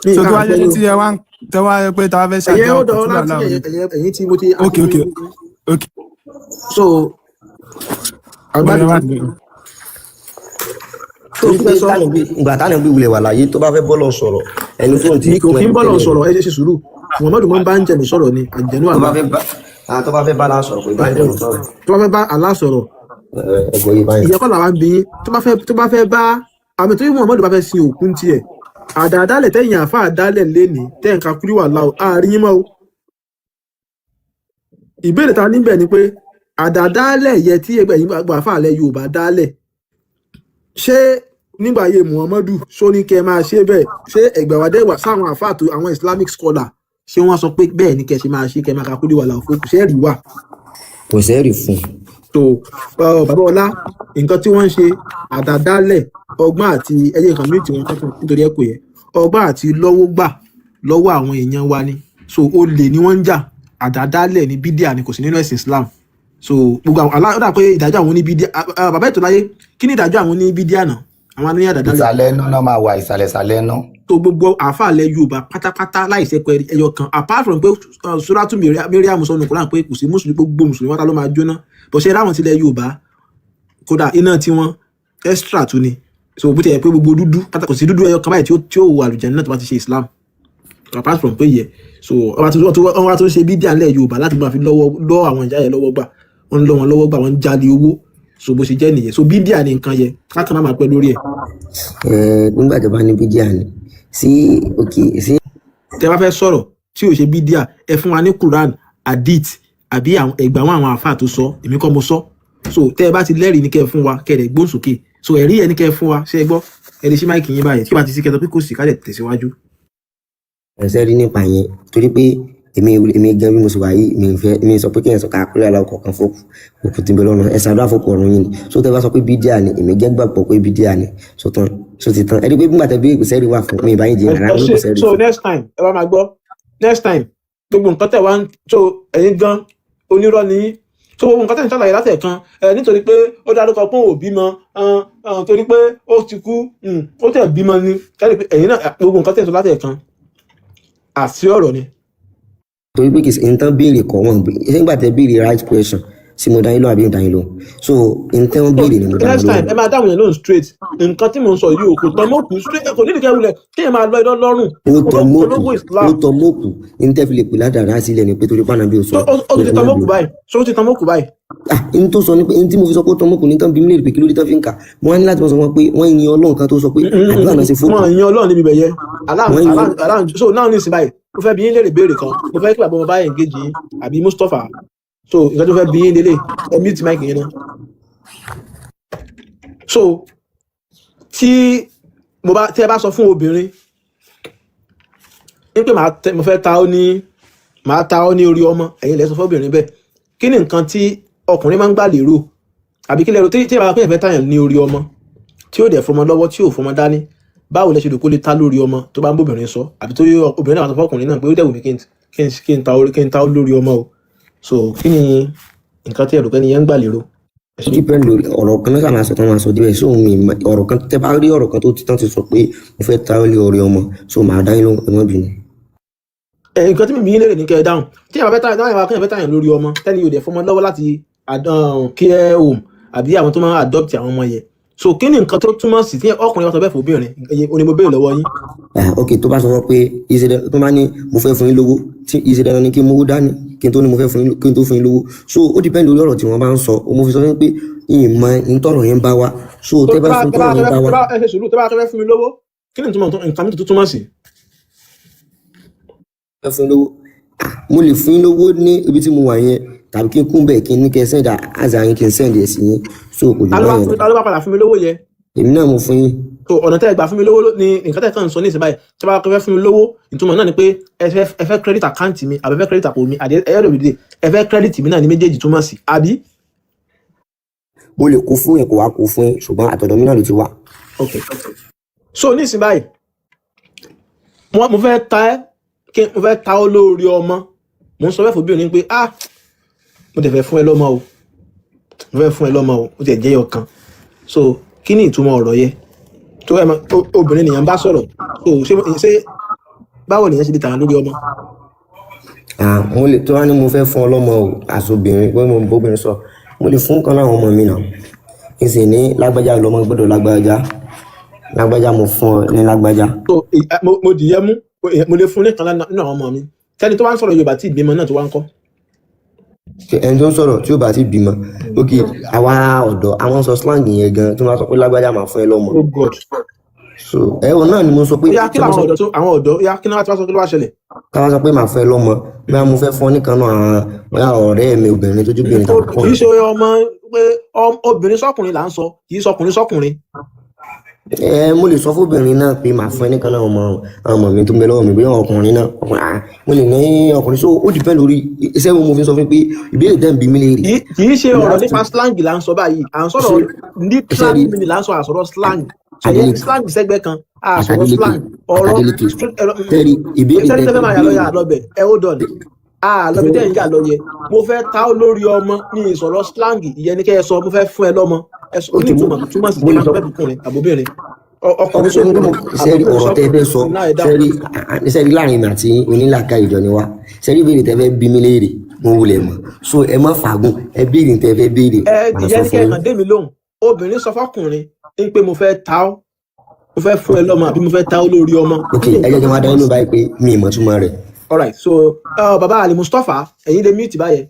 Ní So ìka tó wá àgbẹ̀ jẹ́ yín o. tí ẹ wá ń tẹ wá pé tá a fẹ́ Ẹ̀yẹ ṣàdúrà ó òkú dọ̀ kúlẹ̀ láti aláwọ̀ ni. ẹ̀yìn tí mo ti Ok, ok. So Bọ́lá àgbàdo wà tí ní. tó Torí fi pé fẹ́ sọ tánàbí, ìgbà tánàbí wulẹ̀ wà láyé, tó bá fẹ́ bọ́lọ̀ sọ̀rọ̀, ẹni tó ń ti ní kò fún kí ń ẹni bọ́lọ̀ tẹ́lẹ̀ sọ̀rọ̀. Ẹ ṣe sùúrù, Muhammadu máa ń bá ń jẹ̀mí sọ̀rọ̀ ni, àjẹnú tó bá àlá. fẹ́ bá tó bá fẹ́ bá la sọ̀rọ̀, pé báyìí ló sọ̀rọ̀. Tó bá fẹ́ bá Allah sọ̀rọ̀. Ẹgbẹ́ yìí báyìí. Ìyẹn kọ́ làwa ń bí yín. Tó bá fẹ́ bá àmì tó yí Muhammadu bá fẹ́ sin òkú ń tiẹ̀, àdàdálẹ̀ tẹ̀yìn àfa àdálẹ̀ lẹ́ni tẹ̀ ń ka kúrú wà láò àárín yín mọ́ o. Ìbéèrè ta níbẹ̀ ni pé àdàdálẹ̀ yẹ tí ẹgbẹ́ yìí gbogbo àfa àlẹ́ Yorùbá dálẹ̀, ṣé nígbà ayé Muhammadu ṣó ní kẹ́ ẹ máa ṣe bẹ́ẹ̀? Ṣé ẹgbẹ̀wádẹ́wà sáwọn àfa àti àwọn Islamic scholar, ṣé wọ́n sọ pé bẹ́ẹ̀ ni kẹ́ ẹ ṣe máa ṣe, kẹ́ ẹ máa ka kúrú wà láò fókù? Ṣé ẹ̀rí wà? Kò sẹ́rì fún un. Tó bàbá Ọlá, nǹkan tí wọ́n ń ṣe àdàdálẹ̀, ọgbọ́n àti ẹyẹ nǹkan méjì wọn kọ́kàn nítorí ẹ̀kọ́ yẹn, ọgbọ́n àti lọ́wọ́ gbà lọ́wọ́ àwọn èèyàn wa ni. So olè ni wọ́n ń jà, àdàdálẹ̀ ni, bídíà ni, kò sí nínú ẹ̀sìn Islam. So gbogbo àwọn alá ó dà pé ìdájọ́ àwọn oníbídíà, bàbá ètò láyé, kí ni ìdájọ́ àwọn oníbídíà náà, àwọn oní àdàdálẹ̀? Ìsàlẹ̀ iná náà máa wà, ìsàlẹ̀ ìsàlẹ̀ iná. Tó gbogbo àáfàá Yorùbá pátápátá láìsẹ̀kọ ẹyọ kan, apart from pé suratu Mariam sọnù Kúránì pé kò sí mùsùlùmí, gbogbo mùsùlùmí wátá ló máa jóná bó ṣe ráwọn tilẹ̀ Yorùbá, kódà iná tiwọn extra tún ni. So bó ti yẹ pé gbogbo dúdú pátá, kò sí dúdú ẹyọ kan báyìí tí ó wọ àlùjánnà náà tó bá ti ṣe Islam, apart from pé yẹ. So wọ́n wá tó ń ṣe bídíà ńlẹ̀ Yorùbá láti máa fi lọ́wọ́ lọ́ àwọn ìyá yẹn lọ́wọ́ gbà, wọ́n ń lọ́ wọn lọ́wọ́ gbà, wọ́n ń jalè owó. So bó ṣe jẹ́ nìyẹn. So bídíà ni nǹkan yẹ kákan má máa pẹ́ lórí ẹ̀. Ẹ nígbà tó bá ní bídíà ni sí, ok, sí. Tẹ bá fẹ́ sọ̀rọ̀ tí ò ṣe bídíà, ẹ fún wa ní Quran, hadith àbí àwọn ẹgbà wọn, àwọn àáfàá tó sọ. Èmi kọ́ mo sọ. So tẹ ẹ bá ti lẹ́rìí ní kẹ́ ẹ fún wa, kẹ́ ẹ dẹ̀ gbóhùn sókè. So ẹ̀rí ẹ ní kẹ́ ẹ fún wa. Ṣé ẹ gbọ́? Ẹ lè ṣí mic yín báyìí. Tí ó bá ti sí kẹtọ pé kò sí, ká lè tẹ̀síwájú. Ẹsẹ rí nípa yẹn, torí pé èmi gan bí mo ṣe wà yìí, mi ò fẹ́ mi sọ pé kí ẹ sọ káàkiri aláwọ̀ kọ̀ọ̀kan fún òkú tí ń bẹ lọ́rùn, ẹ ṣàdúrà fún ọ̀run yìí ni. So tẹ bá sọ pé bídíà ni, èmi gẹ́ gbàgbọ́ pé bídíà ni. So tán, so ti tán. Ẹ rí pé nígbà tẹ bí kò sẹ́rí wà fún mi ìbáyìí jẹ́ Ẹ rárá ẹ mo ní ṣe kò sẹ́rí so fún. Next time, ẹ bá máa gbọ́, next time, gbogbo nǹkan tẹ̀ wá ń so ẹ̀yin gan onírọ́ ni yín. So gbogbo nǹkan tẹ̀ ń ṣàlàyé látẹ̀kan ẹ, nítorí pé ó dárúkọ pé òun ò bímọ, torí pé ó ti kú, ó tẹ̀ bímọ ni. Ẹ rí i pé ẹ̀yin náà, gbogbo nǹkan tẹ̀ ń sọ látẹ̀kan, àṣì ọ̀rọ̀ ni. Torí pé kì í ṣe nǹkan béèrè kọ́ wọn ṣé nígbà tẹ béèrè right question. Sí, mo dá yín lóhùn àbí ń dá yín lóhùn? So n tẹ́ wọ́n béèrè ni mo dá wọn Next time, lóhùn. ẹ máa dáhùn yẹn lóhùn straight. Nǹkan tí mò ń sọ yìí ò kò tán mọ́kù straight, kò nídìí kẹ́wulẹ̀ kéèyàn máa lọ idán lọ́rùn. Ó tọ́ mọ́kù. Ológo Ó Islam. tọ́ mọ́kù. N tẹ́ fi lè pè ládàá sílẹ̀ ni pé torí pàánà bí o sọ Ó pé ti tán ànábì mọ́kù báyìí, so ó ti tán mọ́kù báyìí. Ah, n tó sọ ni pé n tí mo fi sọ pé ó tọ́ mọ́kù ní tán bí mílíọ̀nù pé kí ló dé tán fi ń kà. Mo wá ní láti mọ sọ wọn pé wọ́n yin Ọlọ́run kan tó sọ pé àdúrà náà ṣe fókù. Wọn yan Ọlọ́run níbi bẹ̀yẹ. Wọ́n yin Alam. So now ní ìsìn báyìí, mo fẹ́ bi yín léèrè béèrè kan. Mo fẹ́ kí bàbá wọn bá engage yín àbí Mustapha. So nǹkan tó fẹ́ bi yín lélẹ̀, ẹ mute mic yẹn náà. So tí mo bá tí ẹ bá sọ fún obìnrin ní pé mo fẹ́ ta ọ́ ní, màá ta ọ́ ní orí ọmọ, ẹ̀yin lẹ sọ fún obìnrin bẹ́ẹ̀, kí ni nǹkan tí ọkùnrin máa ń gbà lérò, àbí kí lẹ́rọ tí ẹ bá pè é fẹ́ tàyàn ní orí ọmọ tí ó dẹ̀ fọmọ lọ́wọ́, tí ò fọmọ dání, báwo lẹ ṣe rò kó lè ta lórí ọmọ tó bá ń bóbìnrin sọ, àbí tó yẹ obìnrin náà sọ fọkùnrin náà pé ó dẹ̀ wù mí kí n ta ó lórí ọmọ o? So kí ni nǹkan tí ẹ rò pé ẹni yẹn ń gbà lérò? Ẹ Ó ṣé. depend lórí ọ̀rọ̀ kan náà máa sọ tán, máa sọ díẹ̀. So mi ọ̀rọ̀ kan tẹ́ bá rí ọ̀rọ̀ kan tó ti tán ti sọ pé mo fẹ́ ta ọ́ lé orí ọmọ, so màá dá yín lóhùn, ẹ má bínú. Ẹ nǹkan tí mi bí yín léèrè ní kẹ́ ẹ dáhùn. Tí ẹ bá fẹ́ ta, táyà bá fẹ́ tàyàn lórí ọmọ, tẹ́ni yóò dẹ̀ fọmọ lọ́wọ́ láti care home àbí àwọn tó máa ń adopt àwọn ọmọ yẹn, so kí ni nǹkan tó túmọ̀ sí tí ọkùnrin bá sọ bẹ́ẹ̀ fún obìnrin? Ẹ̀yin oní mo béèrè lọ́wọ́ yín. Ah, ok, tó bá sọ fún pé ìṣe tó bá ní mo fẹ́ fún yín lówó, tí ìṣe dandan ni kí n mówó dání kí n tó ní mo fẹ́ fún yín, kí n tó fún yín lówó. So ó depend lórí ọ̀rọ̀ tí wọ́n bá ń sọ. Mo fi sọ fún yín pé ìmọ̀ ìtọ̀rọ̀ yẹn bá wa so tó tẹ́ bá bá sọ tó bá tọ̀rọ̀ yẹn bá tó wa bá, ẹ ṣe sùúrù, tó bá fẹ́ fún mi lówó, kí ni ìtumọ̀ nǹkan mi tó túmọ̀ sí? Fẹ́ fún yín lówó. Ah, mo lè fún yín lówó ní ibi tí mo wà yẹn, tàbí kí n kún bẹ́ẹ̀, kí n ní kẹ́ send àzà yín, kí n send ẹ̀ sí yín. So kò jù Ta ló báyẹn lọ. Ta ló bá padà fún mi lówó yẹn? Èmi náà mo fún yín. So ọ̀nà tẹ́ ẹ gbà fún mi lówó ni nǹkan tẹ́ ẹ kàn ń sọ ní ìsìn báyìí. Tí bá fẹ́ fún mi lówó, ìtumọ̀ náà ni pé ẹ fẹ́ credit account mi, àbí ẹ fẹ́ credit àpò mi, àdé ẹ yọ̀dọ̀ bìdè ẹ fẹ́ credit mi náà ní méjèèjì túmọ̀ sí, àbí? Mo lè kó fún yẹn, kó wá kó fún yín, ṣùgbọ́n àtọ̀dọ̀ mi náà ló ti wá. Ok, so ní ìsìn báyìí, mo fẹ́ ta ẹ́, kí mo fẹ́ ta ọ́ lórí ọmọ, mo ń sọ bẹ́ẹ̀ fún obìnrin pé, ah, mo tẹ̀ fẹ́ fún ẹ lọ́mọ o, mo fẹ́ fún ẹ lọ́mọ o, ó tiẹ̀ jẹ́ ọ̀kan. So kí ni ìtumọ̀ ọ̀rọ̀ yẹ tó ẹ mọ̀ obìnrin nìyẹn bá sọ̀rọ̀? So ṣé báwo nìyẹn ṣe lè tàn lórí ọmọ? Ah, mo lè tó wá ní mo fẹ́ fún ọ lọ́mọ o, àsobìnrin pé mo bóbìnrin sọ, mo lè fún kan láwọn ọmọ mi náà, kí n sì ní lágbájá lọ́mọ gbọ́dọ̀ lágbájá, lágbájá mo fún ọ ní lágbájá. So mo dìyẹ mú, mo lè fún nìkan nínú àwọn ọmọ mi. Tẹni tó wá ń sọ̀rọ̀ Yorùbá tí ìbímọ náà tó wá ń kọ́? Ẹni tó ń sọ̀rọ̀ tí ó bá ti bímọ, ok, àwa ọ̀dọ́ àwọn sọ slang yẹn gan tó máa sọ pé lágbájá máa fún ẹ lọ́mọ. Oh God. So ẹ̀wọ̀n náà ni mo sọ pé Ó yá, kí tí wọ́n làwọn sọ ọ̀dọ́ tó àwọn ọ̀dọ́, ó yá, kí náà tí wọ́n sọ, kí ló wá ṣẹlẹ̀? Káwá sọ pé màá fún ẹ lọ́mọ, bóyá mo fẹ́ fún ọ nìkan náà, àwọn bóyá ọ̀rẹ́ mi obìnrin tó jóbìnrin tàbí Kì í ọkùnrin. ṣe ọmọ pé obìnrin sọkùnrin là ń sọ, kì í sọkùnrin sọkùnrin. Ẹ mo lè sọ fóbìnrin náà pé màá fún ẹ nìkan náà ọmọ, àwọn ọmọ mi tó ń bẹ lọ́wọ́ mi, bóyá ọkùnrin náà, ọkùnrin, ah, mo lè ní ọkùnrin. So ó depend lórí iṣẹ́ wo. Mo fi sọ fún pé ìbéèrè tẹ́ ń bi mí léèrè. Kì í ṣe You ọ̀rọ̀ have to nípa slang là ń sọ báyìí. À ń sọ̀rọ̀ ṣe literal rí meaning là ń sọ, àsọ̀rọ̀ slang. So ìyẹn Adeleke slang sẹ́gbẹ́ kan, àsọ̀rọ̀ Adeleke slang ọ̀rọ̀ Adeleke straight ẹ̀rọ. Tẹ́rí ìbéèrè Sẹ́ni tẹ́ tẹ́fẹ́ máa yà lọ ìbéèrè yà lọ́bẹ̀, ẹ hold on, àlọ́bí tẹ́ ń yà lọ yẹ. Mo fẹ́ ta ó lórí ọmọ ní ìsọ̀rọ̀ slang, ìyẹn ní kẹ́ ẹ sọ mo fẹ́ fún ẹ lọ́mọ. Ẹ sọ Ok ní mo ìtumọ̀ tó túmọ̀ sí mo kí lè máa sọ sọ bẹ́ẹ̀ fúnkùnrin àbóbìnrin, ọkùnrin ọkùnrin sóbìnrin sẹ́rí àbóbìnrin ọ̀rọ̀ tẹ́ fẹ́ sọ sọkùnrin náà, ẹ dáhùn. Sẹ́rí sẹ́rí láàrin mi àti onílàkà ìjọ ni wá. Sẹ́rí ìbéèrè tẹ́ fẹ́ bí mi léèrè, mo wulẹ̀ mọ̀, so ẹ má fàágùn, ẹ béèrè tẹ́ fẹ́ béèrè, Ẹ màá ìyẹn sọ ní fún kẹ́ ẹ yín. kàn dé mi lóhùn. Obìnrin sọ fọkùnrin ń pé mo fẹ́ ta ọ́, mo fẹ́ fún ẹ lọ́mọ, àbí mo fẹ́ ta ọ́ lórí ọmọ, Ok, kí ni ẹ jẹ́ nǹkan kí tó n wá dá túmọ̀ yín lóhùn sí? báyìí pé mi ì mọ̀ túmọ̀ rẹ̀. Alright, so baba Ali Mustapha, ẹ̀yin lè mute báyẹn.